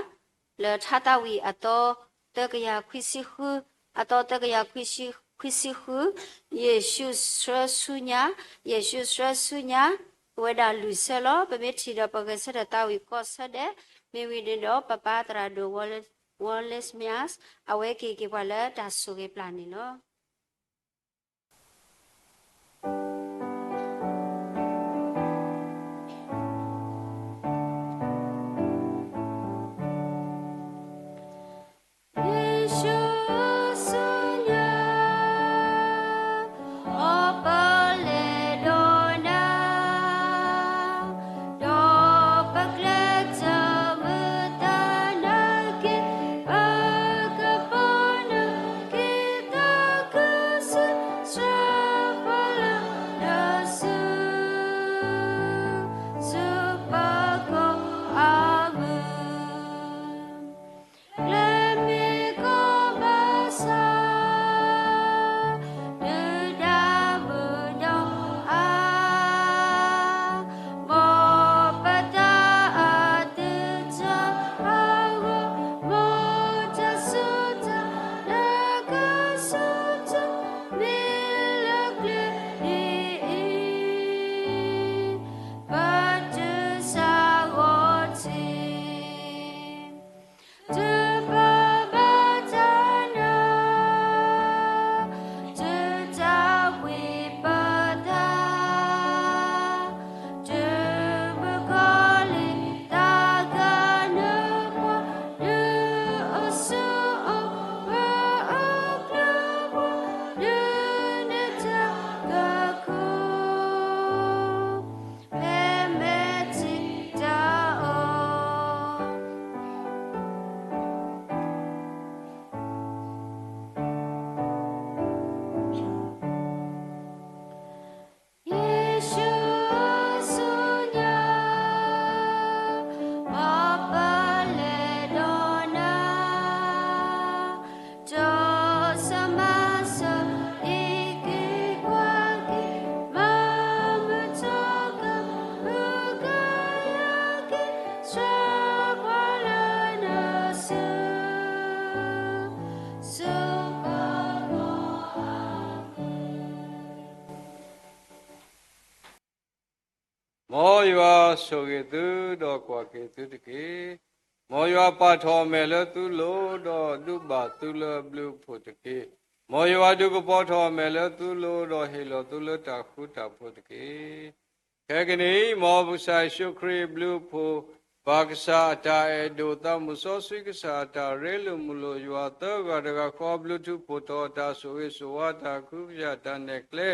လၢထါသးဝံၣ်အသီသၢကယၤခွံဆံဃု, အသီသၢကယၤခွံဆံဃု, ယ့ၣ်ၡူးဆှၢဆူညါ, ယ့ၣ်ၡူးဆှၢဆူညါ, ပဝဲဒၣ်လုၢ်ဆၢလီၤ. ပမ့ၢ်ထံၣ်ဒီးပဂဲၤဆၢထၢၣ်သးဝံၣ်ကီၢ်ဆၢဒဲး, မ့ၢ်ဝံၤန့ၣ်ဒီး ပပၢ်သရၣ်ဒိၣ် Wallace Myers အဝဲက့ၤက့ၤပှၤလၢတၢ်ဆိၣ်ဂ့ၤပျၢ်န့ၣ်လီၤ. ဆိၣ်ဂ့ၤသုဒီးကွၢ်က့ၤသုတက့ၢ်. မ်ယွၤပာ်ထီၣ်အမဲာ်လၢသုလိၤ, ဒီးဒုးဘၣ်သုလၢအဘျုးအဖှိၣ်တက့ၢ်. မ်ယွၤဒုးကပီၤထီၣ်အမဲာ်လၢသုလိၤ, ဒီးဟ့ၣ်လီၤသုလၢတၢ်ဃူတၢ်ဖိးတက့ၢ်. ခဲကနံၣ်အံၤ, မ်ကစၢ်ယ့ၣ်ၡူးခရံာ်အဘျုးအဖှိၣ်, ပၢ်ကစၢ်အတၢ်အဲၣ်ဒိၣ်, သးစီဆှံကစၢ်အတၢ်ရ့လိာ်မုာ်လိာ်, ယွၤသၢဂၤတဂၤဃီအဘျုးထူးဖှိၣ်ထီၣ်, အတၢ်ဆိၣ်ဂ့ၤဆိၣ်ဝါ, အတၢ်ကဟုကယာ်, အတၢ်နဲၣ်ကျဲ,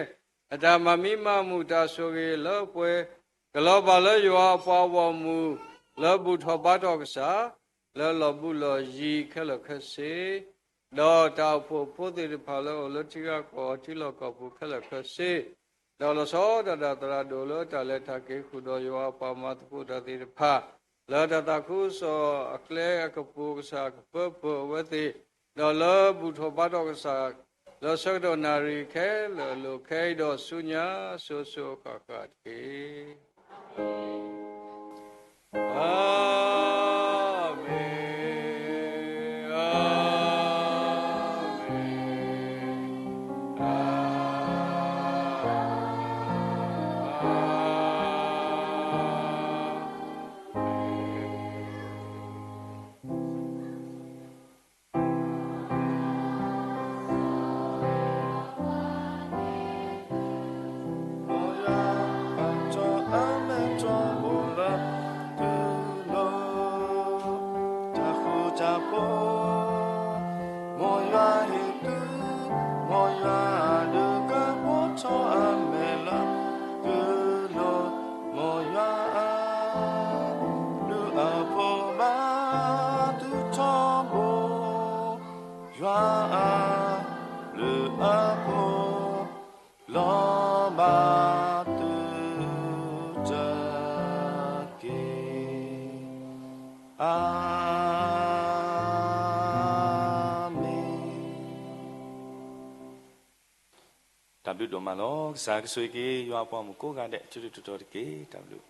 အတၢ်မၤမံမၤမုာ်, တၢ်ဆိၣ်ဂ့ၤလၢပှဲၤ, ကလီၤဘၣ်လၢယွၤအပှၤဂီၢ်မုၢ်, လၢဘူၣ်ထီၣ်ဘါထီၣ်ကစၢ်, လၢလီၢ်ဘူးလီၢ်ယံၤခဲလၢာ်ခဲဆ့, ဒီးတၢ်အိၣ်ဖှိၣ်ဖိသ့ၣ်တဖၣ်လၢအအိၣ်လၢထံဂၤကီၢ်ဂၤထံလီၢ်ကီၢ်ပူၤခဲလၢာ်ခဲဆ့, ဒီးလီၤဆီဒၣ်တၢ်သရၣ်ဒိၣ်လၢတၢ်လဲၤတၢ်က့ၤဃုာ်ဒီးယွၤအပှၤမၤသကိးတၢ်သ့ၣ်တဖၣ်, လၢတၢ်သးခုကစီၣ်အကျဲအကပူၤ, ကစၢ်ကပၢပၢၢ်အဝဲသ့ၣ်, ဒီးလၢဘူၣ်ထီၣ်ဘါထီၣ်ကစၢ်, လၢဆၢကတီၢ်နၣ်ရံၣ်ခဲလၢာ်အလိၤ, ခဲအံၤဒီးဆူညါ, စိၤစိၤဃၣ်ဃၣ်တက့ၢ်. အၤမ့ၣ်, အၤမ့ၣ်, အၤမ့ၣ်. တၢ်ဃူတၢ်ဖိး, မ်ယွၤဟ့ၣ်သု, မ်ယွၤအဒုးကပီၤထီၣ်အမဲာ်လၢသုလိၤ, မ်ယွၤအဘျုးအဖှိၣ်ဘၣ်သုထီဘိ, ယွၤအဘျုးအဖှိၣ် လီၤဘၣ်သုတက့ၢ်. အၤမ့ၣ်. တၢ်ဘျုးဒိၣ်မးလီၤ. ကစၢ်ကဆိၣ်ဂ့ၤက့ၤ ယွၤအပှၤမုၣ်ကိးဂၤဒဲး ထူထူတီတီတက့ၢ်. တၢ်ဘျုး